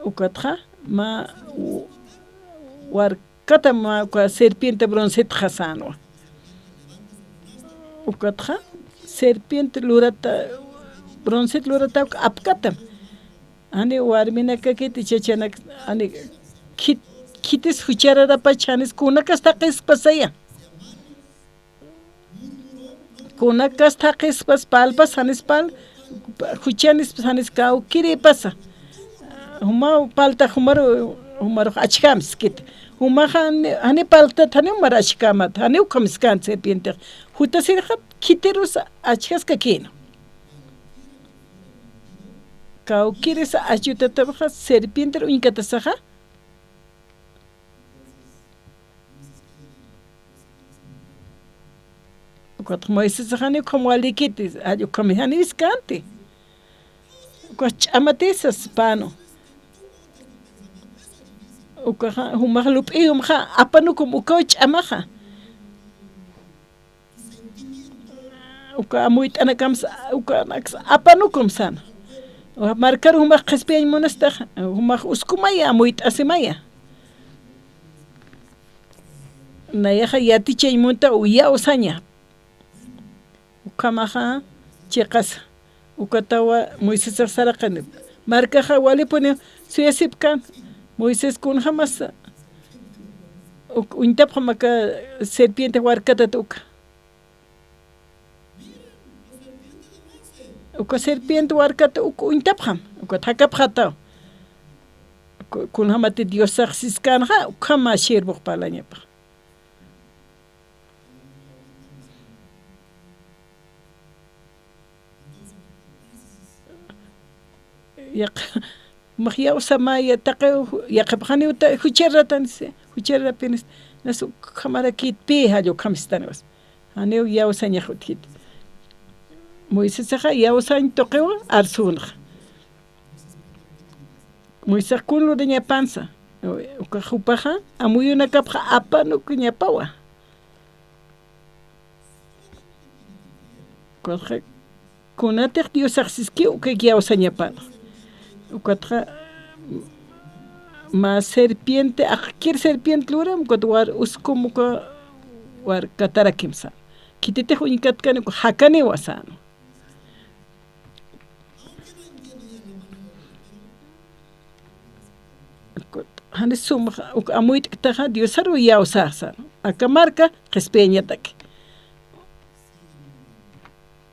Ukatxa, mä w-, warkatam mä uka serpiente broncetxa sänwa. Ukatxa, serpiente lurata, broncet lurata uka apkatam. Jani warminakakit, chachanak, jani khit-, khitis juchararapach janis kunakas taqispa saya. Kunakas taqispas palpas, janis pal, juchanis, janis kawkïrïpasa. Jumaw palta, jumaru, jumarux achjam siskit. Jumaxa jani, jani paltat, jani jumar achjkamat, jani ukham siskan serpientix. Jutasirxa khitirus achjaskakïna. Kawkïrisa achutatapaxa serpienter uñkatasaxa. Ukatxa Moisesax jani ukham walikiti, jall ukham jani siskanti. Ukax ch'amatisas panu. Ukaxa, jumax lup'iyumxa, apanukum ukaw ch'amaxa. Uka amuyt'anakamsa, ukanaksa apanukum sän. Markar jumax qhispiyañ munastax, jumax uskumaya, amuyt'asimaya. Nayaxa yatichañ munta uyawsaña. Ukhamaxa chiqasa. Ukatawa Moisesax saraqani. Markaxa walipuni suyasipkan. Moisés kunjamasa uk-, uñtapxam aka serpiente warkatat uka. Uka serpiente warkat uk uñtapxam, ukat jakapxataw. Ku-, kunjamati Diosax siskanxa, ukhama siervox parlañapax. Yaq-, max yawsamaya, taqi yaqhipax janiw ta-, jucharatan, si, jucharapinis, nas ukhamarakit pi, jall ukham sistaniwas. Janiw yawsañax utjkit. Moisesaxa yawsañ tuqiwa arsünxa. Moisesax kun lurañapansa. Uka jupaxa amuyunakapxa apanukuñapawa. Ukaxa kunatix Diosax siskiw ukak yawsañapan. Ukatxa mä serpiente, aqkir serpiente luram, ukat war uskum uka warkatarakimsa. Khititix uñkatkani, uka jakaniwa sän. Jani sum, uk amuyt'ktaxa Diosaru yawsaxa sän. Aka marka qhispiyañataki.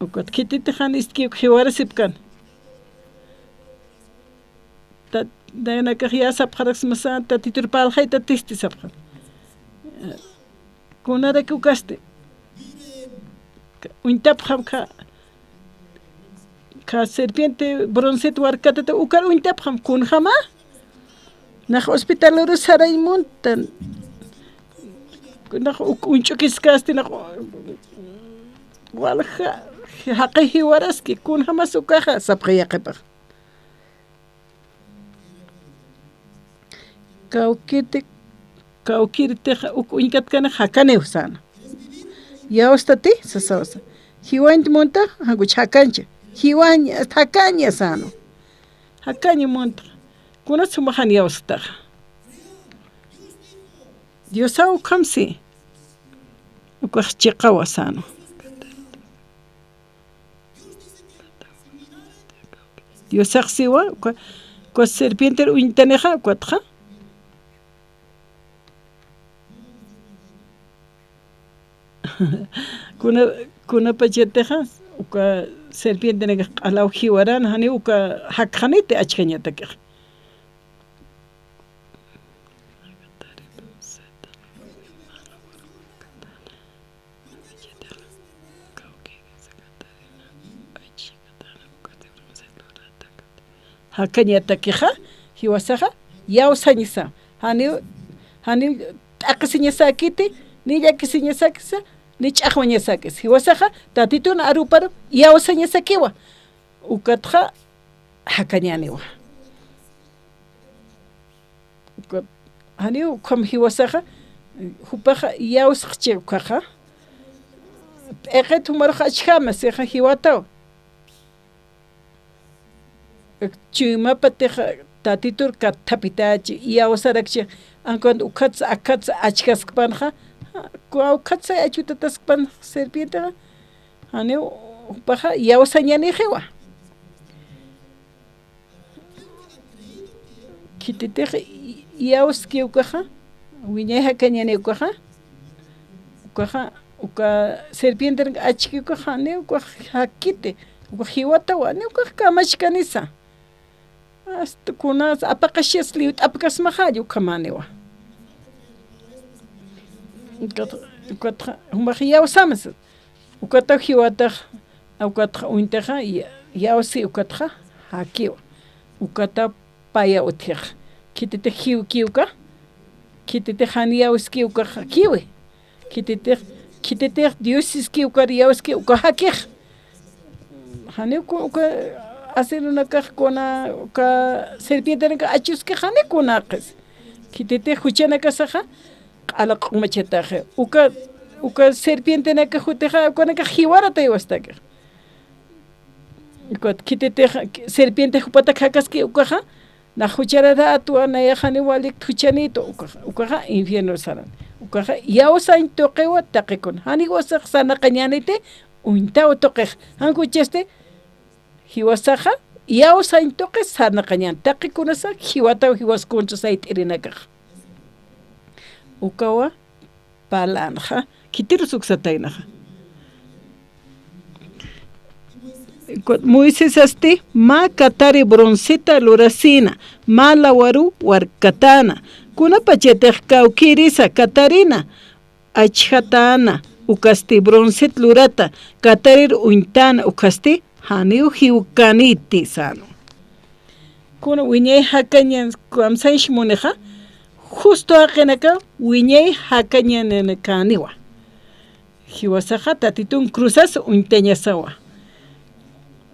Ukat khititix jan ist'ki jiwarasipkan. Tat-, naynakax ya sapxaraksmasa, Tatitur parlxaytatisti sapxan. Kunaraki ukasti. Uñtapxam kha, kha serpiente broncet warkatata ukar uñtapxam, kunjama. Nax hospitaluru sarañ muntan. Nax uk-, uñch'ukiskasti, nax walja, jaqi jiwaraski, kunjamas ukaxa, sapxi yaqhipax. Kawkiti, kawkirtix uk uñkatkani jakaniw säna. Yawstati, sasawasa. Jiwañt munta, jankuch jakancha. Jiwañ, hasta jakaña säna. Jakaña munta. Kunas jumaxan yawsktaxa. Diosaw ukham si. Ukax chiqawa säna. Diosax siwa, uka, uka serpienter uñtanixa, ukatxa. Kuna, kunapachatixa, uka serpientenakax q'alaw jiwaran, jani uka jakxaniti achjañatakix. Jakañatakixa, jiwasaxa, yawsañasa. Janiw, janiw t'aqhisiñasakiti, ni llakisiñasakisa, ni ch'axwañasakisa. Jiwasaxa, Tatitun aruparu, yawsañasakiwa. Ukatxa, jakañäniwa. Uka, janiw ukham jiwasaxa, jupaxa yawsxchi ukaxa. P'iqit jumarux achjama, sixa jiwataw. Chuymapatixa Tatitur katthapitachi, yawsarakchi, ankwan ukhatsa, akhatsa achjaskpanxa, ukhatsa achutataskpan serpientexa, janiw jupaxa yawsañänixiwa. Khititix yawski ukaxa, wiñay jakañäni ukaxa, ukaxa, uka serpientenak achki ukaxa, janiw ukax jakiti, ukax jiwatawa, janiw ukax kamachkanisa. Hasta kunas apaqaxas liwt'apkasmaxalla ukhamäniwa. Ukat, ukat, jumax yawsamasa. Ukataw jiwatax, ukatax uñtaxa, ya-, yawsi ukataxa, jakiwa. Ukataw paya utjix. Khititix jiwki uka, khititix jan yawski uka jakiwi. Khititix, khititix Dios siski ukar yawski uka jakix. Janiw ku-, uka aserunakax kuna, uka serpientenaka achuski janiw kunaqis. Khititix juchanakasaxa, q'ala q'umachataxi. Uka, uka serpientenaka jutixa, ukanakax jiwarataywa stakix. Ukat khititix serpiente jupatak jakaski ukaxa, nax jucharatätwa, nayax janiw walik juchanïtwa, ukaxa, ukaxa infierno saran. Ukaxa yawsañ tuqiwa taqikun. Janiw jiwasax sarnaqañäniti, uñtaw tuqix. Jan juchasti, jiwasaxa, yawsañ tuqi sarnaqañän. Taqikunasa, jiwataw jiwas kunsa sayt'irinakax. Ukawa, parlänxa, khitirus uksataynaxa. Moisesasti mä katari bronceta lurasïna, mä lawaru warkatäna, kunapachatix kawkïrisa katarina, achjatäna, ukasti broncet lurata, katarir uñtäna, ukasti janiw jiwkäniti säna. Kuna wiñay jakañan kamsañs munixa, justo jaqinaka wiñay jakañananakäniwa. Jiwasaxa Tatitun cruzas uñtañasawa.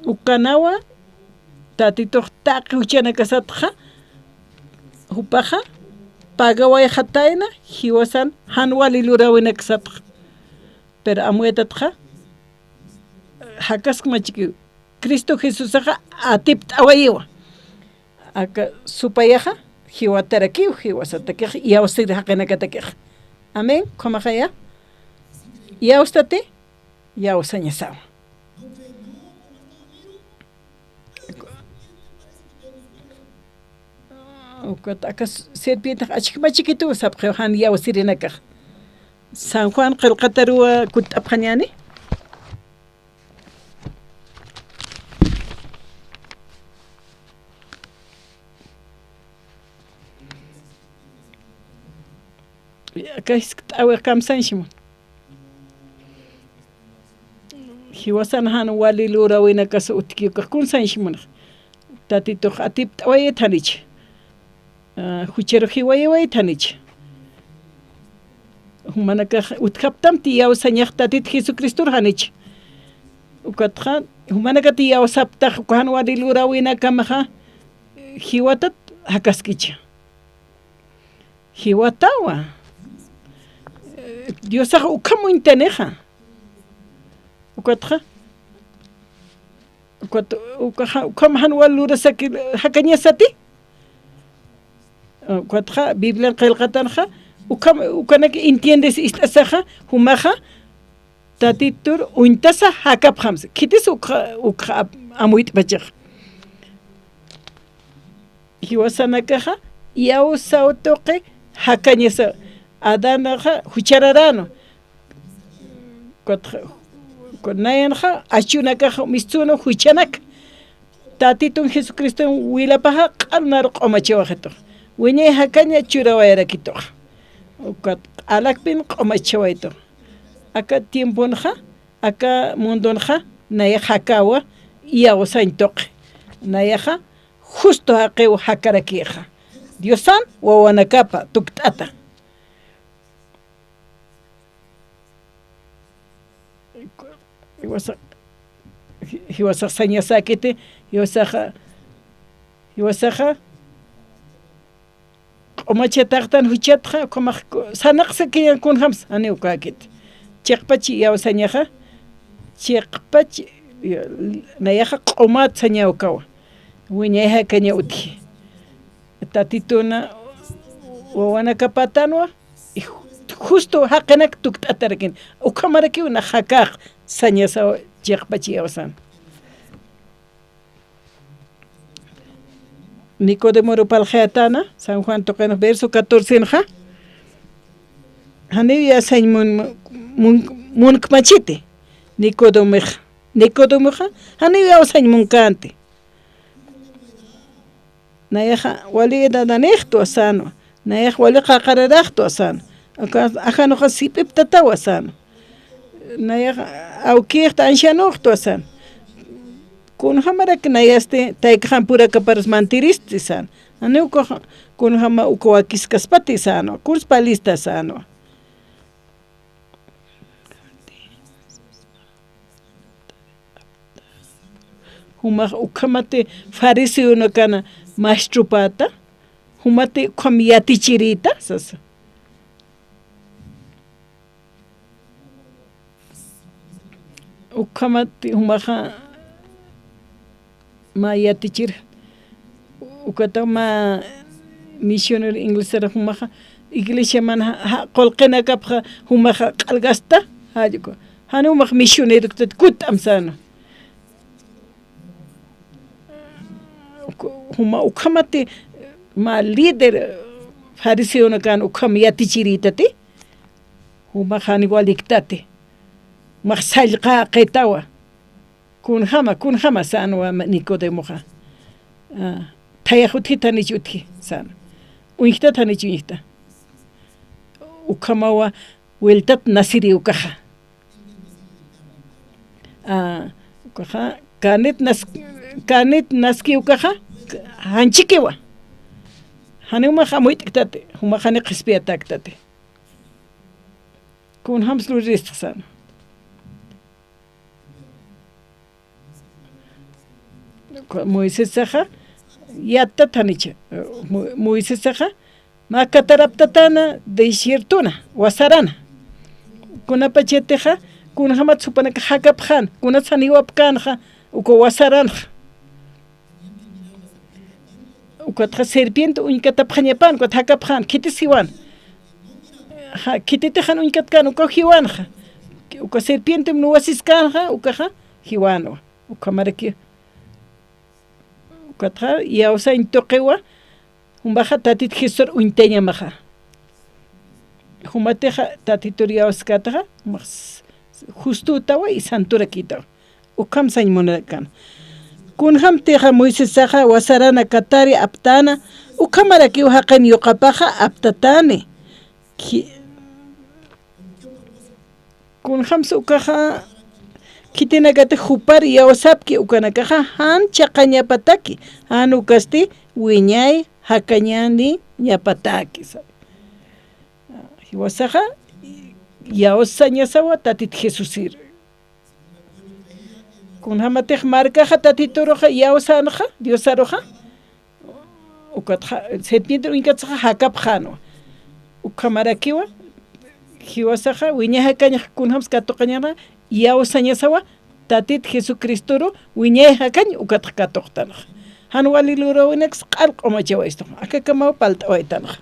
Ukanawa Tatitux taqi juchanakasatxa, jupaxa pagawayxatayna, jiwasan jan wali luräwinakasatxa. Pero amuyatatxa, jakaskmachikiw, Cristo Jesusaxa atipt'awayiwa. Aka supayaxa, jiwatarakiw, jiwasatakix, yawsir jaqinakatakix. Amén. Ukhamaxaya. Yawstati, yawsañasawa. Ukat aka serpientex achkma chiquito sapxiw jan yawsirinakax. San Juan qillqataruwa kutt'apxañäni. Aka jiskt'äwix kamsañshimun. Jiwasan jan wali luräwinakas utjki ukax kunsañshimunxa. Tatitux atipt'awayit janich. Ah, jucharux jiwayiwayit janich. Jumanakax utjaptamti iyawsañax Tatit Jesucristor janich. Ukatxa, jumanakat iyawsaptax, uka jan wali luräwinakamaxa, jiwatat jakaskicha. Jiwatawa. Diosax ukham uñtanixa. Ukatxa, ukat, ukaxa, ukham jan wal lurasaki jakañasati. Ukatxa, Biblian qillqatanxa, ukham, ukanak entiendes ist'asaxa, jumaxa, Tatitur uñtasa jakapxamsa. Khitis ukxa, ukxa ap-, amuyt'pachaxa. Jiwasanakaxa, iyawsaw tuqi jakañasa. Adanaxa, juchararäna. Kutxa, ku-, nayanxa, achunakaxa, mistsuna, juchanak. Tatitun Jesucriston wilapaxa, q'al naru q'umachawaytux. Wiñay jakaña churawayarakitux. Ukat q'alakpin q'umachawaytux. Aka tiemponxa, aka mundonxa, nayax jakawa, iyawsañ tuqi. Nayaxa, justo jaqiw jakarakixa. Diosan wawanakapa tukt'ata. Jiwasa-, jiwasax sañasäkiti, jiwasaxa, jiwasaxa, q'umachataxtan juchatxa, ukhamax ku-, sarnaqsakiñan kunjams, janiw ukäkiti. Chiqpach iyawsañaxa, chiqpach, nayaxa q'umat sañaw ukawa. Wiñay jakaña utji. Tatituna wawanakapatanwa, y ju-, justo jaqinak tukt'atarakin. Ukhamarakiw nax jakax sañasaw chiqpach iyawsan. Nicodemoru parlxayatäna, San Juan tuqinx verso catorcenxa. Janiw iyawsañ mun-, mun-, munkmachiti, Nicodemoxa. Nicodemoxa, janiw iyawsañ munkänti. Nayaxa wali edadanïxtwa sänwa. Nayax wali qaqararaxtwa sänwa. Aka, ajanuxa sip'iptatawa sänwa. Nayax awkïxta ancianoxtwa sänwa. Kunjamarak nayasti taykaxampurakaparas mantiristi sänwa. Janiw ukax kunjama uka wakiskaspati sänwa. Kuns palista sänwa. Jumax ukhamati fariseonakana maestropäta, jumati ukham yatichirïta, sasa. Ukhamati jumaxa mä yatichir, ukata mä misionero inglesar jumaxa, iglesiaman ja-, ja-, qullqinakapxa jumaxa q'algasta, jallku. Jani jumax misioneroktat kutt'am sänwa. Juma ukhamati mä líder fariseonakan ukham yatichirïtati, jumax jani waliktati. Jumax sallqäqitawa. Kunjama, kunjama sänwa Nicodemoxa. Ah, thayax utjit janich utji, sän. Uñjtat janich uñjta. Ukhamawa wiltat nasiri ukaxa. Ah, ukaxa, kanit nas-, kanit naski ukaxa, janchikiwa. Jani jumax amuyt'ktati, jumax jani qhispiyatäktati. Kunjams luriristi sän. Moisesaxa, yattat janicha, Mo-, Moisesaxa, mä katar aptatäna desiertona, wasarana. Kunapachatixa, kunjamat jupanakax jakapxän, kunats jan jiwapkänxa, uka wasaranxa. Ukatxa serpiente uñkatapxañapan, ukat jakapxän, khitis jiwan. Ja, khititix jan uñkatkän, ukaw jiwanxa. Uka serpientem nuwasiskänxa, ukaxa jiwanwa. Ukhamaraki. Ukatxa, iyawsañ tuqiwa, jumaxa Tatit Jesusar uñtañamaxa. Jumatixa, Tatitur iyawskätaxa, jumax justutäwa y santurakïtawa. Ukham sañ munarakan. Kunjamtixa Moisesaxa wasarana katari aptäna, ukhamarakiw jaqin yuqapaxa aptatäni. Ki-, Kunjamsa ukaxa khitinakatix jupar iyawsapki ukanakaxa, jan chaqañapataki, jan ukasti wiñay jakañäniñapataki, sabi. Jiwasaxa iyawsañasawa Tatit Jesusir. Kunjamatix markaxa Tatituruxa iyawsänxa, Diosaruxa, ukatxa, sentimiento uñkatsaxa jakapxänwa. Ukhamarakiwa, jiwasaxa, wiñay jakañx kunjams katuqañäni, iyawsañasawa, Tatit Jesucristoru, wiñay jakañ ukatx katuqtanxa. Jan wali lurawinaks q'al q'umachawaystuxa. Akakamaw palt'awaytanxa.